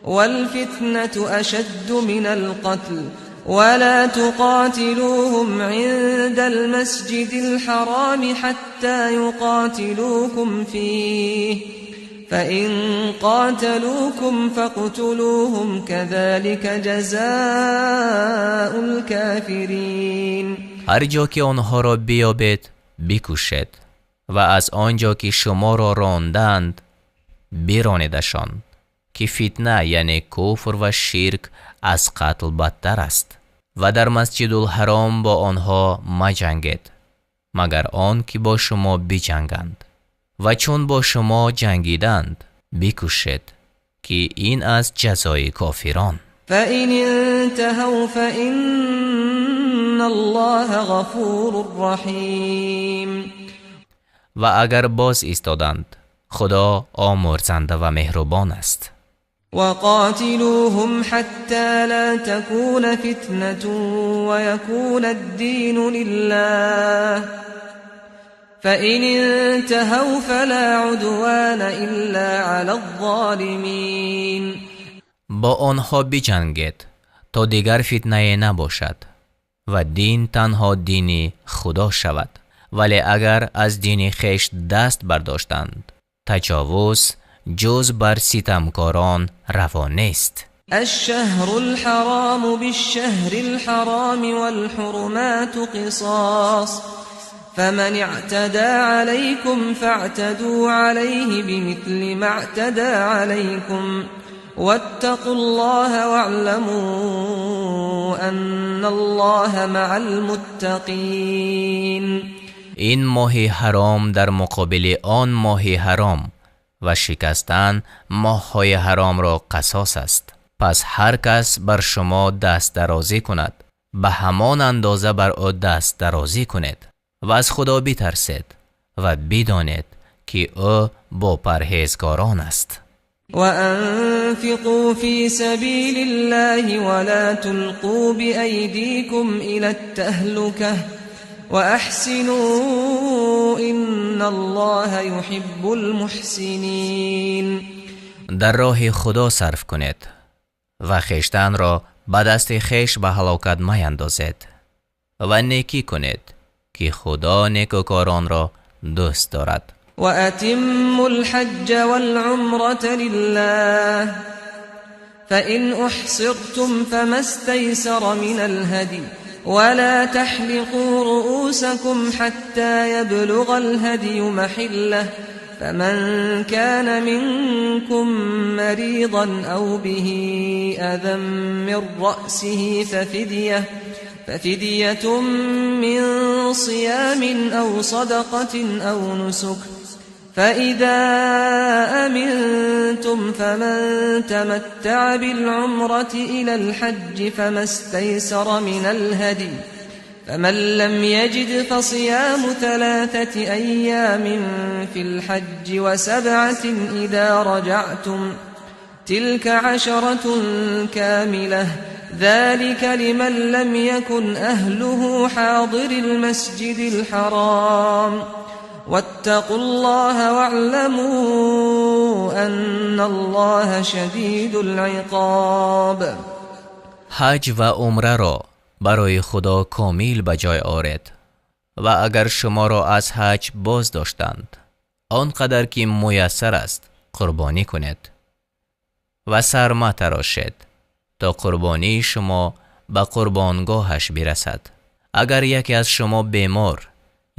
والفتنة أشد من القتل ولا تقاتلوهم عند المسجد الحرام حتى يقاتلوكم فيه فإن قاتلوكم فاقتلوهم كذلك جزاء الكافرين. Ҳар ҷо ки онҳоро биёбед бикушед ва аз он ҷо ки шуморо ронданд биронедашон, ки фитна яъне куфр ва ширк аз қатл бадтар аст. Ва дар Масҷидулҳаром бо онҳо маҷангед, магар он ки бо шумо биҷанганд, ва чун бо шумо ҷангиданд бикушед, ки ин аз ҷазои кофирон. فإن انتهوا فإن الله غفور رحيم. Ва агар боз истоданд, Худо омурзанда ва меҳрубон аст. وقاتلوهم حتى لا تكون فتنة ويكون الدين لله فإن انتهوا فلا عدوان إلا على الظالمين. Бо онҳо биҷангед то дигар фитнае набошад ва дин танҳо дини Худо шавад. Вале агар аз дини хеш даст бардоштанд, таҷовуз ҷуз бар ситамкорон раво нест. الشهر الحرام بالشهر الحرام والحرمات قصاص فمن اعتدى عليكم فاعتدوا عليه بمثل ما اعتدى عليكم واتقوا الله واعلموا أن الله مع المتقين. Ин моҳи ҳаром дар муқобили он моҳи ҳаром ва шикастан моҳҳои ҳаромро қасос аст. Пас ҳар кас бар шумо даст дарозӣ кунад, ба ҳамон андоза бар ӯ даст дарозӣ кунед ва аз Худо битарсед ва бидонед ки ӯ бо парҳезгорон аст. وأنفقوا في سبيل الله ولا تلقوا بأيديكم إلى التهلكة وأحسنوا إن الله يحب المحسنين. Дар роҳи Худо сарф кунед ва хештанро ба дасти хеш ба ҳалокат маяндозед ва некӣ кунед, ки Худо некӯкоронро дӯст дорад. وأتموا الحج والعمرة لله فإن أحصرتم فما استيسر من الهدي ولا تحلقوا رؤوسكم حتى يبلغ الهدي محله فمن كان منكم مريضا أو به أذى من رأسه ففدية من صيام أو صدقة أو نسك فإذا أمنتم فمن تمتع بالعمرة إلى الحج فما استيسر من الهدي فمن لم يجد فصيام 3 أيام في الحج و7 إذا رجعتم تلك 10 كاملة ذلك لمن لم يكن أهله حاضر المسجد الحرام. واتقوا الله واعلموا أن الله شديد العقاب. Ҳаҷ ва умраро барои Худо комил ба ҷой оред ва агар шуморо аз ҳаҷ боз доштанд, он қадар ки муяссар аст қурбонӣ кунед ва сар матарошед то қурбонии шумо ба қурбонгоҳаш бирасад. Агар яке аз шумо бемор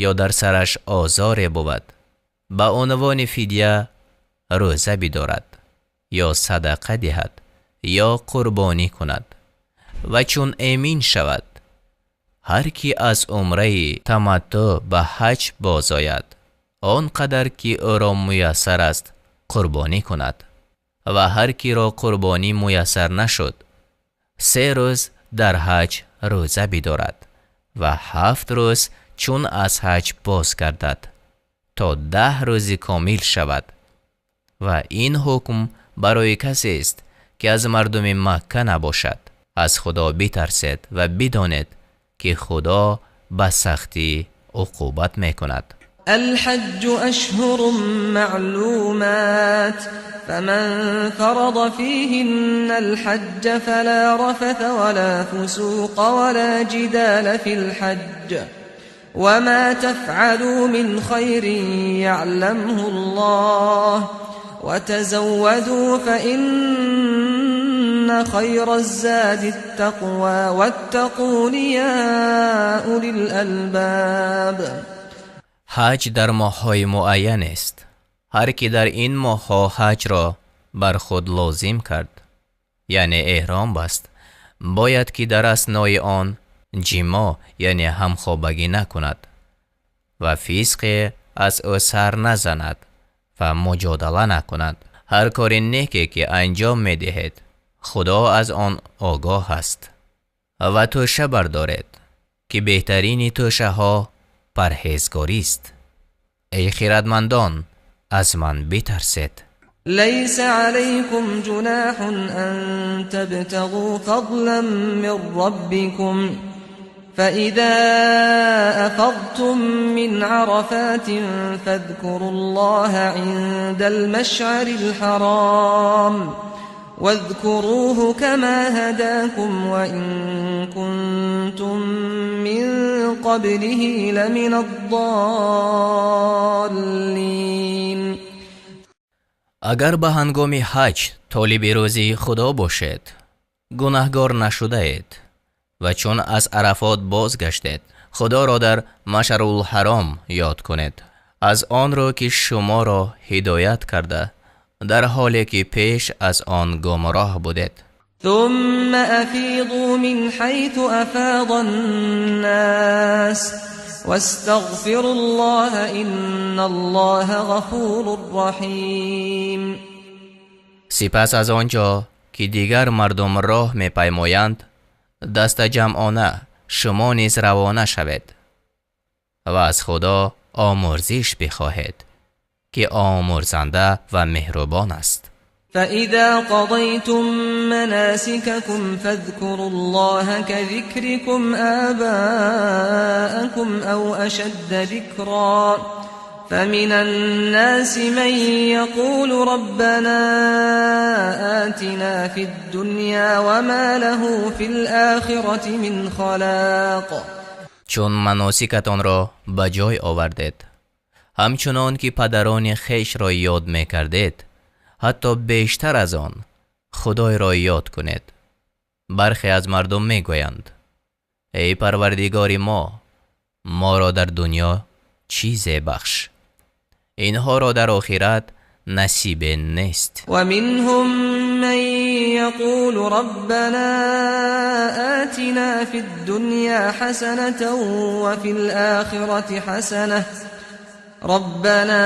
ё дар сараш озоре бувад, ба унвони фидя рӯза бидорад ё садақа диҳад ё қурбонӣ кунад ва чун эмин шавад, ҳар ки аз умраи таматтӯъ ба ҳаҷ бозояд, он қадар ки ӯро муяссар аст қурбонӣ кунад ва ҳар киро қурбонӣ муяссар нашуд, 3 рӯз дар ҳаҷ рӯза бидорад ва 7 рӯз чун аз ҳаҷ боз гардад то 10 рӯзи комил шавад. Ва ин ҳукм барои касест ки аз мардуми Макка набошад. Аз Худо битарсед ва бидонед ки Худо ба сахтӣ уқубат мекунад. الحج أشهر معلومات فمن فرض فيهن الحج فلا رفث ولا فسوق ولا جدال في الحج وما تفعلوا من خير يعلمه الله وتزودوا فإن خير الزاد التقوى واتقون يا أولي الألباب. Ҳаҷ дар моҳҳои муайян аст. Ҳар ки дар ин моҳҳо ҳаҷро бар худ лозим кард, яъне эҳром баст, бояд ки дар аснои он ҷимо, яъне ҳамхобагӣ накунад ва фисқе аз ӯ сар назанад ва муҷодала накунад. Ҳар кори неке ки анҷом медиҳед, Худо аз он огоҳ аст. Ва тӯша бардоред, ки беҳтарини тӯшаҳо парҳезгорист. Эй хирадмандон, аз ман битарсед. ليس عليكم جناح أن تبتغوا فضلا من ربكم فإذا أفضتم من عرفات فاذكروا الله عند المشعر الحرام واذكروه كما هداكم وإن كنتم من قبله لمن الضالين. Агар ба ҳангоми ҳаҷ толиби рӯзии Худо бошед, гунаҳгор нашудаед ва чун аз Арафот бозгаштед, Худоро дар Машарулҳаром ёд кунед, аз он рӯ ки шуморо ҳидоят карда, дар ҳоле ки пеш аз он гумроҳ будед. ثم أفيضوا من حيث أفاض الناس واستغفروا الله إن الله غفور رحيم. Сипас аз он ҷо ки дигар мардум роҳ мепаймоянд, дастаҷамъона шумо низ равона шавед ва аз Худо омурзиш бихоҳед, ки омурзанда ва меҳрубон аст. فإذا قضيتم مناسككم فاذكروا الله كذكركم آباءكم أو أشد ذكرا فمن الناس من يقول ربنا آتنا في الدنيا وما له في الآخرة من خلاق. Чун маносикатонро ба ҷой овардед, ҳамчунон ки падарони хешро ёд мекардед, ҳатто бештар аз он Худойро ёд кунед. Бархе аз мардум мегӯянд: эй Парвардигори мо, моро дар дунё чизе бахш, инҳоро дар охират насибе нест. ومنهم من يقول ربنا آتنا في الدنيا حسنة وفي الآخرة حسنة ربنا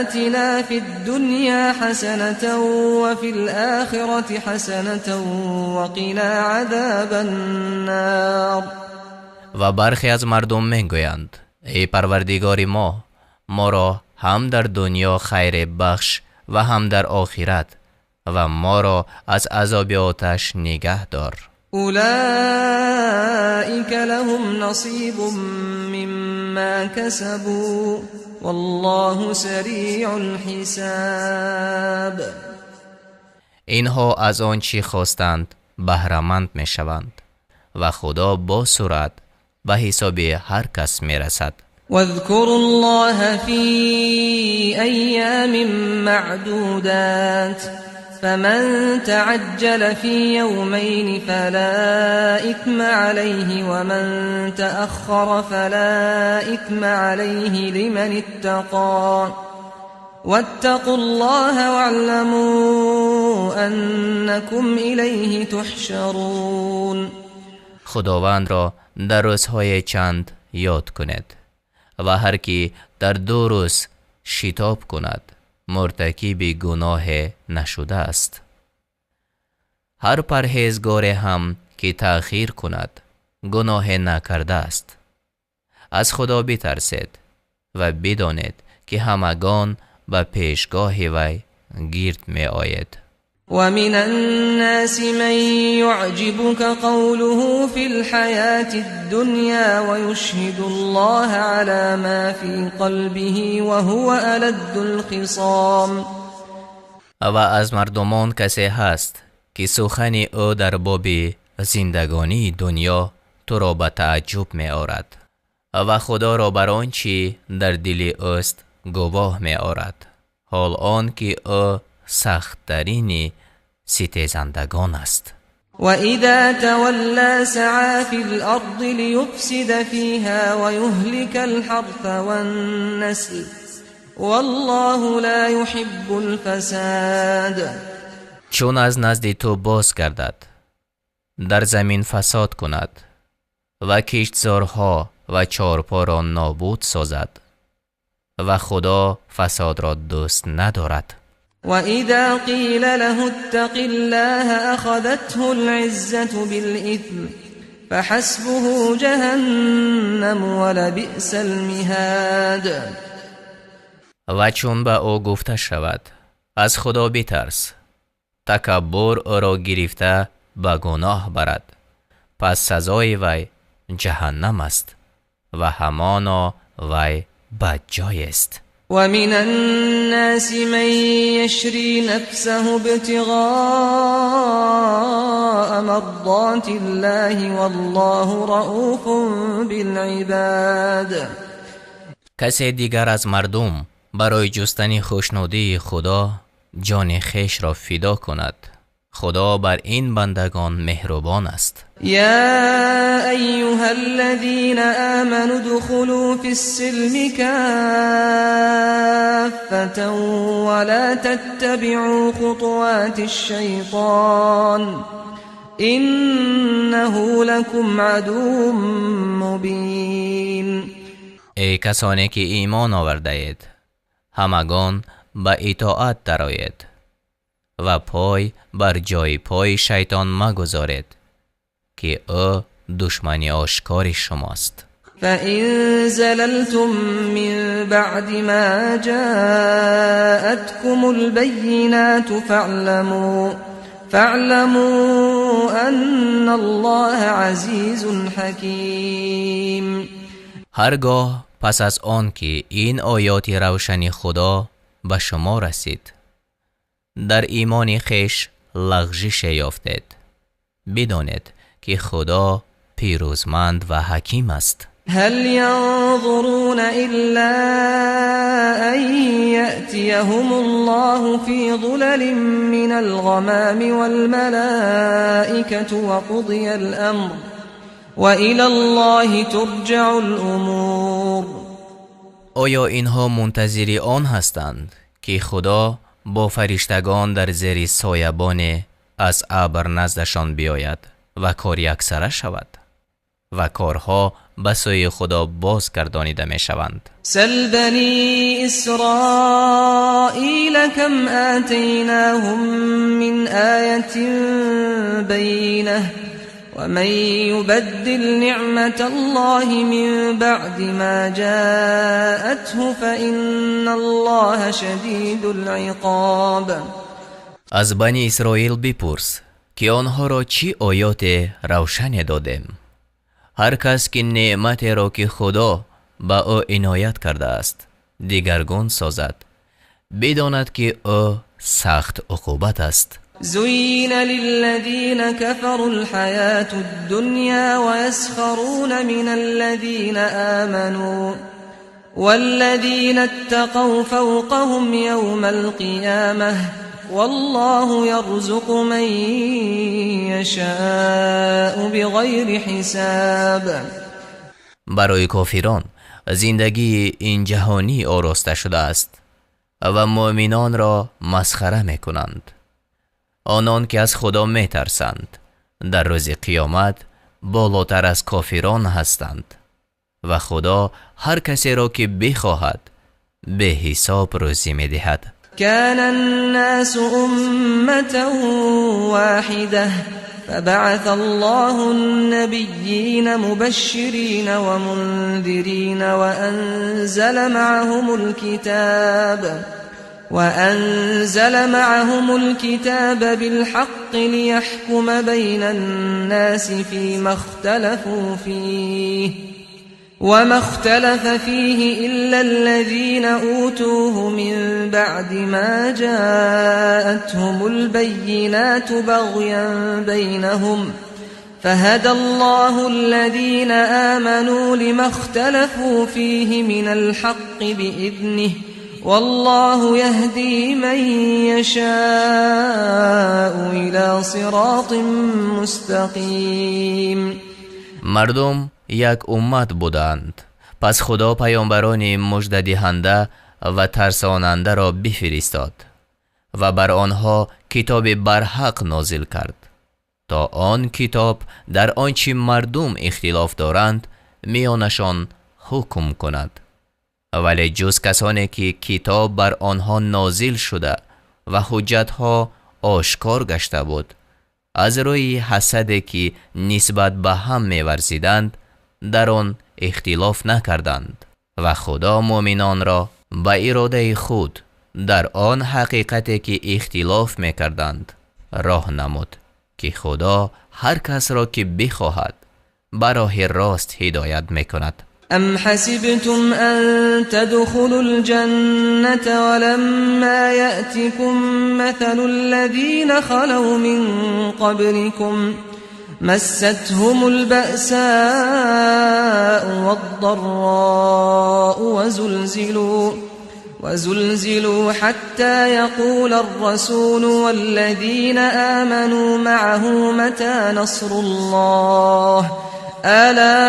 آتنا في الدنيا حسنة وفي الآخرة حسنة وقنا عذاب النار. Ва бархе аз мардум мегӯянд: эй Парвардигори мо, моро ҳам дар дунё хайре бахш ва ҳам дар охират, ва моро аз азоби оташ нигаҳ дор. أولئك لهم نصيب مما كسبوا والله سريع الحساب. Инҳо аз он чӣ хостанд баҳраманд мешаванд ва Худо бо суръат ба ҳисоби ҳар кас мерасад. واذكروا الله في أيام معدودات فمن تعجل في يومين فلا إثم عليه ومن تأخر فلا إثم عليه لمن اتقى واتقوا الله واعلموا أنكم إليه تحشرون. Худовандро дар рӯзҳои чанд ёд кунед ва ҳар кӣ дар ду рӯз шитоб кунад муртакиби гуноҳе нашудааст. Ҳар парҳезгоре ҳам ки таъхир кунад гуноҳе накардааст. Аз Худо битарсед ва бидонед ки ҳамагон ба пешгоҳи вай гирд меоед. ومن الناس من يعجبك قوله في الحياة الدنيا ويشهد الله على ما في قلبه وهو ألد الخصام. Ва аз мардумон касе ҳаст ки сухани ӯ дар боби зиндагонии дунё туро ба тааҷҷуб меорад ва Худоро бар он чӣ дар дили ӯст гувоҳ меорад, ҳол он ки ӯ сахттарини ситезандагон аст. وإذا تولى سعى في الأرض ليفسد فيها ويهلك الحرث والنسل والله لا يحب الفساد. Чун аз назди ту боз гардад, дар замин фасод кунад ва киштзорҳо ва чорпоро нобуд созад ва Худо фасодро дӯст надорад. وإذا قيل له اتق الله أخذته العزة بالإثم فحسبه جهنم ولبئس المهاد. Ва чун ба ӯ гуфта шавад аз Худо битарс, такаббур ӯро гирифта ба гуноҳ барад, пас сазои вай ҷаҳаннам аст ва ҳамоно вай бадҷоест. ومن الناس من يشري نفسه ابتغاء مرضات الله والله رؤوف بالعباد. Касе дигар аз мардум барои ҷустани хушнудии Худо ҷони хешро фидо кунад. Худо бар ин бандагон меҳрубон аст. يا أيها الذين آمنوا ادخلوا في السلم كافة ولا تتبعوا خطوات الشيطان إنه لكم عدو مبين. Эй касоне ки имон овардаед, ҳамагон ба итоат дароед ва пой бар ҷои пои шайтон магузоред, ки ӯ душмани ошкори шумост. فإن زللتم من بعد ما جاءتكم البينات فاعلموا أن الله عزيز حكيم. Ҳаргоҳ пас аз он ки ин оёти равшани Худо ба шумо расид, дар имони хеш лағжише ёфтед, бидонед ки Худо пирӯзманд ва ҳаким аст. هل ينظرون إلا أن يأتيهم الله في ظلل من الغمام والملائكة وقضي الأمر وإلى الله ترجع الأمور. Оё инҳо мунтазири он ҳастанд ки Худо бо фариштагон дар зери соябоне аз абр наздашон биёяд ва кор яксара шавад ва корҳо ба сӯи Худо боз гардонида мешаванд. سل بني إسرائيل كم آتيناهم من آية بينة ومن يبدل نعمة الله من بعد ما جاءته فإن الله شديد العقاب. Аз Бани Исроил бипурс ки онҳоро чӣ оёте равшане додем. Ҳар кас ки неъматеро ки Худо ба ӯ иноят кардааст дигаргун созад, бидонад ки ӯ сахт уқубат аст. زين للذين كفروا الحياة الدنيا ويسخرون من الذين آمنوا والذين اتقوا فوقهم يوم القيامة والله يرزق من يشاء بغير حساب. Барои кофирон зиндагии ин ҷаҳонӣ ороста шудааст ва муъминонро масхара мекунанд. Онон ки аз Худо метарсанд дар рӯзи қиёмат болотар аз кофирон ҳастанд ва Худо ҳар касеро ки бихоҳад беҳисоб рӯзӣ медиҳад. كان الناس أمة واحدة فبعث الله النبيين مبشرين ومنذرين وأنزل معهم الكتاب بالحق ليحكم بين الناس فيما اختلفوا فيه وما اختلف فيه إلا الذين أوتوه من بعد ما جاءتهم البينات بغيا بينهم فهدى الله الذين آمنوا لما اختلفوا فيه من الحق بإذنه والله يهدي من يشاء إلى صراط مستقيم. Мардум як уммат буданд, пас Худо паёмбарони муждадиҳанда ва тарсонандаро бифиристод ва бар онҳо китоби барҳақ нозил кард, то он китоб дар он чи мардум ихтилоф доранд миёнашон ҳукм кунад. Вале ҷуз касоне ки китоб бар онҳо нозил шуда ва ҳуҷҷатҳо ошкор гашта буд, аз рӯи ҳасаде ки нисбат ба ҳам меварзиданд дар он ихтилоф накарданд ва Худо муъминонро ба иродаи худ дар он ҳақиқате ки ихтилоф мекарданд роҳ намуд, ки Худо ҳар касро ки бихоҳад ба роҳи рост ҳидоят мекунад. أم حسبتم أن تدخلوا الجنة ولما يأتكم مثل الذين خلوا من قبلكم مستهم البأساء والضراء وزلزلوا حتى يقول الرسول والذين آمنوا معه متى نصر الله ألا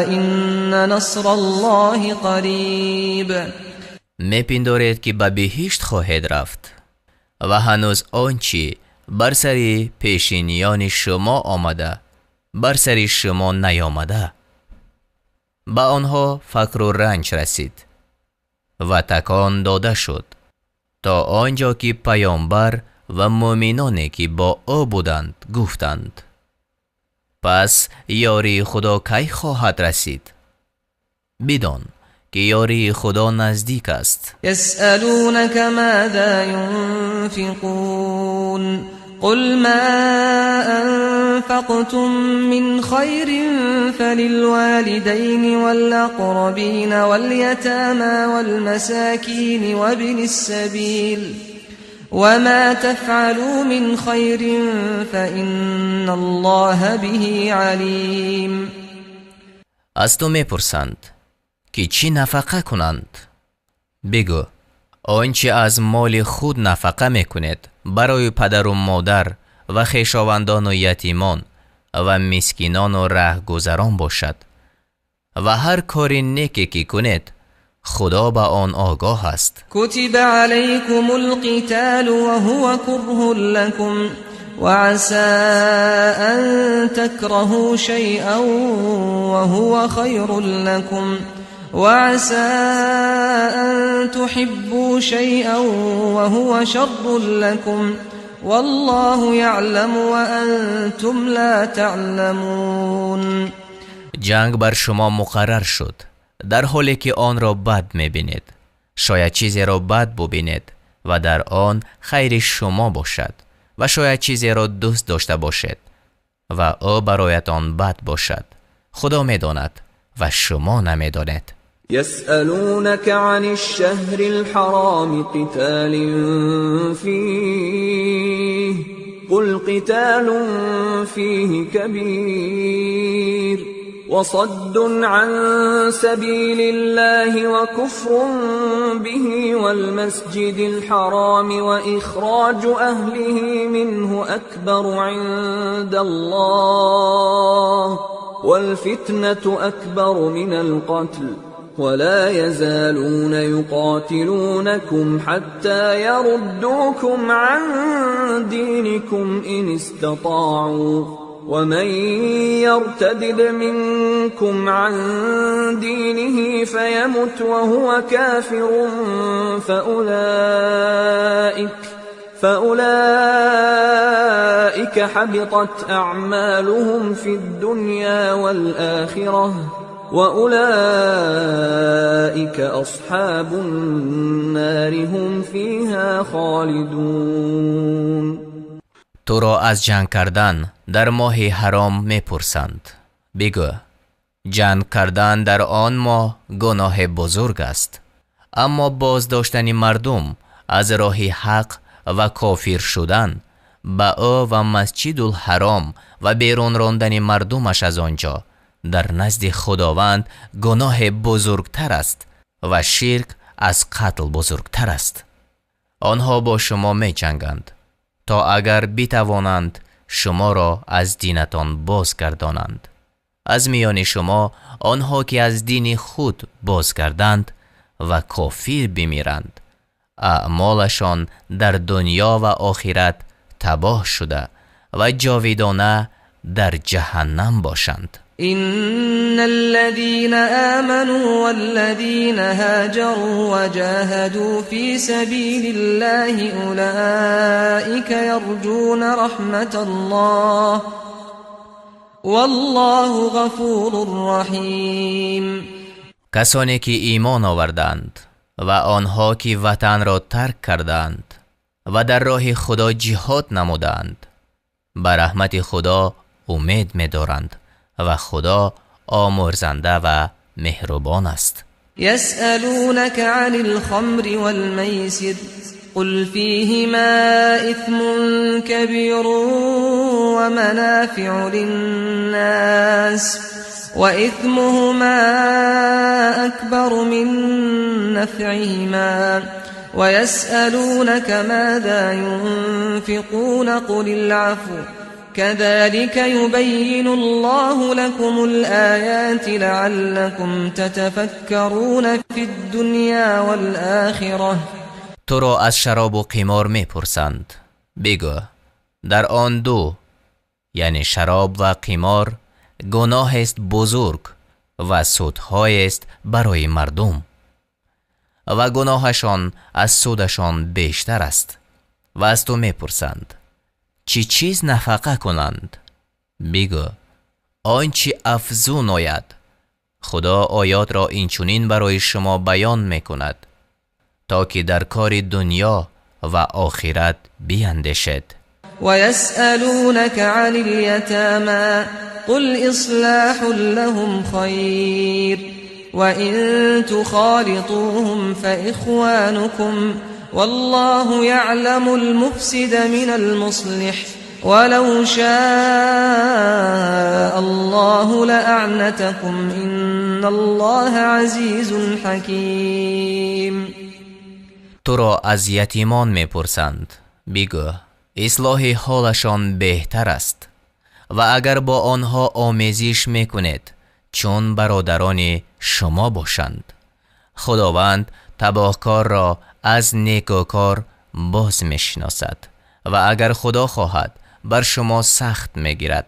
إن نصر الله قريب. Мепиндоред ки ба биҳишт хоҳед рафт ва ҳанӯз он чӣ бар сари пешиниёни шумо омада бар сари шумо наёмада. Ба онҳо фақру ранҷ расид ва такон дода шуд то он ҷо ки паёмбар ва муъминоне ки бо ӯ буданд гуфтанд: пас ёрии Худо кай хоҳад расид? Бидон ки ёрии Худо наздик аст. يسألونك ماذا ينفقون قل ما أنفقتم من خير فللوالدين والأقربين واليتامى والمساكين وابن السبيل وما تفعلوا من خير فإن الله به عليم. Аз ту мепурсанд ки чӣ нафақа кунанд? Бигӯ: он чӣ аз моли худ нафақа мекунед барои падару модар ва хешовандону ятимон ва мискинону раҳгузарон бошад ва ҳар кори неке ки кунед Худо ба он огоҳ аст. كتب عليكم القتال وهو كره لكم وعسى أن تكرهوا شيئا وهو خير لكم وعسى أن تحبوا شيئا وهو شر لكم والله يعلم وأنتم لا تعلمون. Ҷанг бар шумо муқаррар шуд дар ҳоле ки онро бад мебинед. Шояд чизеро бад бубинед ва дар он хайри шумо бошад ва шояд чизеро дӯст дошта бошед ва ӯ бароятон бад бошад. Худо медонад ва шумо намедонед. يسألونك عن الشهر الحرام قتال فيه قل قتال فيه كبير وصد عن سبيل الله وكفر به والمسجد الحرام وإخراج أهله منه أكبر عند الله والفتنة أكبر من القتل ولا يزالون يقاتلونكم حتى يردوكم عن دينكم إن استطاعوا ومن يرتدد منكم عن دينه فيمت وهو كافر فأولئك حبطت أعمالهم في الدنيا والآخرة وأولئك أصحاب النار هم فيها خالدون. туро аз ҷанг кардан дар моҳи ҳаром мепурсанд. Бигӯ: ҷанг кардан дар он моҳ гуноҳи бузург аст, аммо боздоштани мардум аз роҳи ҳақ ва кофир шудан ба ӯ ва масҷидулҳаром ва берун рондани мардумаш аз он ҷо дар назди Худованд гуноҳи бузургтар аст ва ширк аз қатл бузургтар аст. Онҳо бо шумо меҷанганд то агар битавонанд шуморо аз динатон бозгардонанд. Аз миёни шумо онҳо ки аз дини худ бозгарданд ва кофир бимиранд, аъмолашон дар дунё ва охират табоҳ шуда ва ҷовидона дар ҷаҳаннам бошанд. إن الذين آمنوا والذين هاجروا وجاهدوا في سبيل الله أولئك يرجون رحمة الله والله غفور رحيم. касоне ки имон оварданд ва онҳо ки ватанро тарк карданд ва дар роҳи Худо ҷиҳод намуданд, ба раҳмати Худо умед медоранд ва Худо омӯрзанда ва меҳрубон аст. يسألونك عن الخمر والميسر قل فيهما إثم كبير ومنافع للناس وإثمهما أكبر من نفعهما ويسألونك ماذا ينفقون قل العفو كذلك يبين الله لكم الآيات لعلكم تتفكرون في الدنيا والآخرة. туро аз шаробу қимор мепурсанд. Бигӯ: дар он ду, яъне шароб ва қимор, гуноҳест бузург ва судҳоест барои мардум ва гуноҳашон аз судашон бештар аст. Ва аз ту мепурсанд чӣ чиз нафақа кунанд? Бигӯ: он чӣ афзун ояд. Худо оётро инчунин барои шумо баён мекунад, то ки дар кори дунё ва охират биандешед. ويسألونك عن اليتامى قل إصلاح لهم خير وإن تخالطوهم فإخوانكم والله يعلم المفسد من المصلح ولو شاء الله لأعنتكم إن الله عزيز حكيم. туро аз ятимон мепурсанд. Бигӯ: ислоҳи ҳолашон беҳтар аст ва агар бо онҳо омезиш мекунед, чун бародарони шумо бошанд. Худованд табоҳкорро аз некӯкор боз мешиносад ва агар Худо хоҳад, бар шумо сахт мегирад.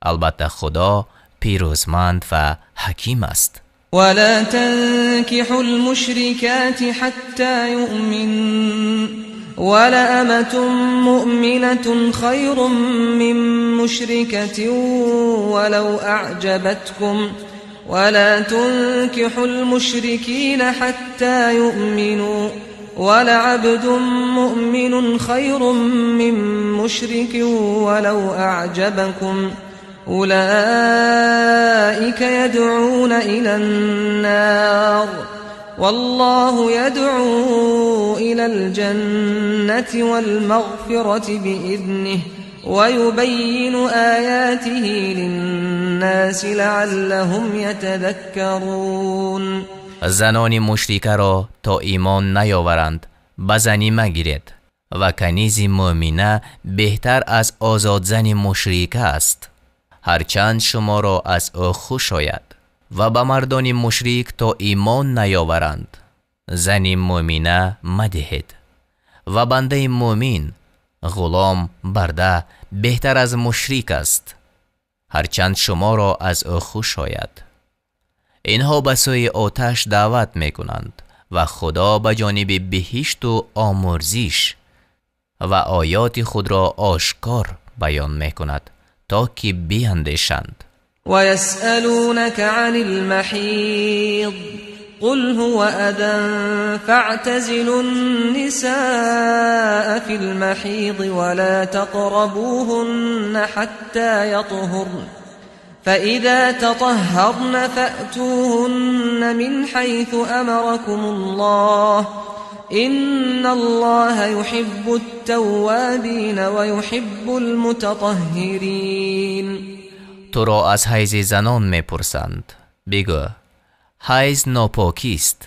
Албатта, Худо пирӯзманд ва ҳаким аст. ولا تنكحوا المشركات حتى يؤمن ولأمة مؤمنة خير من مشركة ولو أعجبتكم ولا تنكحوا المشركين حتى يؤمنوا ولعبد مؤمن خير من مشرك ولو أعجبكم أولئك يدعون إلى النار والله يدعو إلى الجنة والمغفرة بإذنه ويبين آياته للناس لعلهم يتذكرون. Занони мушрикаро то имон наёваранд ба занӣ магиред ва канизи мӯмина беҳтар аз озодзани мушрика аст, ҳарчанд шуморо аз ӯ хуш ояд. Ва ба мардони мушрик то имон наёваранд зани мӯмина мадиҳед ва бандаи мӯмин ғулом барда беҳтар аз мушрик аст, ҳарчанд шуморо аз ӯ хуш ояд. Инҳо ба сӯи оташ даъват мекунанд ва Худо ба ҷониби биҳишту омурзиш ва оёти худро ошкор баён мекунад то ки биандешанд. ويسألونك عن المحيض قل هو أذى فاعتزلوا النساء في المحيض ولا تقربوهن حتى يطهرن فإذا تطهرن فأتوهن من حيث أمركم الله إن الله يحب التوابين ويحب المتطهرين. Туро аз ҳайзи занон мепурсанд. Бигӯ: ҳайз нопокист,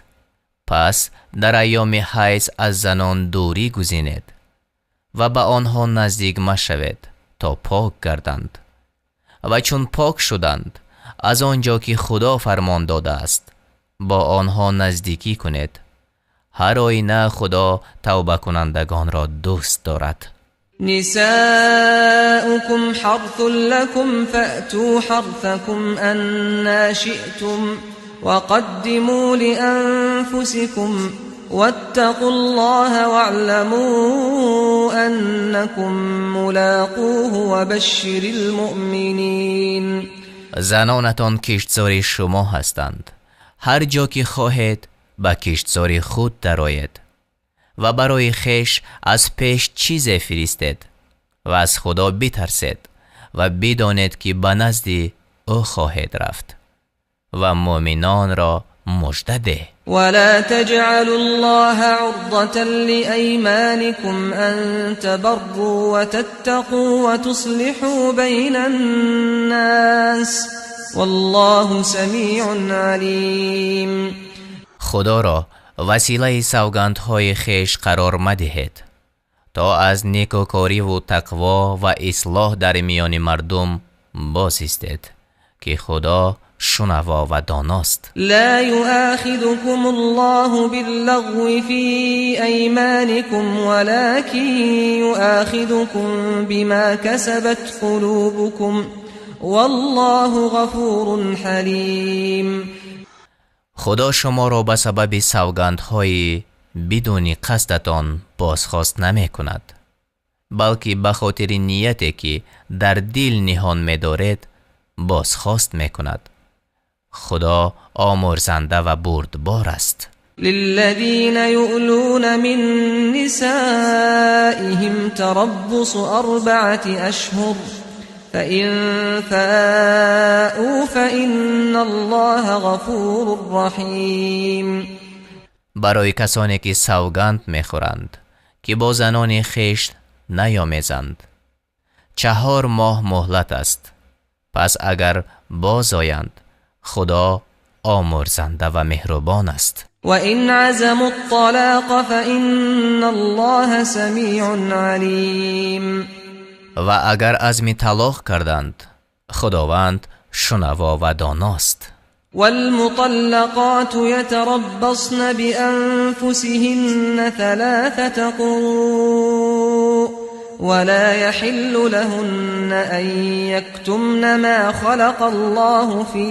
пас дар айёми ҳайз аз занон дурӣ гузинед ва ба онҳо наздик машавед то пок гарданд. Ва чун пок шуданд, аз он ҷо ки Худо фармон додааст, бо онҳо наздикӣ кунед. Ҳар оина Худо тавбакунандагонро дӯст дорад. نساؤكم حرث لكم فأتوا حرثكم أنا شئتم وقدموا لأنفسكم واتقوا الله واعلموا أنكم ملاقوه وبشر المؤمنين. Занонатон киштзори шумо ҳастанд. Ҳар ҷо ки хоҳед ба киштзори худ дароед ва барои хеш аз пеш чизе фиристед ва аз Худо битарсед ва бидонед ки ба назди ӯ хоҳед рафт ва мӯминонро мужда деҳ. ولا تجعلوا الله عرضة لأيمانكم أن تبروا وتتقوا وتصلحوا بين الناس والله سميع عليم. Худоро василаи савгандҳои хеш қарор мадиҳед то аз некӯкориву тақво ва ислоҳ дар миёни мардум бозистед, ки Худо шунаво ва доност. لا يؤاخذكم الله باللغو في أيمانكم ولكن يؤاخذكم بما كسبت قلوبكم والله غفور حليم. Худо шуморо ба сабаби савгандҳои бидуни қасдатон бозхост намекунад, балки ба хотири нияте ки дар дил ниҳон медоред бозхост мекунад. Худо омурзанда ва бурдбор аст. للذين يؤلون من نسائهم تربص 4 أشهر فإن فاءوا فإن الله غفور رحيم. Барои касоне ки савганд мехӯранд ки бо занони хеш наёмезанд, 4 моҳ муҳлат аст. Пас агар бозоянд, Худо омурзанда ва меҳрубон аст. وإن عزموا الطلاق فإن الله سميع عليم. Ва агар азми талоқ карданд, Худованд шунаво ва доност. والمطلقات يتربصن بأنفسهن 3 قروء ولا يحل لهن أن يكتمن ما خلق الله في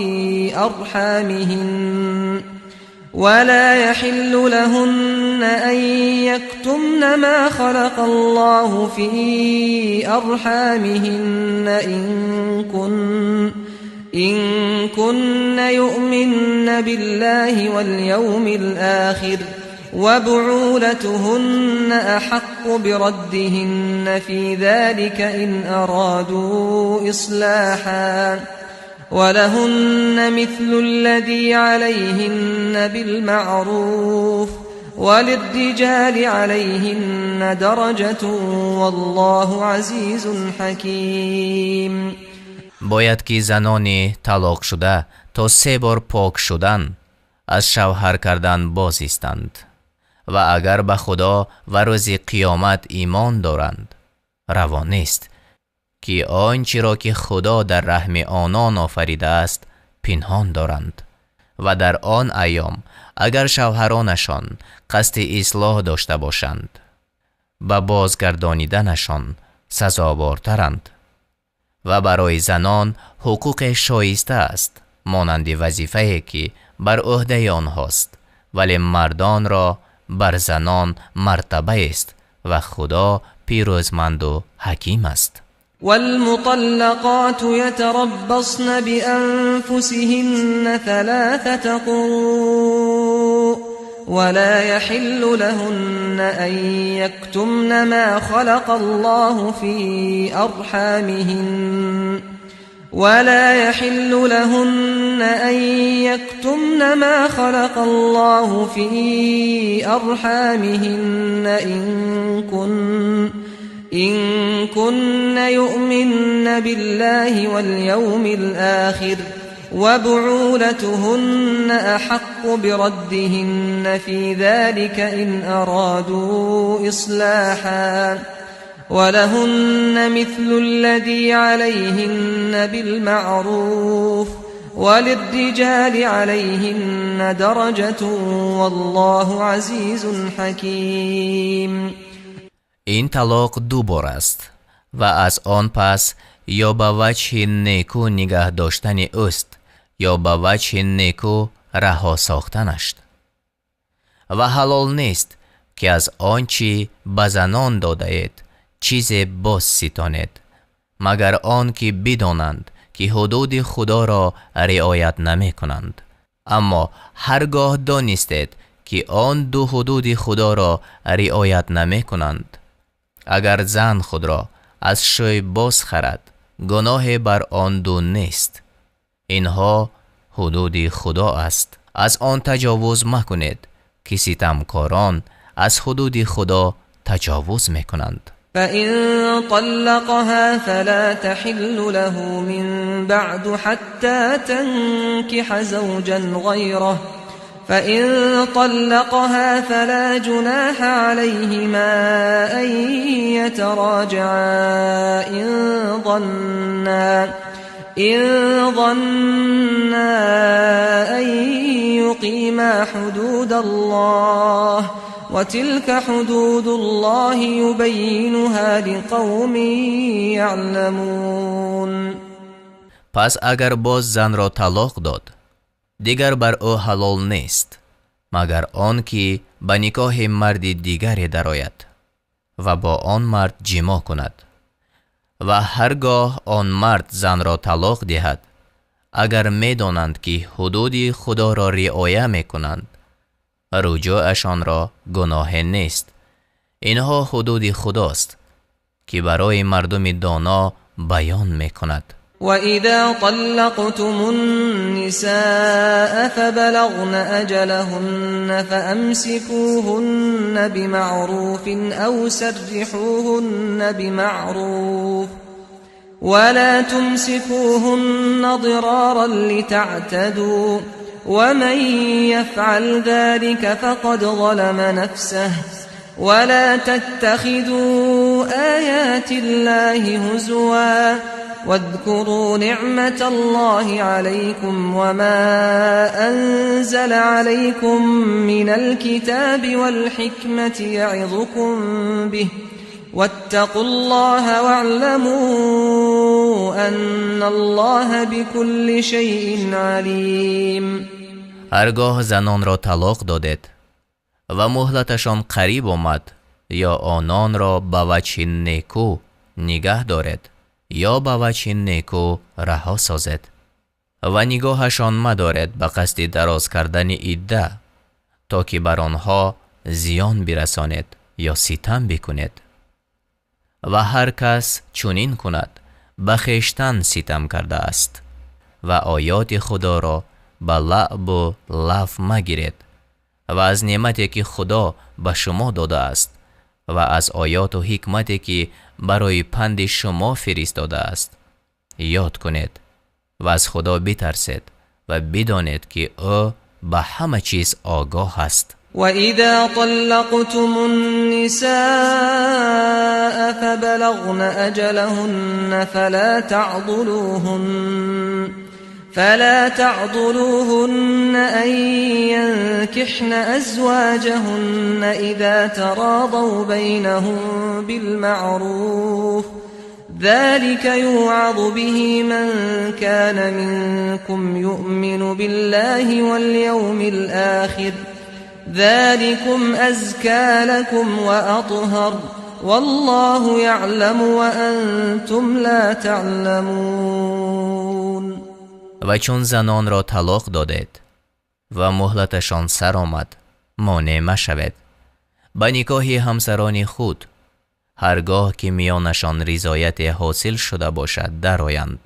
أرحامهن ولا يحل لهن أن يكتمن ما خلق الله في أرحامهن إن كن يؤمن بالله واليوم الآخر وبعولتهن أحق بردهن في ذلك إن أرادوا إصلاحا ولهن مثل الذي عليهن بالمعروف وللرجال عليهن درجة والله عزيز حكيم. Бояд ки занони талоқ шуда то 3 бор пок шудан аз шавҳар кардан боз истанд ва агар ба Худо ва рӯзи қиёмат имон доранд, раво нест ки он чиро ки Худо дар раҳми онон офаридааст пинҳон доранд ва дар он айём агар шавҳаронашон қасди ислоҳ дошта бошанд, ба бозгардониданашон сазовортаранд ва барои занон ҳуқуқе шоиста аст монанди вазифае ки бар ӯҳдаи онҳост, вале мардонро бар занон мартабаест ва Худо пирӯзманду ҳаким аст. والمطلقات يتربصن بأنفسهن 3 قروء ولا يحل لهن أن يكتمن ما خلق الله في أرحامهن ولا يحل لهن أن يكتمن ما خلق الله في أرحامهن إن كن يؤمن بالله واليوم الآخر وبعولتهن أحق بردهن في ذلك إن أرادوا إصلاحا ولهن مثل الذي عليهن بالمعروف وللرجال عليهن درجة والله عزيز حكيم. Ин талоқ 2 бор аст ва аз он пас ё ба ваҷҳи неку нигаҳ доштани ӯст ё ба ваҷҳи неку раҳо сохтанаш. Ва ҳалол нест ки аз он чӣ ба занон додаед чизе боз ситонед, магар он ки бидонанд ки ҳудуди Худоро риоят намекунанд. Аммо ҳар гоҳ донистед ки он ду ҳудуди Худоро риоят намекунанд, агар зан худро аз шӯй боз харад, гуноҳе бар он ду нест. Инҳо ҳудуди Худо аст. Аз он таҷовуз макунед ки ситамкорон аз ҳудуди Худо таҷовуз мекунанд. فإن طلقها فلا تحل له من بعد حتى تنكح زوجا غيره فإن طلقها فلا جناح عليهما أن يتراجعا إن ظنا أن يقيما حدود الله وتلك حدود الله يبينها لقوم يعلمون. Пас агар боз занро талоқ дод, дигар бар ӯ ҳалол нест, магар он ки ба никоҳи марди дигаре дарояд ва бо он мард ҷимоъ кунад. Ва ҳар гоҳ он мард занро талоқ диҳад, агар медонанд ки ҳудуди Худоро риоя мекунанд, руҷӯашонро гуноҳе нест. Инҳо ҳудуди Худост ки барои мардуми доно баён мекунад. وَإِذَا طَلَّقْتُمُ النِّسَاءَ فَبَلَغْنَ أَجَلَهُنَّ فَأَمْسِكُوهُنَّ بِمَعْرُوفٍ أَوْ سَرِّحُوهُنَّ بِمَعْرُوفٍ وَلَا تُمْسِكُوهُنَّ ضِرَارًا لِتَعْتَدُوا وَمَنْ يَفْعَلْ ذَلِكَ فَقَدْ ظَلَمَ نَفْسَهُ وَلَا تَتَّخِذُوا آيَاتِ اللَّهِ هُزُوًا واذكروا نعمة الله عليكم وما أنزل عليكم من الكتاب والحكمة يعظكم به واتقوا الله واعلموا أن الله بكل شيء عليم. هرگاه زنان را طلاق دادید و مهلتشان قریب آمد یا آنان را به وجه نیکو نگه دارید یا ба ваҷҳи неку раҳо созед ва нигоҳашон мадоред ба қасди дароз кардани идда, то ки бар онҳо зиён бирасонед ё ситам бикунед. Ва ҳар кас чунин кунад, ба хештан ситам кардааст. Ва оёти Худоро ба лаъбу лаҳв магиред ва аз неъмате ки Худо ба шумо додааст ва аз оёту ҳикмате ки барои панди шумо фиристодааст ёд кунед ва аз Худо битарсед ва бидонед ки ӯ ба ҳама чиз огоҳ аст. وإذا طلقتم النساء فبلغن أجلهن فلا تعضلوهن أن ينكحن أزواجهن إذا تراضوا بينهم بالمعروف ذلك يوعظ به من كان منكم يؤمن بالله واليوم الآخر ذلكم أزكى لكم وأطهر والله يعلم وأنتم لا تعلمون. Ва чун занонро талоқ додед ва муҳлаташон сар омад, монеъ машавед ба никоҳи ҳамсарони худ, ҳаргоҳ ки миёнашон ризояте ҳосил шуда бошад дароянд.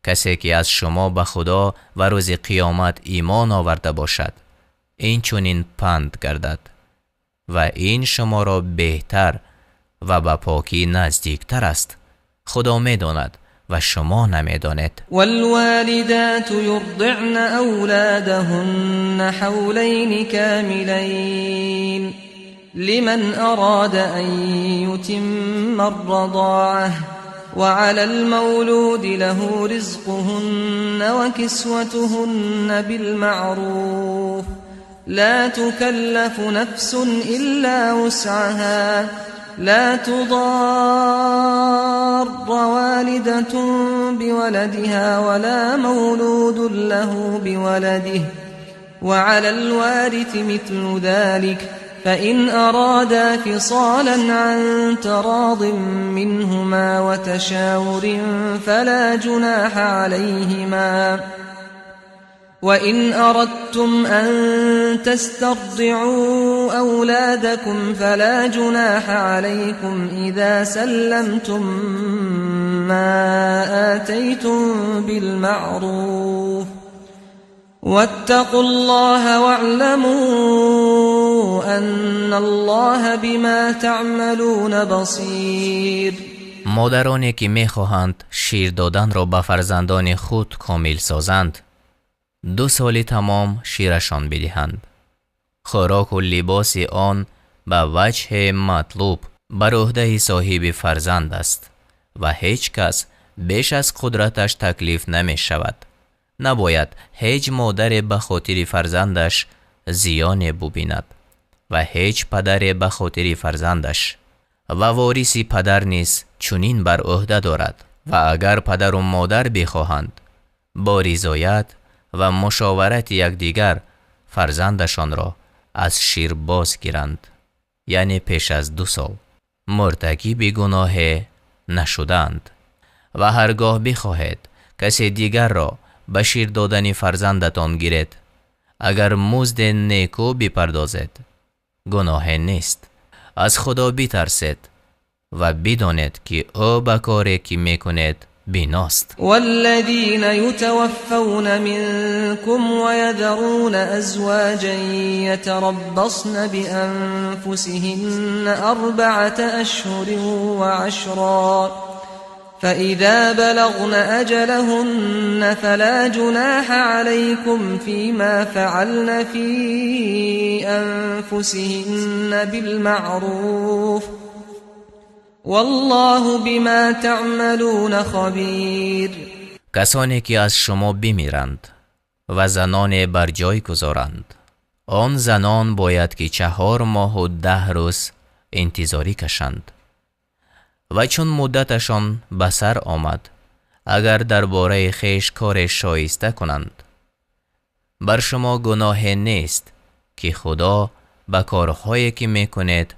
Касе ки аз шумо ба Худо ва рӯзи қиёмат имон оварда бошад, ин чунин панд гардад ва ин шуморо беҳтар ва ба покӣ наздиктар аст. Худо медонад ва шумо намедонед. والوالدات يرضعن أولادهن حولين كاملين لمن أراد أن يتم الرضاعة وعلى المولود له رزقهن وكسوتهن بالمعروف لا تكلف نفس إلا وسعها لا تضار والدة بولدها ولا مولود له بولده وعلى الوارث مثل ذلك فإن أرادا فصالا عن تراض منهما وتشاور فلا جناح عليهما وإن أردتم أن تسترضعوا أولادكم فلا جناح عليكم إذا سلمتم ما آتيتم بالمعروف واتقوا الله واعلموا أن الله بما تعملون بصير. Модароне ки мехоҳанд шир доданро ба фарзандони худ комил созанд, 2 соли тамом ширашон бидиҳанд. Хӯроку либоси он ба ваҷҳи матлуб бар уҳдаи соҳиби фарзанд аст ва ҳеҷ кас беш аз қудраташ таклиф намешавад. Набояд ҳеҷ модаре ба хотири фарзандаш зиёне бубинад ва ҳеҷ падаре ба хотири фарзандаш. Ва вориси падар низ чунин бар уҳда дорад ва агар падару модар бихоҳанд, бо ризоят ва мушоварати якдигар фарзандашонро аз шир боз гиранд, яъне пеш аз 2 сол муртакиби гуноҳе нашудаанд. Ва ҳаргоҳ бихоҳед касе дигарро ба шир додани фарзандатон гиред, агар музди неку бипардозед, гуноҳе нест. Аз Худо битарсед ва бидонед ки ӯ ба коре ки мекунед биност. والذين يتوفون منكم ويذرون أزواجا يتربصن بأنفسهن 4 أشهر و10 فإذا بلغن أجلهن فلا جناح عليكم فيما فعلن في أنفسهن بالمعروف والله بما تعملون خبير. Касоне ки аз шумо бимиранд ва заноне бар ҷой гузоранд, он занон бояд ки 4 моҳу 10 рӯз интизорӣ кашанд. Ва чун муддаташон ба сар омад, агар дар бораи хеш коре шоиста кунанд, бар шумо гуноҳе нест ки Худо ба корҳое ки мекунед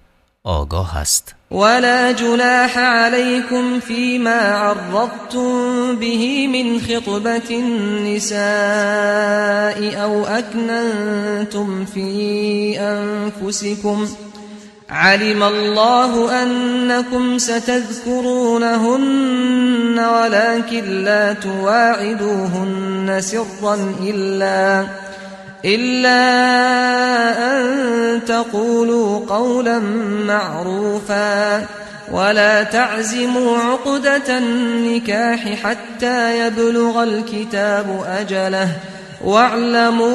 огоҳ аст. ولا جناح عليكم فيما عرضتم به من خطبة النساء أو أكننتم في أنفسكم علم الله أنكم ستذكرونهن ولكن لا تواعدوهن سرا إلا أن تقولوا قولا معروفا ولا تعزموا عقدة النكاح حتى يبلغ الكتاب أجله واعلموا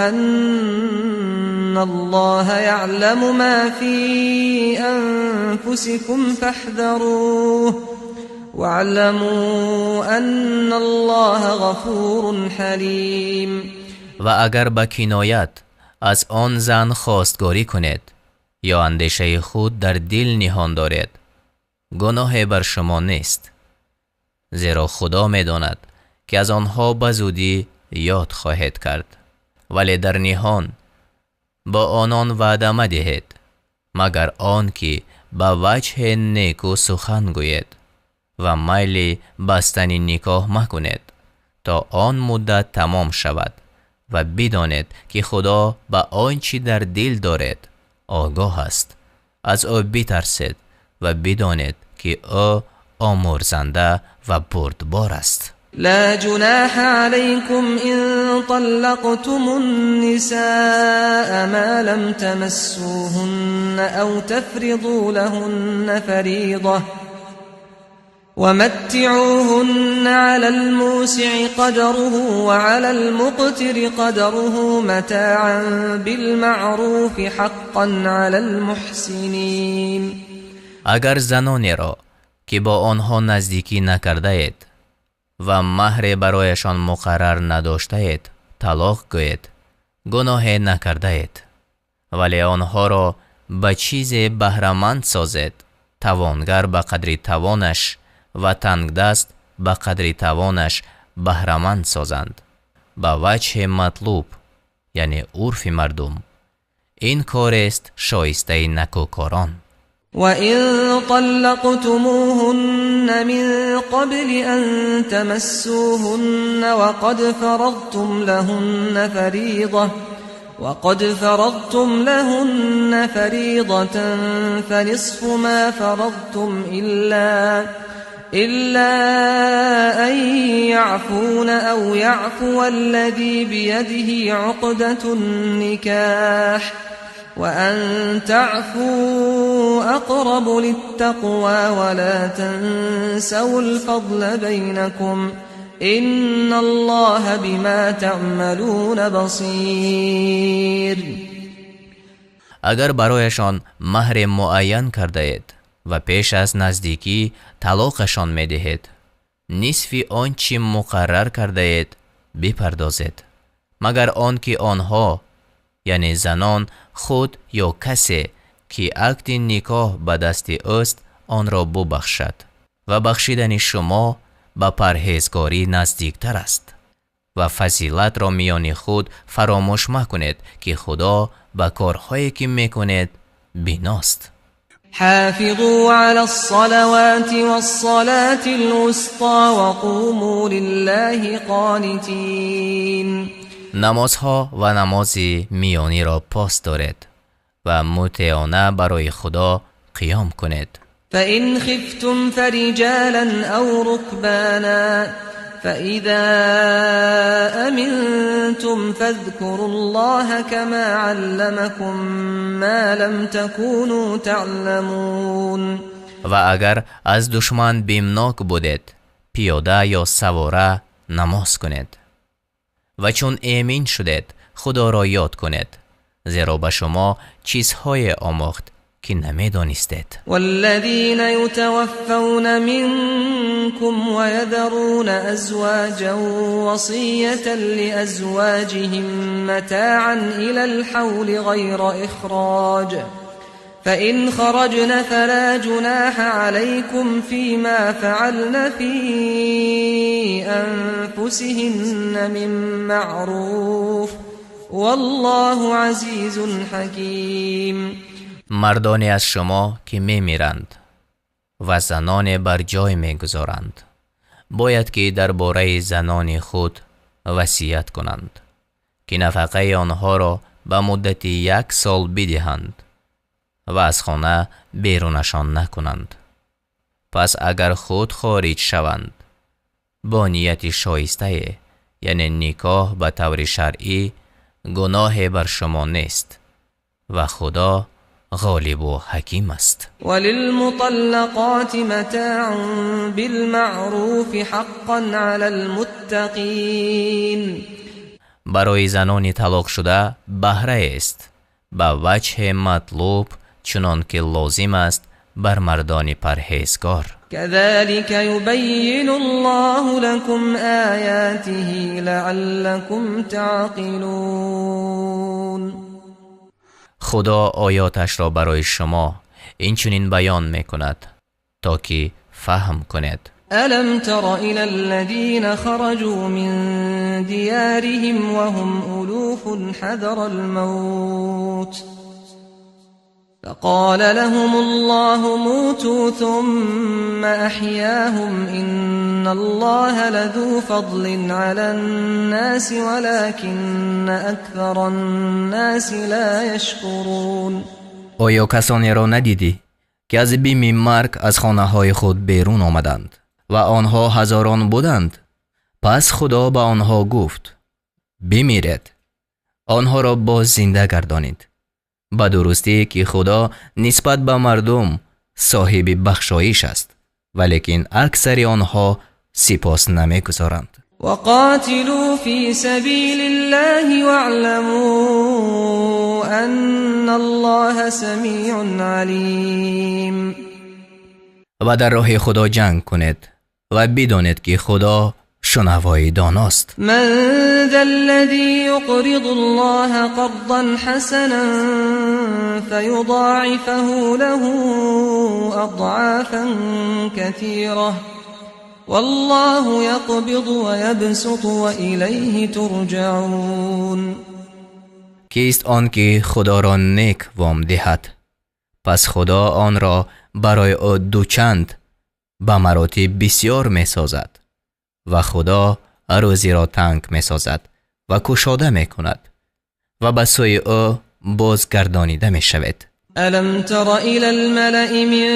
أن الله يعلم ما في أنفسكم فاحذروه واعلموا أن الله غفور حليم. و اگر با کنایت از آن زن خواستگاری کنید یا اندیشه خود در دل نهان دارید، گناه بر شما نیست، زیرا خدا می‌داند که از آنها به زودی یاد خواهید کرد. ولی در نهان با آنان وعده مدهید، مگر آن که به وجه نیکو سخن گویید و میل بستن نکاح مکنید تا آن مدت تمام شود و بدانید که خدا به آنچه در دل دارید آگاه است. از او بترسید و بدانید که او آمرزنده و بردبار است. لا جناح عليكم إن طلقتم النساء ما لم تمسوهن أو تفرضوا لهن فريضة ومتعوهن على الموسع قدره وعلى المقتر قدره متاعا بالمعروف حقا على المحسنين. اگر زنانی را که با آنها نزدیکی نکرده اید و مهر برایشان مقرر نداشته اید طلاق گویید، گناه نکرده اید، ولی آنها را به چیز بهره‌مند سازید، توانگر به قدر توانش و تنگدست به قدر توانش بهره‌مند سازند به وجه مطلوب، یعنی عرف مردم. این کار است شایسته نکوکاران. وَإِن طَلَّقْتُمُوهُنَّ مِن قَبْلِ أَن تَمَسُّوهُنَّ وَقَدْ فَرَضْتُمْ لَهُنَّ فَرِيضَةً فَنِصْفُ مَا فَرَضْتُمْ إِلَّا أَن يَعْفُونَ أَوْ يَعْفُوَ الَّذِي بِيَدِهِ عُقْدَةُ النِّكَاحِ وَأَن تَعْفُوا أَقْرَبُ لِلتَّقْوَى وَلَا تَنسَوُا الْفَضْلَ بَيْنَكُمْ إِنَّ اللَّهَ بِمَا تَعْمَلُونَ بَصِيرٌ. اگر برایشان مهر معین کرده اید و پیش از نزدیکی طلاقشان می دهید، نصف آنچه مقرر کرده اید بپردازید، مگر آنکه آنها، یعنی زنان خود یا کسی که عقد نکاح به دست اوست آن را ببخشد، و بخشیدن شما به پرهیزکاری نزدیکتر است. و فضیلت را میان خود فراموش مکنید که خدا به کارهایی که میکنید بیناست. حافظوا علی الصلوات والصلاة الوسطى وقوموا لله قانتین. نمازها و نماز میانی را پاس دارید و مطیعانه برای خدا قیام کنید. فإن خفتم فرجالا أو ركبانا فإذا أمنتم فاذكروا الله كما علمكم ما لم تكونوا تعلمون. و اگر از دشمن بیمناک بودید، پیاده یا سواره نماز کنید. و چون امین شدید خدا را یاد کنید، زیرا به شما چیزهای آموخت که نمیدانستید. والذین یتوفون منکم ویذرون ازواجا وصیة لازواجهم متاعا الى الحول غیر اخراج فإن خرجن فلا جناح عليكم فيما فعلن في أنفسهن من معروف والله عزيز حكيم. Мардоне аз шумо ки мемиранд ва заноне бар ҷой мегузоранд, бояд ки дар бораи занони худ васият кунанд, ки нафақаи онҳоро ба муддати як сол бидиҳанд ва аз хона берунашон накунанд. Пас агар худ хориҷ шаванд бо нияти шоистае, яъне никоҳ ба таври шаръӣ, гуноҳе бар шумо нест ва Худо ғолибу ҳаким аст. وللمطلقات متاع بالمعروف حقا على المتقين. Барои занони талоқшуда баҳраест ба ваҷҳи матлуб, чунон ки лозим аст бар мардони парҳезгор. كذلك يبين الله لكم آياته لعلكم تعقلون. Худо оёташро барои шумо инчунин баён мекунад, то ки фаҳм кунед. ألم تر إلى الذين خرجوا من ديارهم وهم ألوف حذر الموت فقال لهم الله موتوا ثم أحياهم إن الله لذو فضل على الناس ولكن أكثر الناس لا يشكرون. Оё касонеро надидӣ, ки аз бими марг аз хонаҳои худ берун омаданд ва онҳо ҳазорон буданд? Пас Худо ба онҳо гуфт: бимиред. Онҳоро боз зинда гардонид. Ба дурустӣ ки Худо нисбат ба мардум соҳиби бахшоиш аст, валекин аксари онҳо сипос намегузоранд. وقاتلوا في سبيل الله واعلموا أن الله سميع عليم. Ва дар роҳи Худо ҷанг кунед ва бидонед, ки Худо шунавои доност. من ذا الذي يقرض الله قرضا حسنا فيضاعفه له أضعافا كثيرة والله يقبض ويبسط وإليه ترجعون. Кист он ки Худоро нек вом диҳад, пас Худо онро барои ӯ дучанд ба маротиб бисёр месозад, ва Худо рӯзиро танг месозад ва кушода мекунад, ва ба сӯи ӯ бозгардонида мешавед. ألم تر إلى الملأ من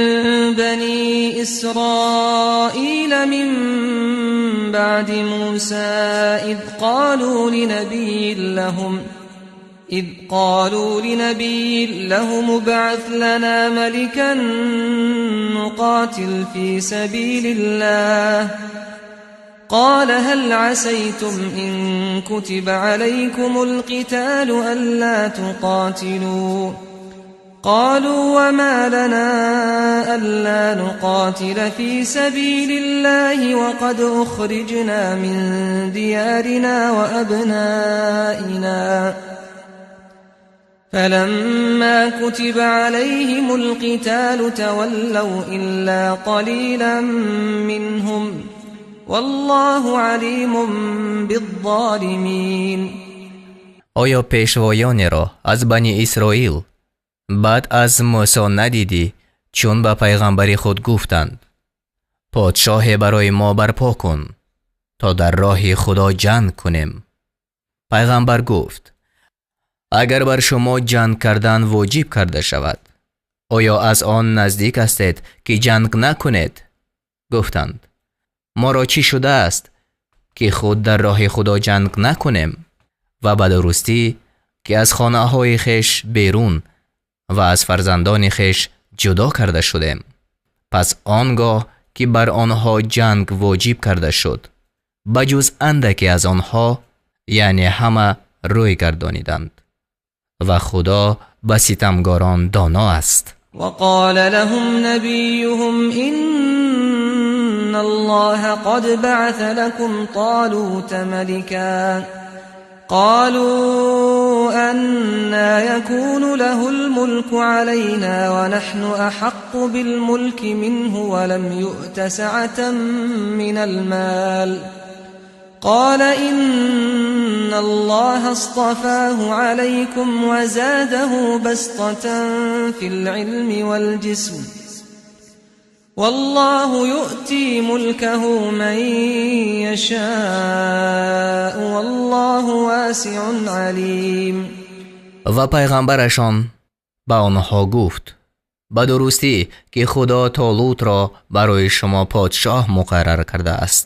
بني إسرائيل من بعد موسى إذ قالوا لنبي لهم ابعث لنا ملكا نقاتل في سبيل الله قال هل عسيتم إن كتب عليكم القتال ألا تقاتلوا قالوا وما لنا ألا نقاتل في سبيل الله وقد أخرجنا من ديارنا وأبنائنا فلما كتب عليهم القتال تولوا إلا قليلا منهم والله عليم بالظالمين. Оё пешвоёнеро аз Бани Исроил баъд аз Мусо надидӣ, чун ба пайғамбари худ гуфтанд: подшоҳе барои мо барпо кун, то дар роҳи Худо ҷанг кунем? Пайғамбар гуфт: агар бар шумо ҷанг кардан воҷиб карда шавад, оё аз он наздик ҳастед, ки ҷанг накунед? Гуфтанд: моро чӣ шудааст, ки худ дар роҳи Худо ҷанг накунем? Ва ба дурустӣ ки аз хонаҳои хеш берун ва аз фарзандони хеш ҷудо карда шудем. Пас он гоҳ ки бар онҳо ҷанг воҷиб карда шуд, ба ҷуз андаке аз онҳо, яъне ҳама рӯй гардониданд, ва Худо ба ситамгорон доно аст. وقال لهم نبيهم إن الله قد بعث لكم طالوت ملكا قالوا أنى يكون له الملك علينا ونحن أحق بالملك منه ولم يؤت سعة من المال قال إن الله اصطفاه عليكم وزاده بسطة في العلم والجسم والله يؤتي ملكه من يشاء والله واسع عليم. Ва пайғамбарашон ба онҳо гуфт: ба дурустӣ ки Худо Толутро барои шумо подшоҳ муқаррар кардааст.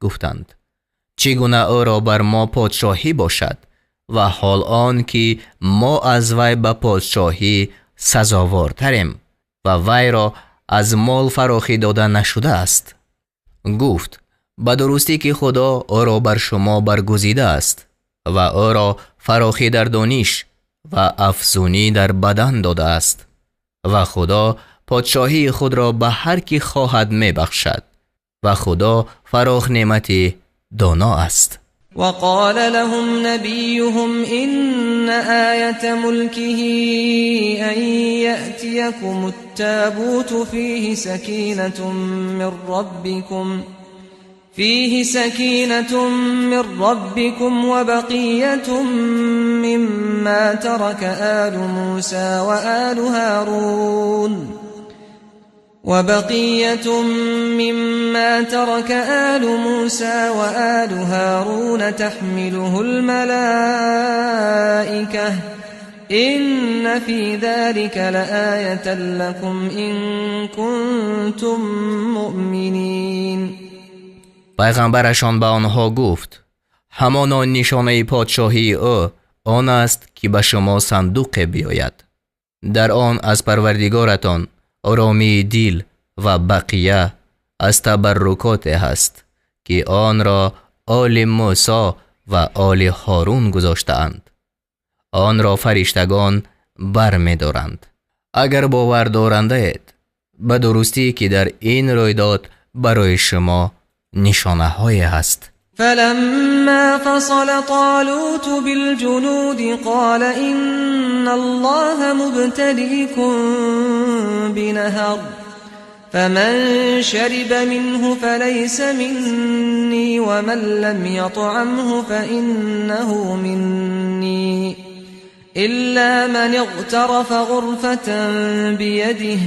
Гуфтанд: чӣ гуна ӯро бар мо подшоҳӣ бошад ва ҳол он ки мо аз вай ба подшоҳӣ сазовортарем ва вайро аз мол фарохӣ дода нашудааст? Гуфт: ба дурустӣ ки Худо ӯро бар шумо баргузидааст ва ӯро фарохӣ дар дониш ва афзунӣ дар бадан додааст ва Худо подшоҳии худро ба ҳар ки хоҳад мебахшад ва Худо фарох неъмати доно аст. وقال لهم نبيهم إن آية ملكه أن يأتيكم التابوت فيه سكينة من ربكم وبقية مما ترك آل موسى وآل هارون وبقية مما ترك آل موسى وآل هارون تحمله الملائكة إن في ذلك لآية لكم إن كنتم مؤمنين. Пайғамбарашон ба онҳо гуфт: ҳамоно нишонаи подшоҳии ӯ он аст ки ба шумо сандуқе биёяд, дар он аз Парвардигоратон оромии дил ва бақия аз табаррукоте ҳаст ки онро оли Мусо ва оли Ҳорун гузоштаанд. Онро фариштагон бармедоранд. Агар бовар дорандаед, ба дурустӣ ки дар ин рӯйдод барои шумо нишонаҳое ҳаст. فلما فصل طالوت بالجنود قال إن الله مبتليكم بنهر فمن شرب منه فليس مني ومن لم يطعمه فإنه مني إلا من اغترف غرفة بيده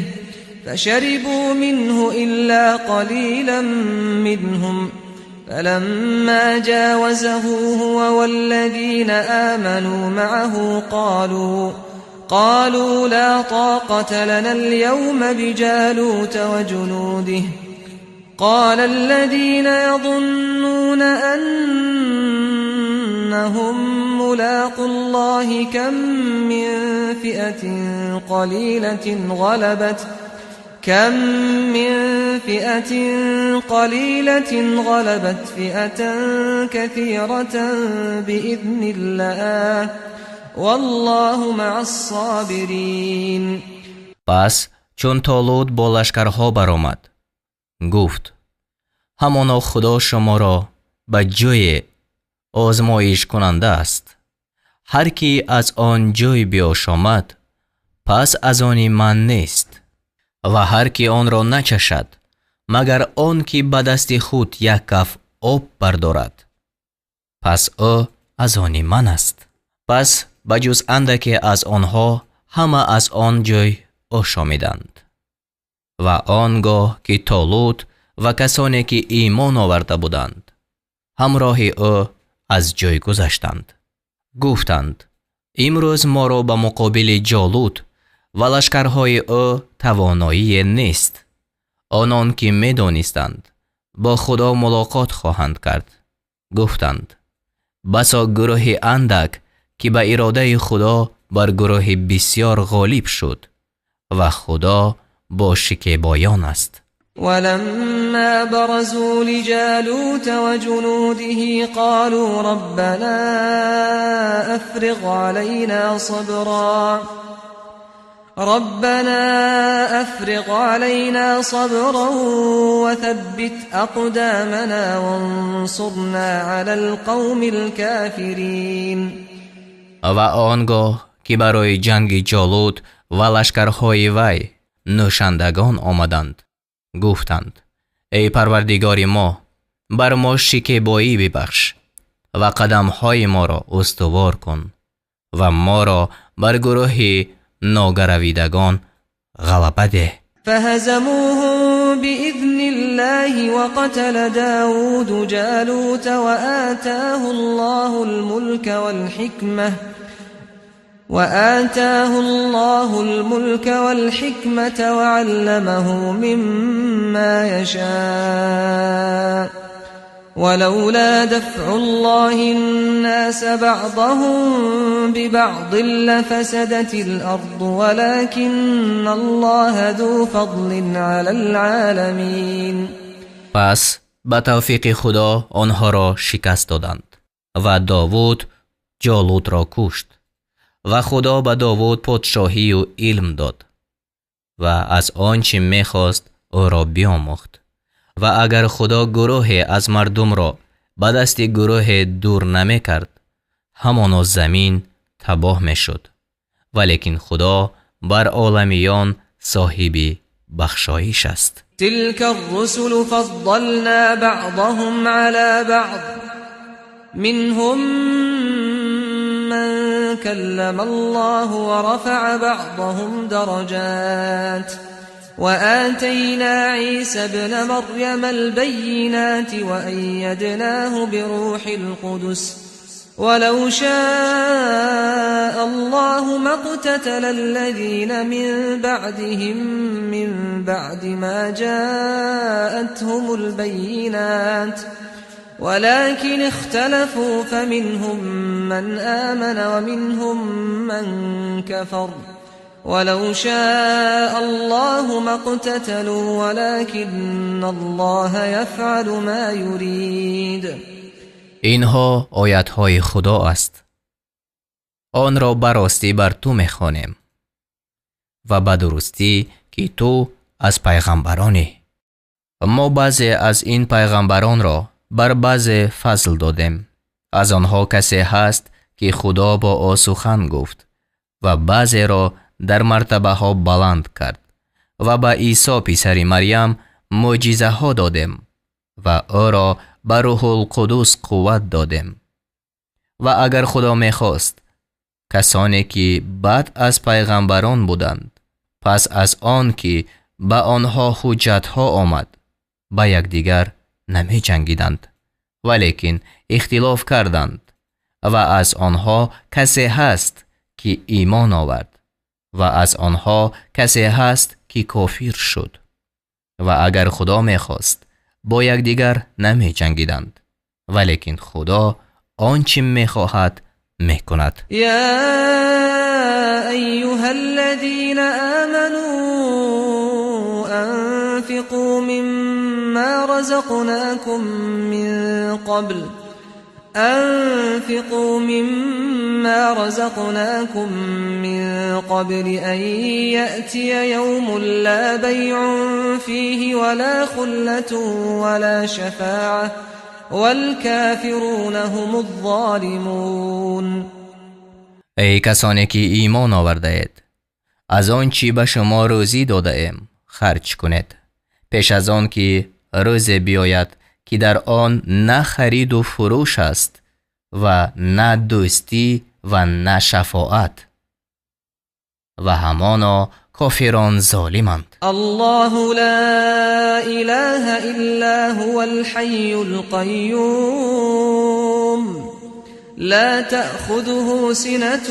فشربوا منه إلا قليلا منهم فلما جاوزه هو والذين آمنوا معه قالوا لا طاقة لنا اليوم بجالوت وجنوده قال الذين يظنون أنهم ملاقو الله كم من فئة قليلة غلبت فئة كثيرة بإذن الله والله مع الصابرين. Пас чун Толут бо лашкарҳо баромад, гуфт: ҳамоно Худо шуморо ба ҷое озмоишкунанда аст. Ҳар ки аз он ҷой биошомад, пас аз они ман нест ва ҳар ки онро начашад, магар он ки ба дасти худ як каф об бардорад, пас ӯ аз они ман аст. Пас ба ҷуз андаке аз онҳо ҳама аз он ҷой ошомиданд. Ва он гоҳ ки Толут ва касоне ки имон оварда буданд ҳамроҳи ӯ аз ҷой гузаштанд, гуфтанд: имрӯз моро ба муқобили Ҷолут ва лашкарҳои ӯ тавоноие нест. Онон ки медонистанд бо Худо мулоқот хоҳанд кард, гуфтанд: басо гурӯҳи андак ки ба иродаи Худо бар гурӯҳи бисёр ғолиб шуд ва Худо бо шикебоён аст. ولما برزوا لجالوت وجنوده قالوا ربنا أفرغ علينا صبرا وثبت أقدامنا وانصرنا على القوم الكافرين. Ва он гоҳ ки барои ҷанги Ҷолут ва лашкарҳои вай нӯшандагон омаданд, гуфтанд: эй Парвардигори мо, Бар мо шикебоӣ бибахш ва қадамҳои моро устувор кун ва моро бар гурӯҳи ногаравидагон ғалаба деҳ. فهزموهم بإذن الله وقتل داود جالوت وآتاه الله الملك والحكمة وعلمه مما يشاء ولولا دفع الله الناس بعضهم ببعض لفسدت الأرض ولكن الله ذو فضل على العالمين. Пас ба тавфиқи Худо онҳоро шикаст доданд ва Довуд Ҷолутро кушт ва Худо ба Довуд подшоҳию илм дод ва аз он чӣ мехост ӯро биомӯхт. Ва агар Худо гурӯҳе аз мардумро ба дасти гурӯҳе дур намекард, ҳамоно замин табоҳ мешуд. Валекин Худо бар оламиён соҳиби бахшоиш аст. تلك الرسل فضلنا بعضهم على بعض منهم من كلم الله ورفع بعضهم درجات وآتينا عيسى ابن مريم البينات وأيدناه بروح القدس ولو شاء الله ما اقتتل الذين من بعدهم من بعد ما جاءتهم البينات ولكن اختلفوا فمنهم من آمن ومنهم من كفر ولو شاء الله ما اقتتلوا ولكن الله يفعل ما يريد. Инҳо оятҳои Худо аст. Онро ба ростӣ бар ту мехонем ва ба дурустӣ ки ту аз пайғамбаронӣ. Мо баъзе аз ин пайғамбаронро бар баъзе фазл додем. Аз онҳо касе ҳаст ки Худо бо ӯ сухан гуфт ва баъзеро дар мартабаҳо баланд кард ва ба Исо писари Марьям мӯъҷизаҳо додем ва ӯро ба Рӯҳулқудус қувват додем. Ва агар Худо мехост, касоне ки баъд аз пайғамбарон буданд, пас аз он ки ба онҳо ҳуҷҷатҳо омад, ба якдигар намеҷангиданд, валекин ихтилоф карданд ва аз онҳо касе ҳаст ки имон овард ва аз онҳо касе ҳаст ки кофир шуд. Ва агар Худо мехост, бо якдигар намеҷангиданд, валекин Худо он чӣ мехоҳад мекунад. يا أيها الذين آمنوا أنفقوا مما رزقناكم من قبل أن يأتي يوم لا بيع فيه ولا خلة ولا شفاعة والكافرون هم الظالمون. Эй касоне ки имон овардаед, аз он чӣ ба шумо рӯзӣ додаем харҷ кунед, пеш аз он ки рӯзе биёяд ки дар он на хариду фурӯш аст ва на дӯстӣ ва на шафоат. Ва ҳамоно кофирон золиманд. الله لا إله إلا هو الحي القيوم لا تأخذه سنة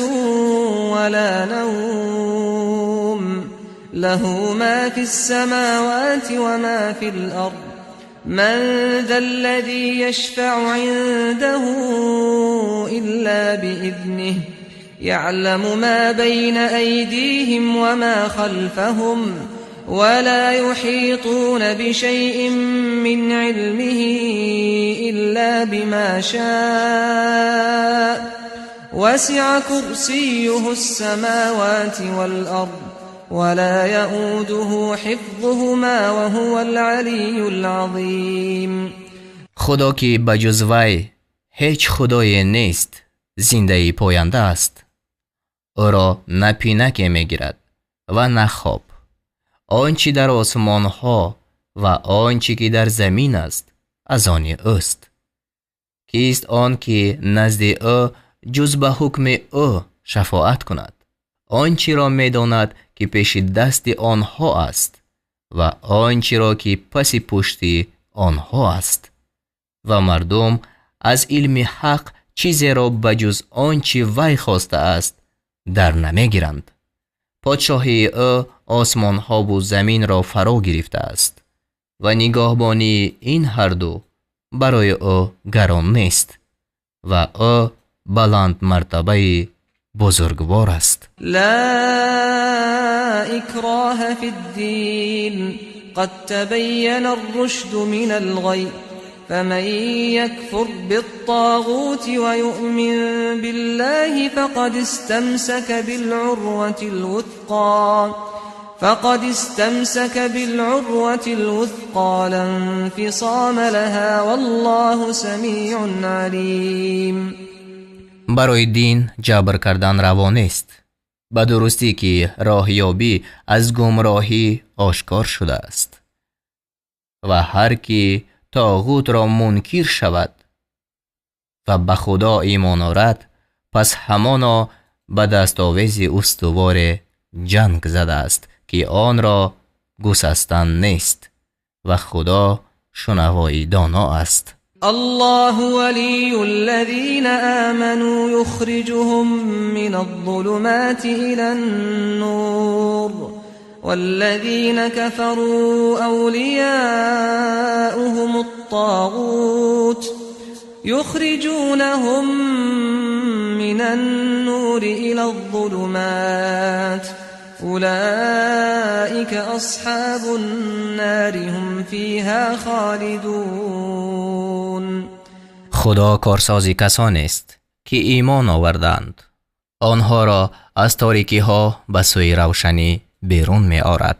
ولا نوم له ما في السماوات وما في الأرض من ذا الذي يشفع عنده إلا بإذنه يعلم ما بين أيديهم وما خلفهم ولا يحيطون بشيء من علمه إلا بما شاء وسع كرسيه السماوات والأرض ولا يؤوده حفظهما وهو العلي العظيم. Худо ки ба ҷуз вай ҳеҷ худое нест, зиндаи поянда аст. Ӯро на пинаке мегирад ва на хоб. Он чӣ дар осмонҳо ва он чӣ ки дар замин аст, аз они ӯст. Кист он ки назди ӯ ҷуз ба ҳукми ӯ шафоат кунад? Он чиро медонад ки пеши дасти онҳо аст ва он чиро ки паси пушти онҳо аст. Ва мардум аз илми ҳақ чизеро ба ҷуз он чи вай хостааст дар намегиранд. Подшоҳии ӯ осмонҳову заминро фаро гирифтааст ва нигоҳбонии ин ҳарду барои ӯ гарон нест ва ӯ баландмартабаи бузургвор аст. لا إكراه في الدين قد تبين الرشد من الغي فمن يكفر بالطاغوت ويؤمن بالله فقد استمسك بالعروة الوثقى لا انفصام لها والله سميع عليم. Барои дин ҷабр кардан раво нест. Ба дурустӣ ки роҳёбӣ аз гумроҳӣ ошкор шудааст ва ҳар ки тоғутро мункир шавад ва ба Худо имон орад, пас ҳамоно ба дастовези устуворе ҷанг задааст, ки онро гусастан нест, ва Худо шунавои доно аст. الله ولي الذين آمنوا يخرجهم من الظلمات إلى النور والذين كفروا أولياؤهم الطاغوت يخرجونهم من النور إلى الظلمات أولئك أصحاب النار هم فيها خالدون. Худо корсози касонест, ки имон оварданд, онҳоро аз торикиҳо ба сӯи равшанӣ берун меорад,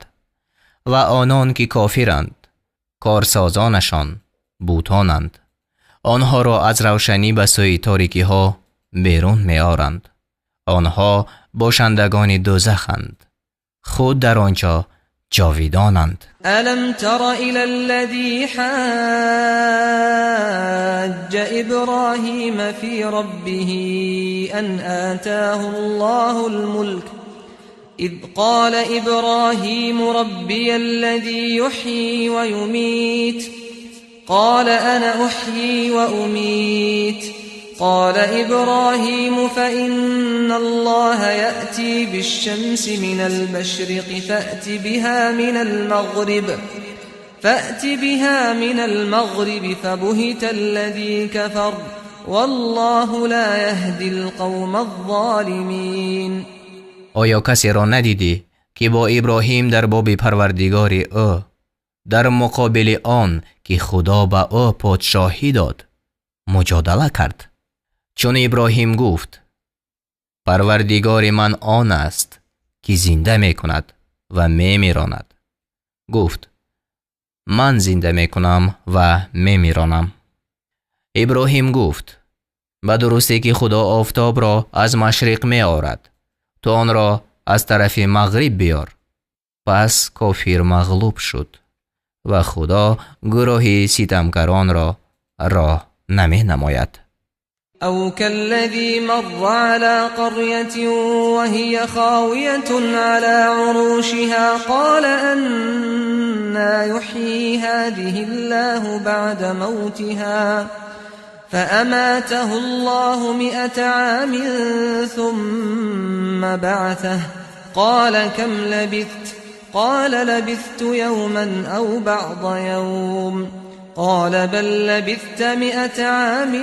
ва онон ки кофиранд, корсозонашон бутонанд, онҳоро аз равшанӣ ба сӯи торикиҳо берун меоранд. Онҳо бошандагони дӯзаханд, худ дар он ҷо ҷовидонанд. ألم تر إلى الذي حاج إبراهيم في ربه أن آتاه الله الملك إذ قال إبراهيم ربي الذي يحيي ويميت قال أنا أحيي وأميت قال إبراهيم فإن الله يأتي بالشمس من المشرق فأت بها من المغرب فبهت الذي كفر والله لا يهدي القوم الظالمين. Оё касеро надидӣ, ки бо Иброҳим дар боби Парвардигори ӯ дар муқобили он ки Худо ба ӯ подшоҳӣ дод муҷодала кард? Чун Иброҳим гуфт: «Парвардигори ман он аст, ки зинда мекунад ва мемиронад», гуфт: «Ман зинда мекунам ва мемиронам». Иброҳим гуфт: «Ба дурустӣ ки Худо офтобро аз машриқ меорад, ту онро аз тарафи мағриб биёр». Пас кофир мағлуб шуд ва Худо гурӯҳи ситамкаронро роҳ наменамояд. أو كالذي مر على قرية وهي خاوية على عروشها قال أنى يحيي هذه الله بعد موتها فأماته الله 100 عام ثم بعثه قال كم لبثت؟ قال لبثت يوما أو بعض يوم قال بل لبثت 100 عام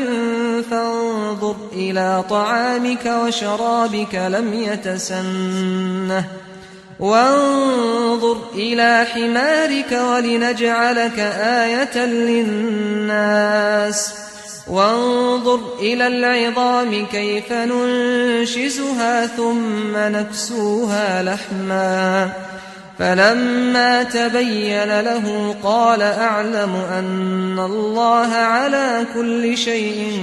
فانظر إلى طعامك وشرابك لم يتسنه وانظر إلى حمارك ولنجعلك آية للناس وانظر إلى العظام كيف ننشزها ثم نكسوها لحما فلما تبين له قال أعلم أن الله على كل شيء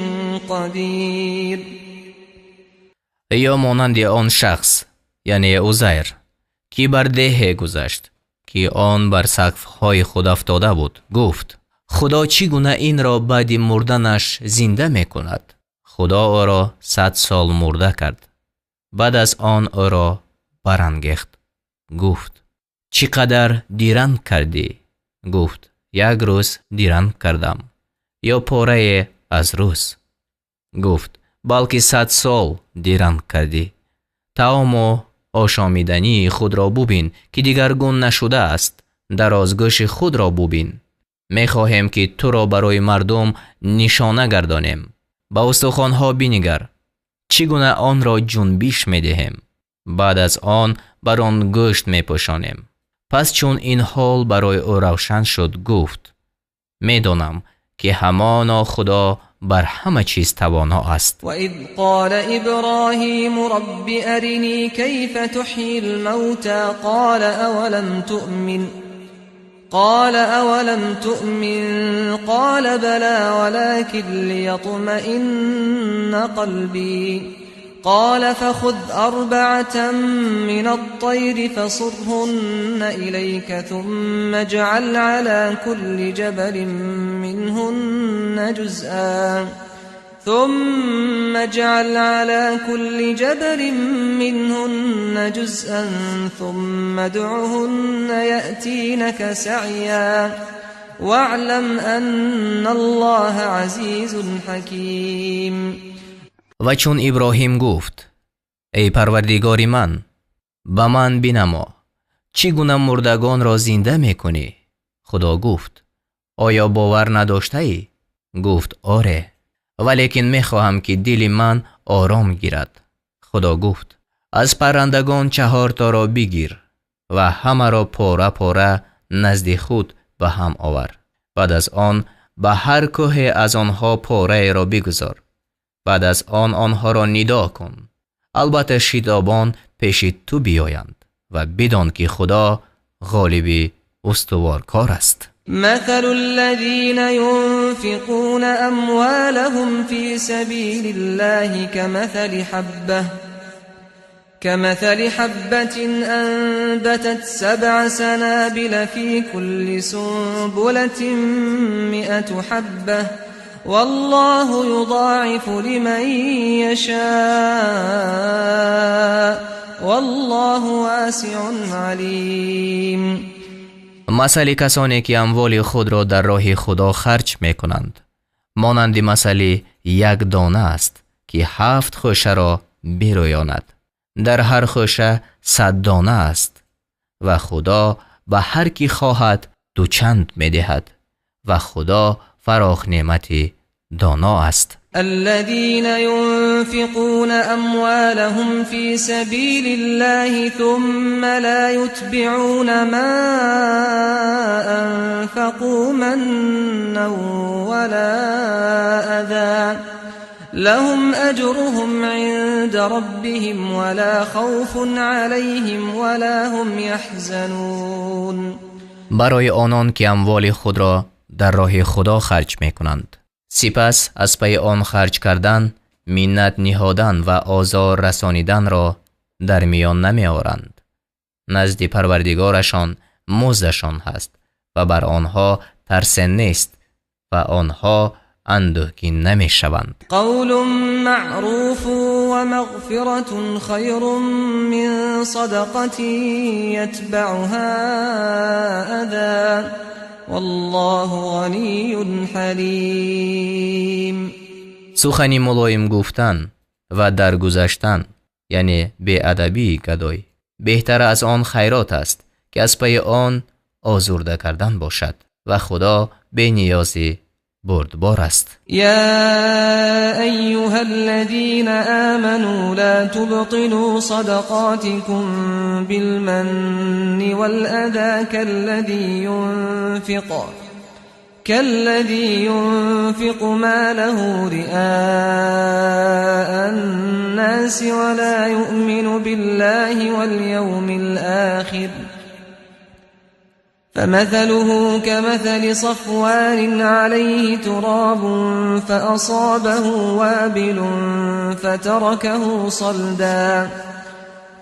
قدير. Ё монанди он шахс, яъне Узайр, ки бар деҳе гузашт, ки он бар сақфҳои худ афтода буд, гуфт: Худо чӣ гуна инро баъди мурданаш зинда мекунад? Худо ӯро 100 сол мурда кард. Баъд аз он ӯро барангехт. Гуфт: чӣ қадар диранг кардӣ? Гуфт: як рӯз диранг кардам ё порае аз рӯз. Гуфт: балки 100 сол диранг кардӣ. Таому ошомидании худро бубин, ки дигаргун нашудааст. Дарозгӯши худро бубин. Мехоҳем, ки туро барои мардум нишона гардонем. Ба устухонҳо бинигар, чӣ гуна онро ҷунбиш медиҳем. Баъд аз он бар он гӯшт мепӯшонем. Пас чун ин ҳол барои ӯ равшан шуд, гуфт: медонам, ки ҳамоно Худо бар ҳама чиз тавоно аст. وإذ قال إبراهيم رب أرني كيف تحيي الموتى قال أولم تؤمن قال أولم تؤمن قال بلى ولكن ليطمئن قلبي قال فخذ 4 من الطير فصرهن إليك ثم اجعل على كل جبل منهن جزءا ثم اجعل على كل جبل منهن جزءا ثم ادعهن يأتينك سعيا واعلم أن الله عزيز حكيم. Ва чун Иброҳим гуфт: эй Парвардигори ман, ба ман бинамо, чӣ гуна мурдагонро зинда мекунӣ? Худо гуфт: оё бовар надоштаӣ? Гуфт: оре, валекин мехоҳам, ки дили ман ором гирад. Худо гуфт: аз паррандагон 4 торо бигир ва ҳамаро пора-пора назди худ ба ҳам овар. Баъд аз он ба ҳар кӯҳе аз онҳо пораеро бигузор. Баъд аз он онҳоро нидо кун. Албатта шитобон пеши ту биёянд ва бидон, ки Худо ғолиби устуворкор аст. مثل الذين ينفقون أموالهم في سبيل الله كمثل حبة أنبتت 7 سنابل في كل سنبلة 100 حبة والله يضاعف لمن يشاء والله واسع عليم. Масали касоне, ки амволи худро дар роҳи Худо харҷ мекунанд, монанди масали як дона аст, ки 7 хӯшаро бирӯёнад. Дар ҳар хӯша 100 дона аст ва Худо ба ҳар ки хоҳад дучанд медиҳад ва Худо фароғ неъмати доно аст. الذين ينفقون أموالهم في سبيل الله ثم لا يتبعون ما أنفقوا منا ولا أذى لهم أجرهم عند ربهم ولا خوف عليهم ولا هم يحزنون. Барои онон, ки амволи худро дар роҳи Худо харҷ мекунанд, сипас аз пайи он харҷ кардан, миннат ниҳодан ва озор расониданро дар миён намеоранд. Назди Парвардигорашон муздашон ҳаст ва бар онҳо тарсе нест ва онҳо андӯҳгин намешаванд. قول معروف ومغفرة خير من صدقة يتبعها أذى والله غني حليم. Сухани мулоим гуфтан ва даргузаштан, яъне беадабии гадой, беҳтар аз он хайрот аст, ки аз пайи он озурда кардан бошад ва Худо бениёзи бурдбор аст. يا أيها الذين آمنوا لا تبطلوا صدقاتكم بالمن والأذى كالذي ينفق ماله رئاء الناس ولا يؤمن بالله واليوم الآخر فمثله كمثل صفوان عليه تراب فأصابه وابل فتركه صلدا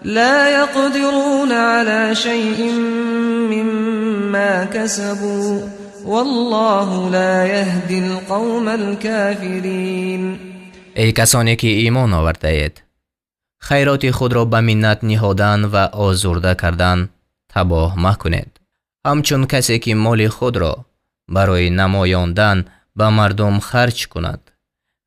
لا يقدرون على شيء مما كسبوا والله لا يهدي القوم الكافرين. Эй касоне ки имон овардаед, хайроти худро ба миннат ниҳодан ва озурда кардан табоҳ макунед, ҳамчун касе ки моли худро барои намоёндан ба мардум харҷ кунад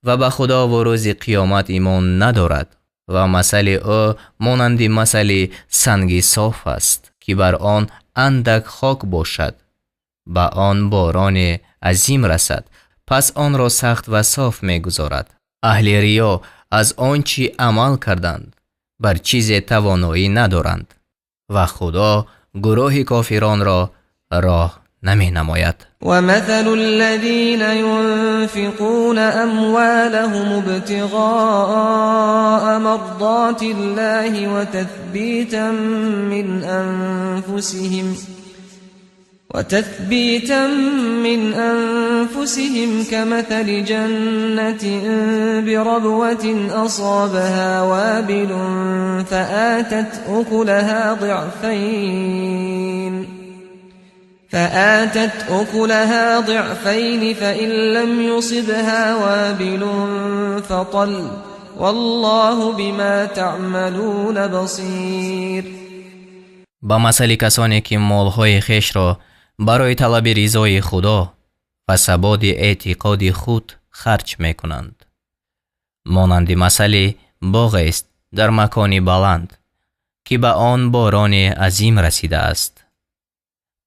ва ба Худо ва рӯзи қиёмат имон надорад, ва масали ӯ монанди масали санги соф аст, ки бар он андак хок бошад, ба он борони азим расад, пас онро сахт ва соф мегузорад. Аҳли риё аз он чӣ амал карданд бар чизе тавоноӣ надоранд ва Худо гурӯҳи кофиронро роҳ наменамояд. ومثل الذين ينفقون أموالهم ابتغاء مرضات الله وتثبيتا من أنفسهم كمثل جنة بربوة أصابها وابل فآتت أكلها ضعفين فإن لم يصبها وابل فطل والله بما تعملون بصير. Ба масали касоне ки молҳои хешро барои талаби ризои Худо ва сабоди эътиқоди худ харҷ мекунанд, монанди масали боғест дар макони баланд, ки ба он борони азим расидааст,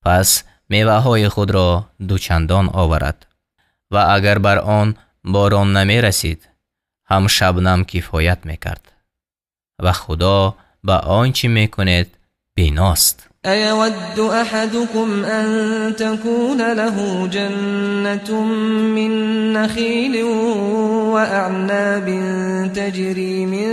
пас меваҳои худро дучандон оварад, ва агар бар он борон намерасид, ҳам шабнам кифоят мекард, ва Худо ба он чӣ мекунед биност. أيود أحدكم أن تكون له جنة من نخيل وأعناب تجري من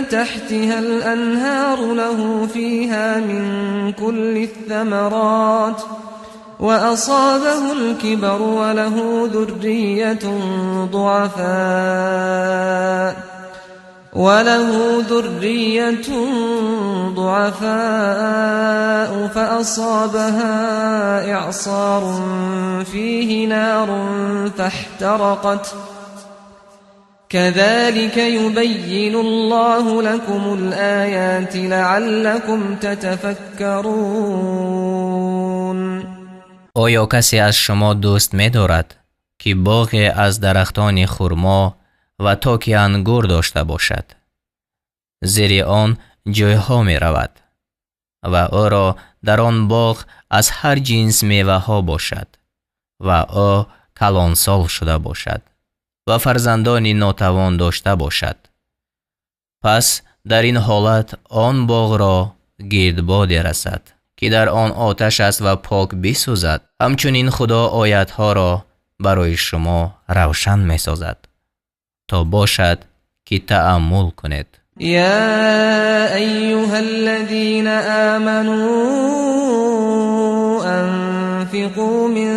تحتها الأنهار له فيها من كل الثمرات وأصابه الكبر وله ذرية ضعفاء فأصابها إعصار فيه نار فاحترقت كذلك يبين الله لكم الآيات لعلكم تتفكرون. Оё касе аз шумо дӯст медорад, ки боғе аз дарахтони хурмо ва токи ангур дошта бошад? Зери он ҷойҳо меравад ва ӯро дар он боғ аз ҳар ҷинс меваҳо бошад ва ӯ калонсол шуда бошад ва фарзандони нотавон дошта бошад. Пас дар ин ҳолат он боғро гирдбоде расад, ки дар он оташ аст ва пок бисӯзад. Ҳамчунин Худо оятҳоро барои шумо равшан месозад, то бошад ки таъаммул кунед. يا أيها الذين آمنوا أنفقوا من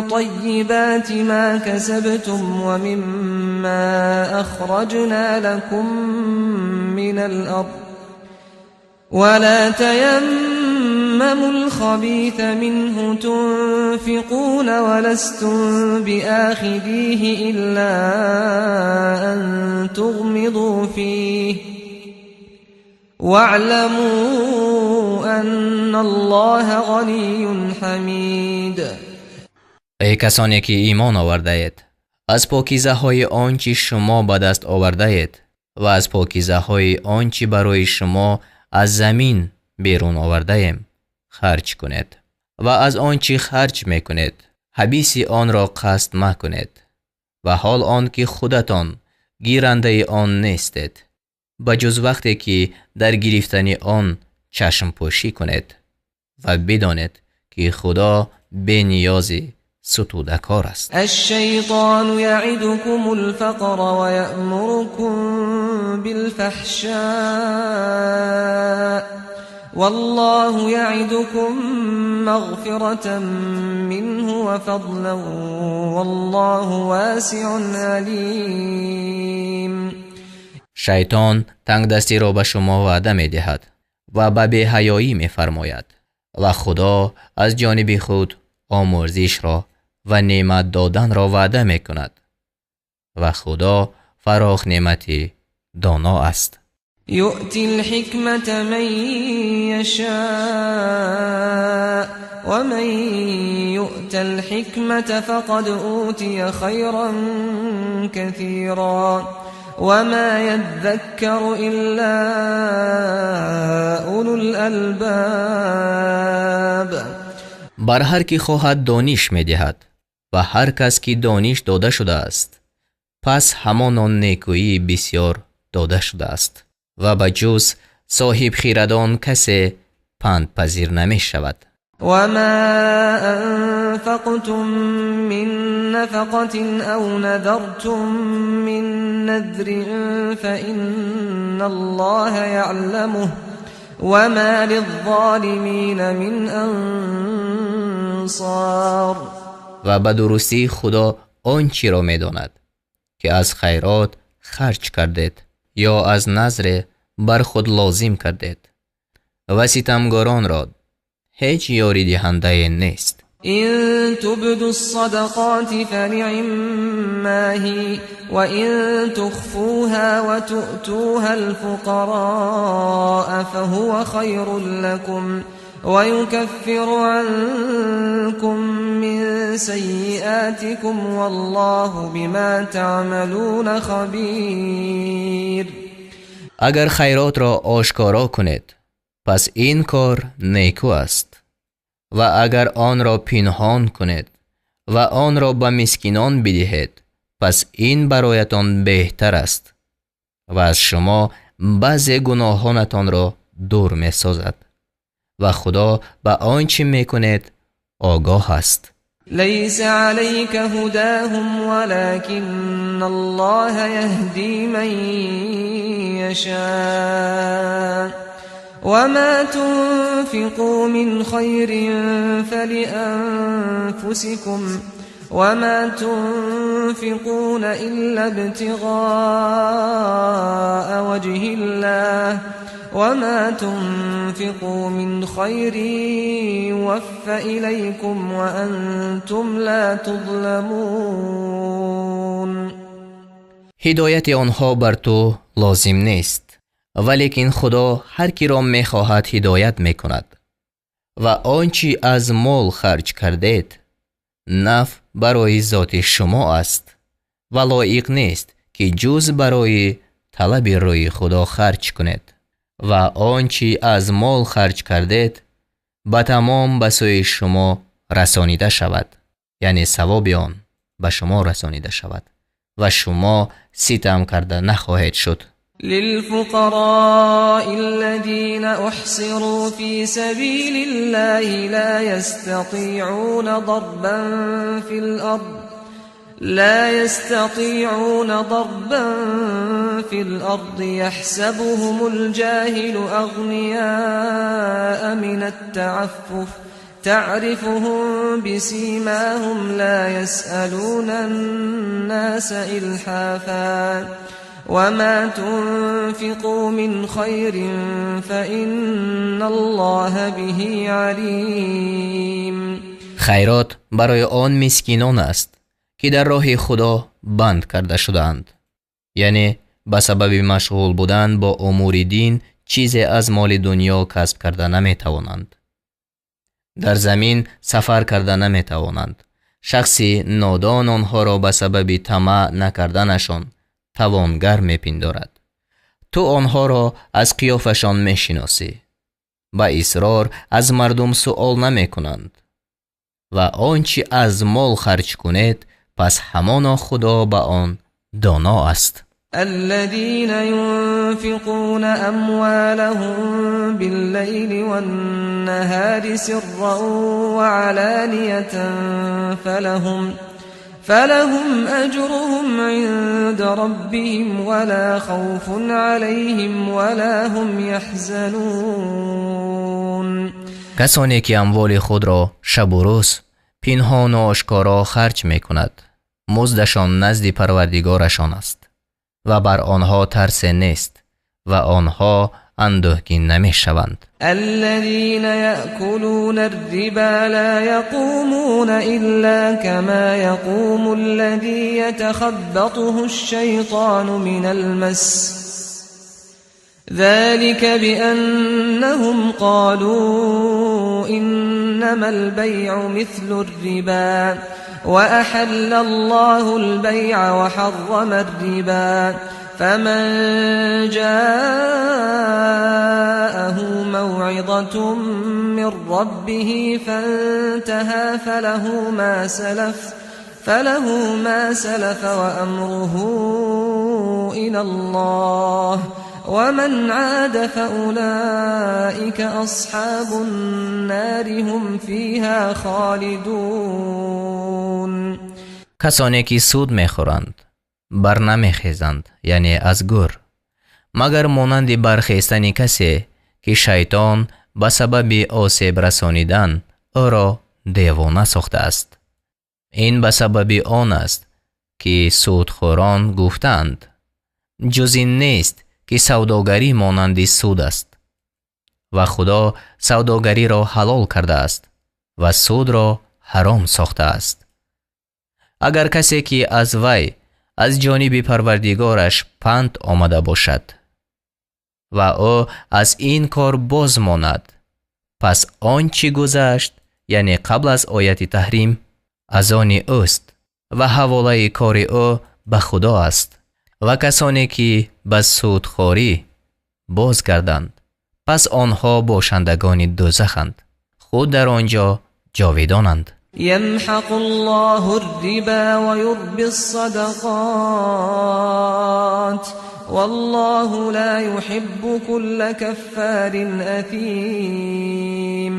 طيبات ما كسبتم ومما أخرجنا لكم من الأرض ولا تيمموا الخبيث منه تنفقون ولستم بآخذيه إلا أن تغمضوا فيه واعلموا أن الله غني حميد. Эй касоне ки имон овардаед, аз покизаҳои он чӣ шумо ба даст овардаед ва аз покизаҳои он чӣ барои шумо аз замин берун овардаем харҷ кунед, ва аз он чӣ харҷ мекунед ҳабиси онро қасд макунед, ва ҳол он ки худатон гирандаи он нестед, ба ҷуз вақте ки дар гирифтани он чашмпӯшӣ кунед, ва бидонед ки Худо бениёзи сутудакор аст. الشیطان یعدکم الفقر ویأمرکم بالفحشاء والله یعدکم مغفرة منه وفضلا والله واسع علیم. Шайтон тангдастиро ба шумо ваъда медиҳад ва ба беҳаёӣ мефармояд ва Худо аз ҷониби худ омӯрзишро ва неъмат доданро ваъда мекунад ва Худо фароғ неъмати доно аст. يؤتي الحكمة من يشاء ومن يؤت الحكمة فقد أوتي خيرا كثيرا وما يذكر إلا أولو الألباب. бар ҳар ки хоҳад дониш медиҳад ва ҳар кас ки дониш дода шудааст пас ҳамон он некӯии бисёр дода шудааст ва ба ҷуз соҳибхирадон касе пандпазир намешавад. وما أنفقتم من نفقة أو نذرتم من نذر فإن الله يعلمه وما للظالمين من أنصار. ва ба дурустӣ Худо он чиро медонад ки аз хайрот харҷ кардед ё аз назре бар худ лозим кардед ва ситамгоронро ҳеҷ ёридиҳандае нест. إن تبدوا الصدقات فنعما هي وإن تخفوها وتؤتوها الفقراء فهو خير لكم ويكفر عنكم من سيئاتكم والله بما تعملون خبير. агар хайротро ошкоро кунед пас ин кор некӯ аст ва агар онро пинҳон кунед ва онро ба мискинон бидиҳед пас ин бароятон беҳтар аст ва аз шумо баъзе гуноҳонатонро дур месозад ва Худо ба он чӣ мекунед огоҳ аст. ليس عليك هداهم ولكن الله يهدي من يشاء وما تنفقوا من خير فلأنفسكم وما تنفقون إلا ابتغاء وجه الله وما تنفقوا من خير يوف إليكم وأنتم لا تظلمون. ҳидояти онҳо бар ту лозим нест, валекин Худо ҳар киро мехоҳад ҳидоят мекунад ва он чӣ аз мол харҷ кардед наф барои зоти шумо аст ва лоиқ нест ки ҷуз барои талаби рӯи Худо харҷ кунед ва он чӣ аз мол харҷ кардед ба тамом ба сӯи шумо расонида шавад, яъне савоби он ба шумо расонида шавад ва шумо ситам карда нахоҳед шуд. للفقراء الذين أحصروا في سبيل الله لا يستطيعون ضربا في الأرض يحسبهم الجاهل أغنياء من التعفف تعرفهم بسيماهم لا يسألون الناس إلحافا وما تنفقوا من خير فإن الله به عليم. хайрот барои он мискинон аст ки дар роҳи Худо банд карда шудаанд, яъне ба сабаби машғул будан бо умури дин чизе аз моли дунё касб карда наметавонанд, дар замин сафар карда наметавонанд. шахси нодон онҳоро ба сабаби тамаъ накарданашон тавонгар мепиндорад. ту онҳоро аз қиёфашон мешиносӣ, ба исрор аз мардум суол намекунанд ва он чӣ аз мол харҷ кунед пас ҳамоно Худо ба он доно аст. الذين ينفقون أموالهم بالليل والنهار سرا وعلانية فلهم أجرهم عند ربهم ولا خوف عليهم ولا هم يحزنون. касоне ки амволи худро шабу рӯз пинҳону ошкоро харҷ мекунад муздашон назди Парвардигорашон аст ва бар онҳо тарсе нест ва онҳо андӯҳгин намешаванд. الذين يأكلون الربا لا يقومون إلا كما يقوم الذي يتخبطه الشيطان من المس ذلك بأنهم قالوا إنما البيع مثل الربا وأحل الله البيع وحرم الربا فمن جاءه موعظة من ربه فانتهى فله ما سلف وأمره إلى الله ومن عاد فأولئك أصحاب النار هم فيها خالدون. Касоне ки суд мехӯранд бар намехезанд, яъне аз гӯр, магар монанди бархестани касе ки шайтон ба сабаби осеб расонидан ӯро девона сохтааст. Ин ба сабаби он аст ки судхӯрон гуфтаанд: ҷуз ин нест ки савдогарӣ монанди суд аст, ва Худо савдогариро ҳалол кардааст ва судро ҳаром сохтааст. Агар касе ки аз вай аз ҷониби Парвардигораш панд омада бошад ва ӯ аз ин кор боз монад, пас он чӣ гузашт, яъне қабл аз ояти таҳрим, аз они ӯст ва ҳаволаи кори ӯ ба Худо аст. Ва касоне ки ба судхорӣ бозгарданд, пас онҳо бошандагони дӯзаханд, худ дар он ҷо ҷовидонанд. يمحق الله الربا ويربي الصدقات والله لا يحب كل كفار أثيم.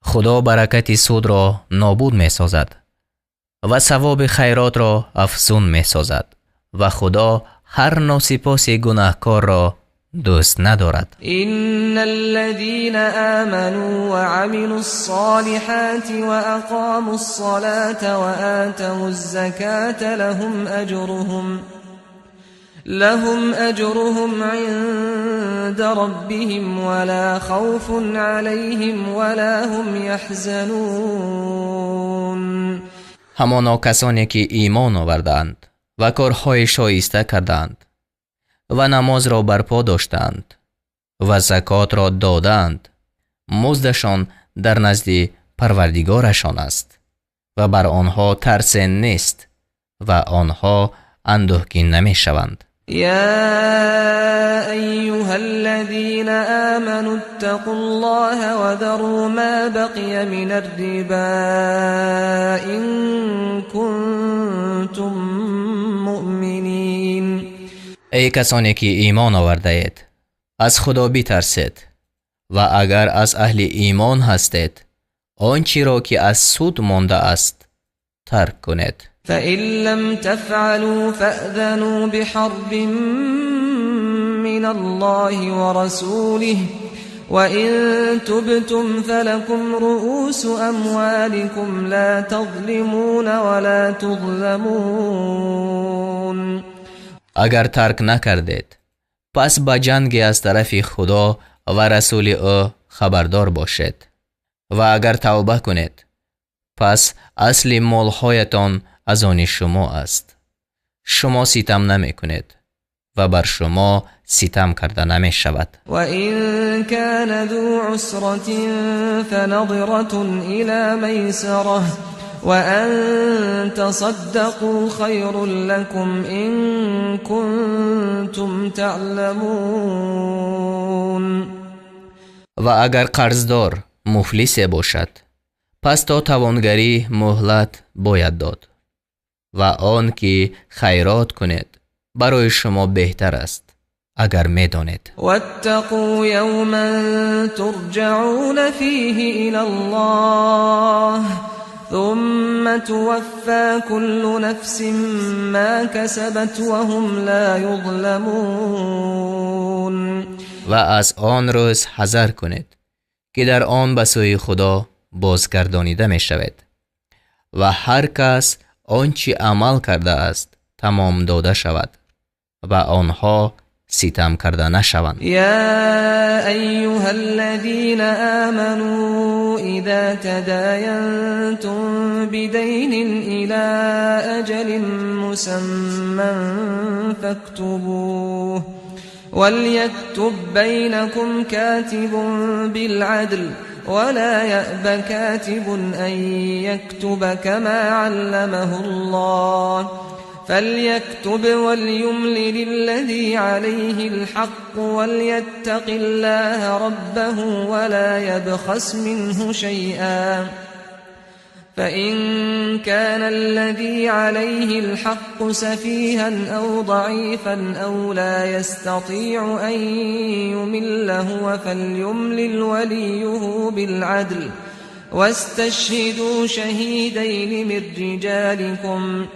Худо баракати судро нобуд месозад ва савоби хайротро афзун месозад, ва Худо ҳар носипоси гунаҳкорро дӯст надорад. إن الذين آمنوا وعملوا الصالحات وأقاموا الصلاة وآتوا الزكاة لهم أجرهم عند ربهم ولا خوف عليهم ولا هم يحزنون. Ҳамоно касоне ки имон овардаанд ва корҳои шоиста кардаанд ва намозро барпо доштаанд ва закотро додаанд, муздашон дар назди Парвардигорашон аст ва бар онҳо тарсе нест ва онҳо андӯҳгин намешаванд. يا أيها الذين آمنوا اتقوا الله وذروا ما بقي من الربا إن كنتم مؤمنين. Эй касоне ки имон овардаед, аз Худо битарсед ва агар аз аҳли имон ҳастед, он чиро ки аз суд мондааст тарк кунед. فإن لم تفعلوا فأذنوا بحرب من الله ورسوله وإن تبتم فلكم رؤوس أموالكم لا تظلمون ولا تظلمون. Агар тарк накардед, пас ба ҷанге аз тарафи Худо ва расули ӯ хабардор бошед, ва агар тавба кунед, пас асли молҳоятон аз они шумо аст. Шумо ситам намекунед ва бар шумо ситам карда намешавад. وإن كان ذو عسرة فنظرة إلى ميسرة وأن تصدقوا خير لكم إن كنتم تعلمون. Ва агар қарздор муфлисе бошад, пас то тавонгарӣ муҳлат бояд дод, ва он ки хайрот кунед барои шумо беҳтар аст, агар медонед. واتقوا يوما ترجعون فيه إلى الله ثم توفى كل نفس ما كسبت وهم لا يظلمون. Ва аз он рӯз ҳазар кунед ки дар он ба сӯи Худо бозгардонида мешавед ва ҳар кас он чӣ амал кардааст тамом дода шавад ва онҳо ситам карда нашаванд. يا أيها الذين آمنوا إذا تداينتم بدين إلى أجل مسمى فاكتبوه وليكتب بينكم كاتب بالعدل ولا يأب كاتب أن يكتب كما علمه الله فليكتب وليملل الذي عليه الحق وليتق الله ربه ولا يبخس منه شيئا فإن كان الذي عليه الحق سفيها أو ضعيفا أو لا يستطيع أن يمل هو فليملل وليه بالعدل واستشهدوا شهيدين من رجالكم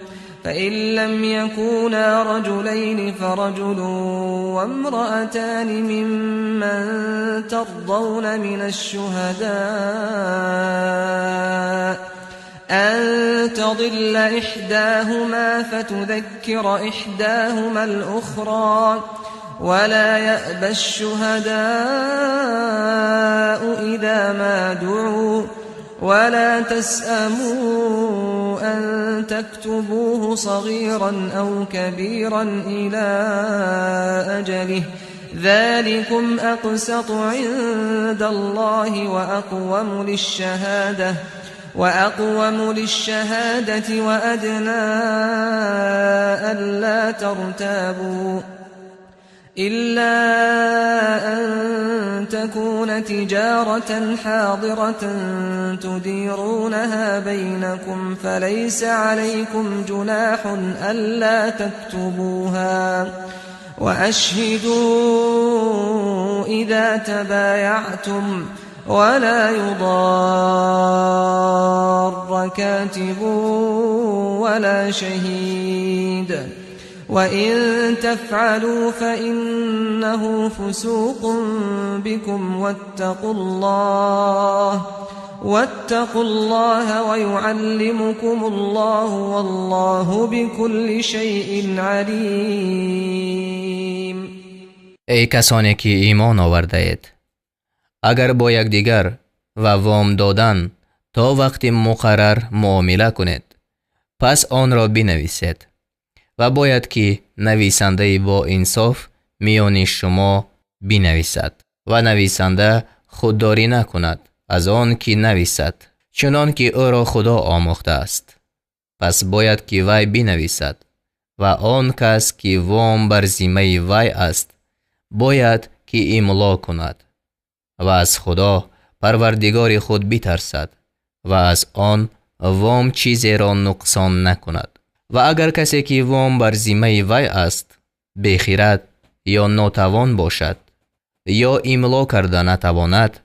فإن لم يكونا رجلين فرجل وامرأتان ممن ترضون من الشهداء أن تضل إحداهما فتذكر إحداهما الأخرى ولا يأبى الشهداء إذا ما دعوا ولا تسأموا أن تكتبوه صغيرا أو كبيرا إلى أجله ذلكم أقسط عند الله وأقوم للشهادة وأدنى ألا ترتابوا إلا أن تكون تجارة حاضرة تديرونها بينكم فليس عليكم جناح ألا تكتبوها وأشهدوا إذا تبايعتم ولا يضار كاتب ولا شهيد وإن تفعلوا فإنه فسوق بكم واتقوا الله ويعلمكم الله والله بكل شيء عليم. Эй касоне ки имон овардаед, агар бо якдигар ва вом додан то вақти муқаррар муомила кунед, пас онро бинависед ва бояд ки нависандаи бо инсоф миёни шумо бинависад ва нависанда худдорӣ накунад аз он ки нависад, чунон ки ӯро Худо омӯхтааст. Пас бояд ки вай бинависад ва он кас ки вом бар зиммаи вай аст бояд ки имло кунад ва аз Худо Парвардигори худ битарсад ва аз он вом чизеро нуқсон накунад. Ва агар касе ки вом бар зиммаи вай аст бехирад ё нотавон бошад ё имло карда натавонад,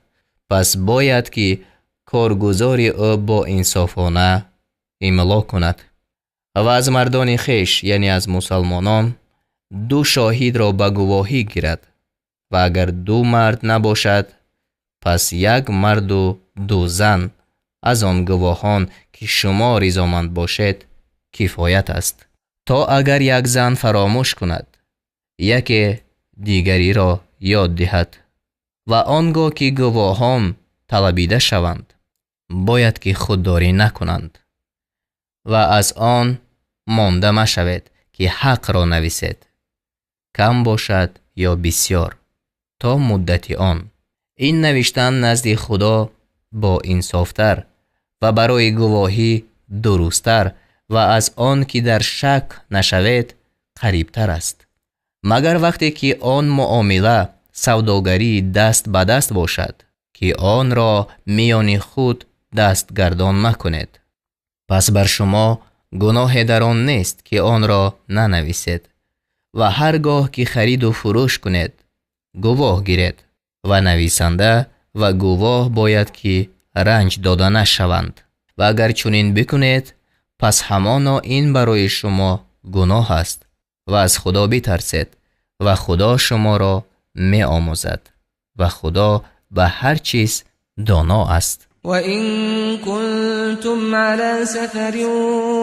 пас бояд ки коргузори ӯ бо инсофона имло кунад. Ва аз мардони хеш, яъне аз мусалмонон, ду шоҳидро ба гувоҳӣ гирад ва агар ду мард набошад, пас як марду ду зан аз он гувоҳон ки шумо ризоманд бошед кифоят аст, то агар як зан фаромӯш кунад, яке дигариро ёд диҳад. Ва он гоҳ ки гувоҳон талабида шаванд, бояд ки худдорӣ накунанд ва аз он монда машавед ки ҳақро нависед, кам бошад ё бисёр, то муддати он. Ин навиштан назди Худо бо инсофтар ва барои гувоҳӣ дурусттар ва аз он ки дар шак нашавед қарибтар аст. Магар вақте ки он муомила савдогарии даст ба даст бошад, ки онро миёни худ дастгардон макунед. Пас бар шумо гуноҳе дар он нест ки онро нанависед ва ҳар гоҳ ки хариду фурӯш кунед гувоҳ гиред ва нависанда ва гувоҳ бояд ки ранҷ дода нашаванд. Ва агар чунин бикунед, пас ҳамоно ин барои шумо гуноҳ аст ва аз Худо битарсед ва Худо шуморо меомӯзад ва Худо ба ҳар чиз доно аст. وإن كنتم على سفر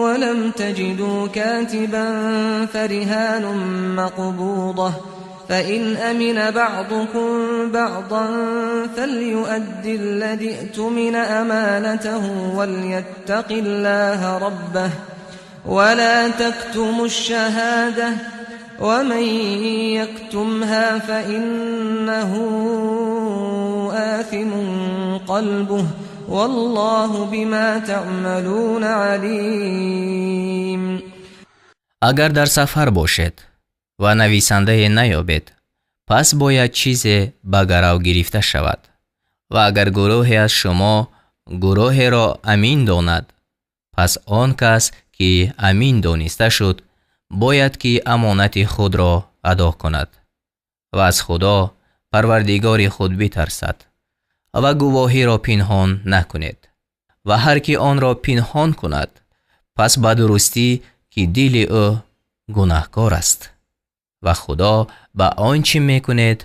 ولم تجدوا كاتبا فرهان فإن أمن بعضكم بعضا فليؤد الذي اؤتمن أمانته وليتق الله ربه ولا تكتموا الشهادة ومن يكتمها فإنه آثم قلبه والله بما تعملون عليم. Агар дар сафар бошед ва нависандае наёбед, пас бояд чизе ба гарав гирифта шавад. Ва агар гурӯҳе аз шумо гурӯҳеро амин донад, пас он кас ки амин дониста шуд, бояд ки амонати худро адо кунад ва аз Худо Парвардигори худ битарсад ва гувоҳиро пинҳон накунед. Ва ҳар ки онро пинҳон кунад, пас ба дурустӣ ки дили ӯ гунаҳкор аст ва Худо ба он чӣ мекунед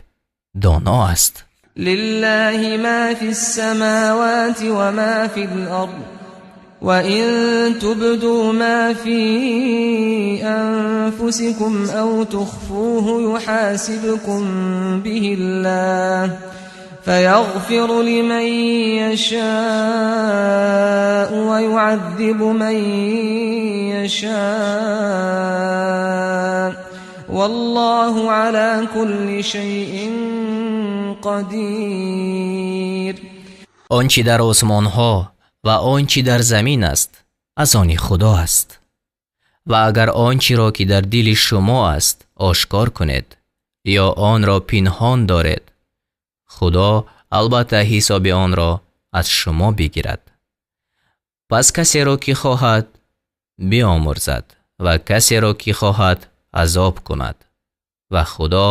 доно аст. لله ما في السماوات وما في الأرض وإن تبدوا ما في أنفسكم أو تخفوه يحاسبكم به الله فيغفر لمن يشاء ويعذب من يشاء والله على كل شيء قدير. Он чӣ дар осмонҳо ва он чӣ дар замин аст, аз они Худо аст. Ва агар он чиро ки дар дили шумо аст ошкор кунед ё онро пинҳон доред, Худо албатта ҳисоби онро аз шумо бигирад. Пас касеро ки хоҳад биомӯрзад ва касеро ки хоҳад азоб кунад ва Худо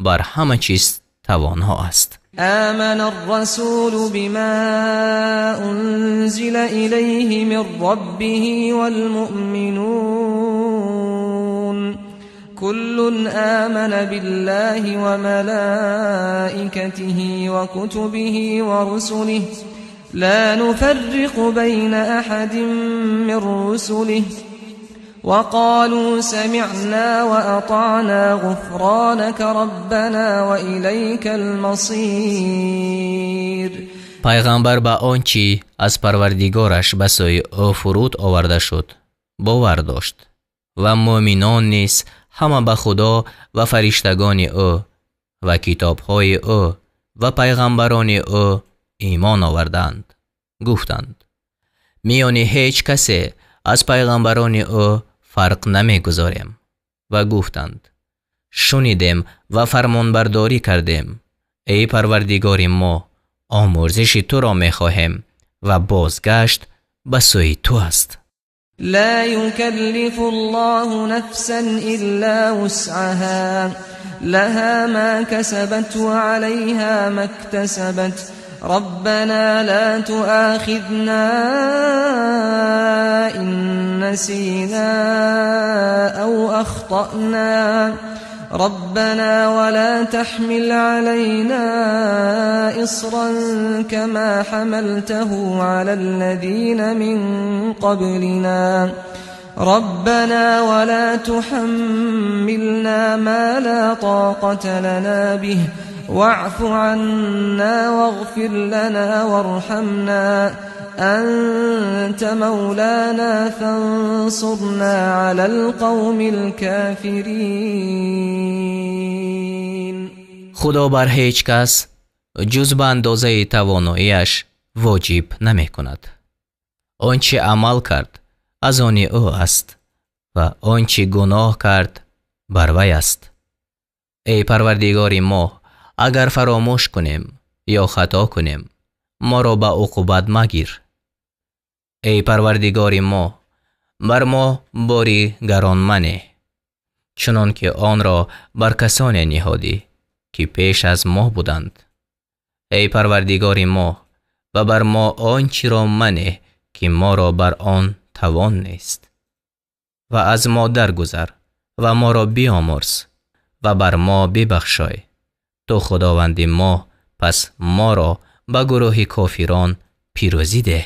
бар ҳама чиз тавоно аст. آمن الرسول بما أنزل إليه من ربه والمؤمنون كل آمن بالله وملائكته وكتبه ورسله لا نفرق بين أحد من رسله وقالوا سمعنا وأطعنا غفرانك ربنا وإليك المصير. Пайғамбар ба он чӣ аз Парвардигораш ба сӯи ӯ фуруд оварда шуд, бовар дошт ва мӯъминон низ ҳама ба Худо ва фариштагони ӯ ва китобҳои ӯ ва пайғамбарони ӯ имон оварданд. Гуфтанд: миёни ҳеҷ касе аз пайғамбарони ӯ фарқ намегузорем. Ва гуфтанд: шунидем ва фармонбардорӣ кардем. Эй Парвардигори мо, омӯрзиши туро мехоҳем ва бозгашт ба сӯи ту аст. لا يكلف الله نفسا إلا وسعها لها ما كسبت وعليها ما اكتسبت ربنا لا تؤاخذنا إن نسينا أو أخطأنا ربنا ولا تحمل علينا إصرا كما حملته على الذين من قبلنا ربنا ولا تحملنا ما لا طاقة لنا به واعف عنا واغفر لنا وارحمنا أنت مولانا فانصرنا على القوم الكافرين. Худо бар ҳеҷ кас ҷуз ба андозаи тавоноияш воҷиб намекунад. Он чӣ амал кард, аз они ӯ аст ва он чӣ гуноҳ кард, бар вай аст. Эй Парвардигори мо, агар фаромӯш кунем ё хато кунем, моро ба уқубат магир. Эй Парвардигори мо, бар мо бори гарон манеҳ, чунон ки онро бар касоне ниҳодӣ ки пеш аз мо буданд. Эй Парвардигори мо, ва бар мо он чиро манеҳ ки моро бар он тавон нест. Ва аз мо даргузар ва моро биомӯрз ва бар мо бибахшой. Ту Худованди мо, пас моро ба гурӯҳи кофирон пирӯзӣ деҳ.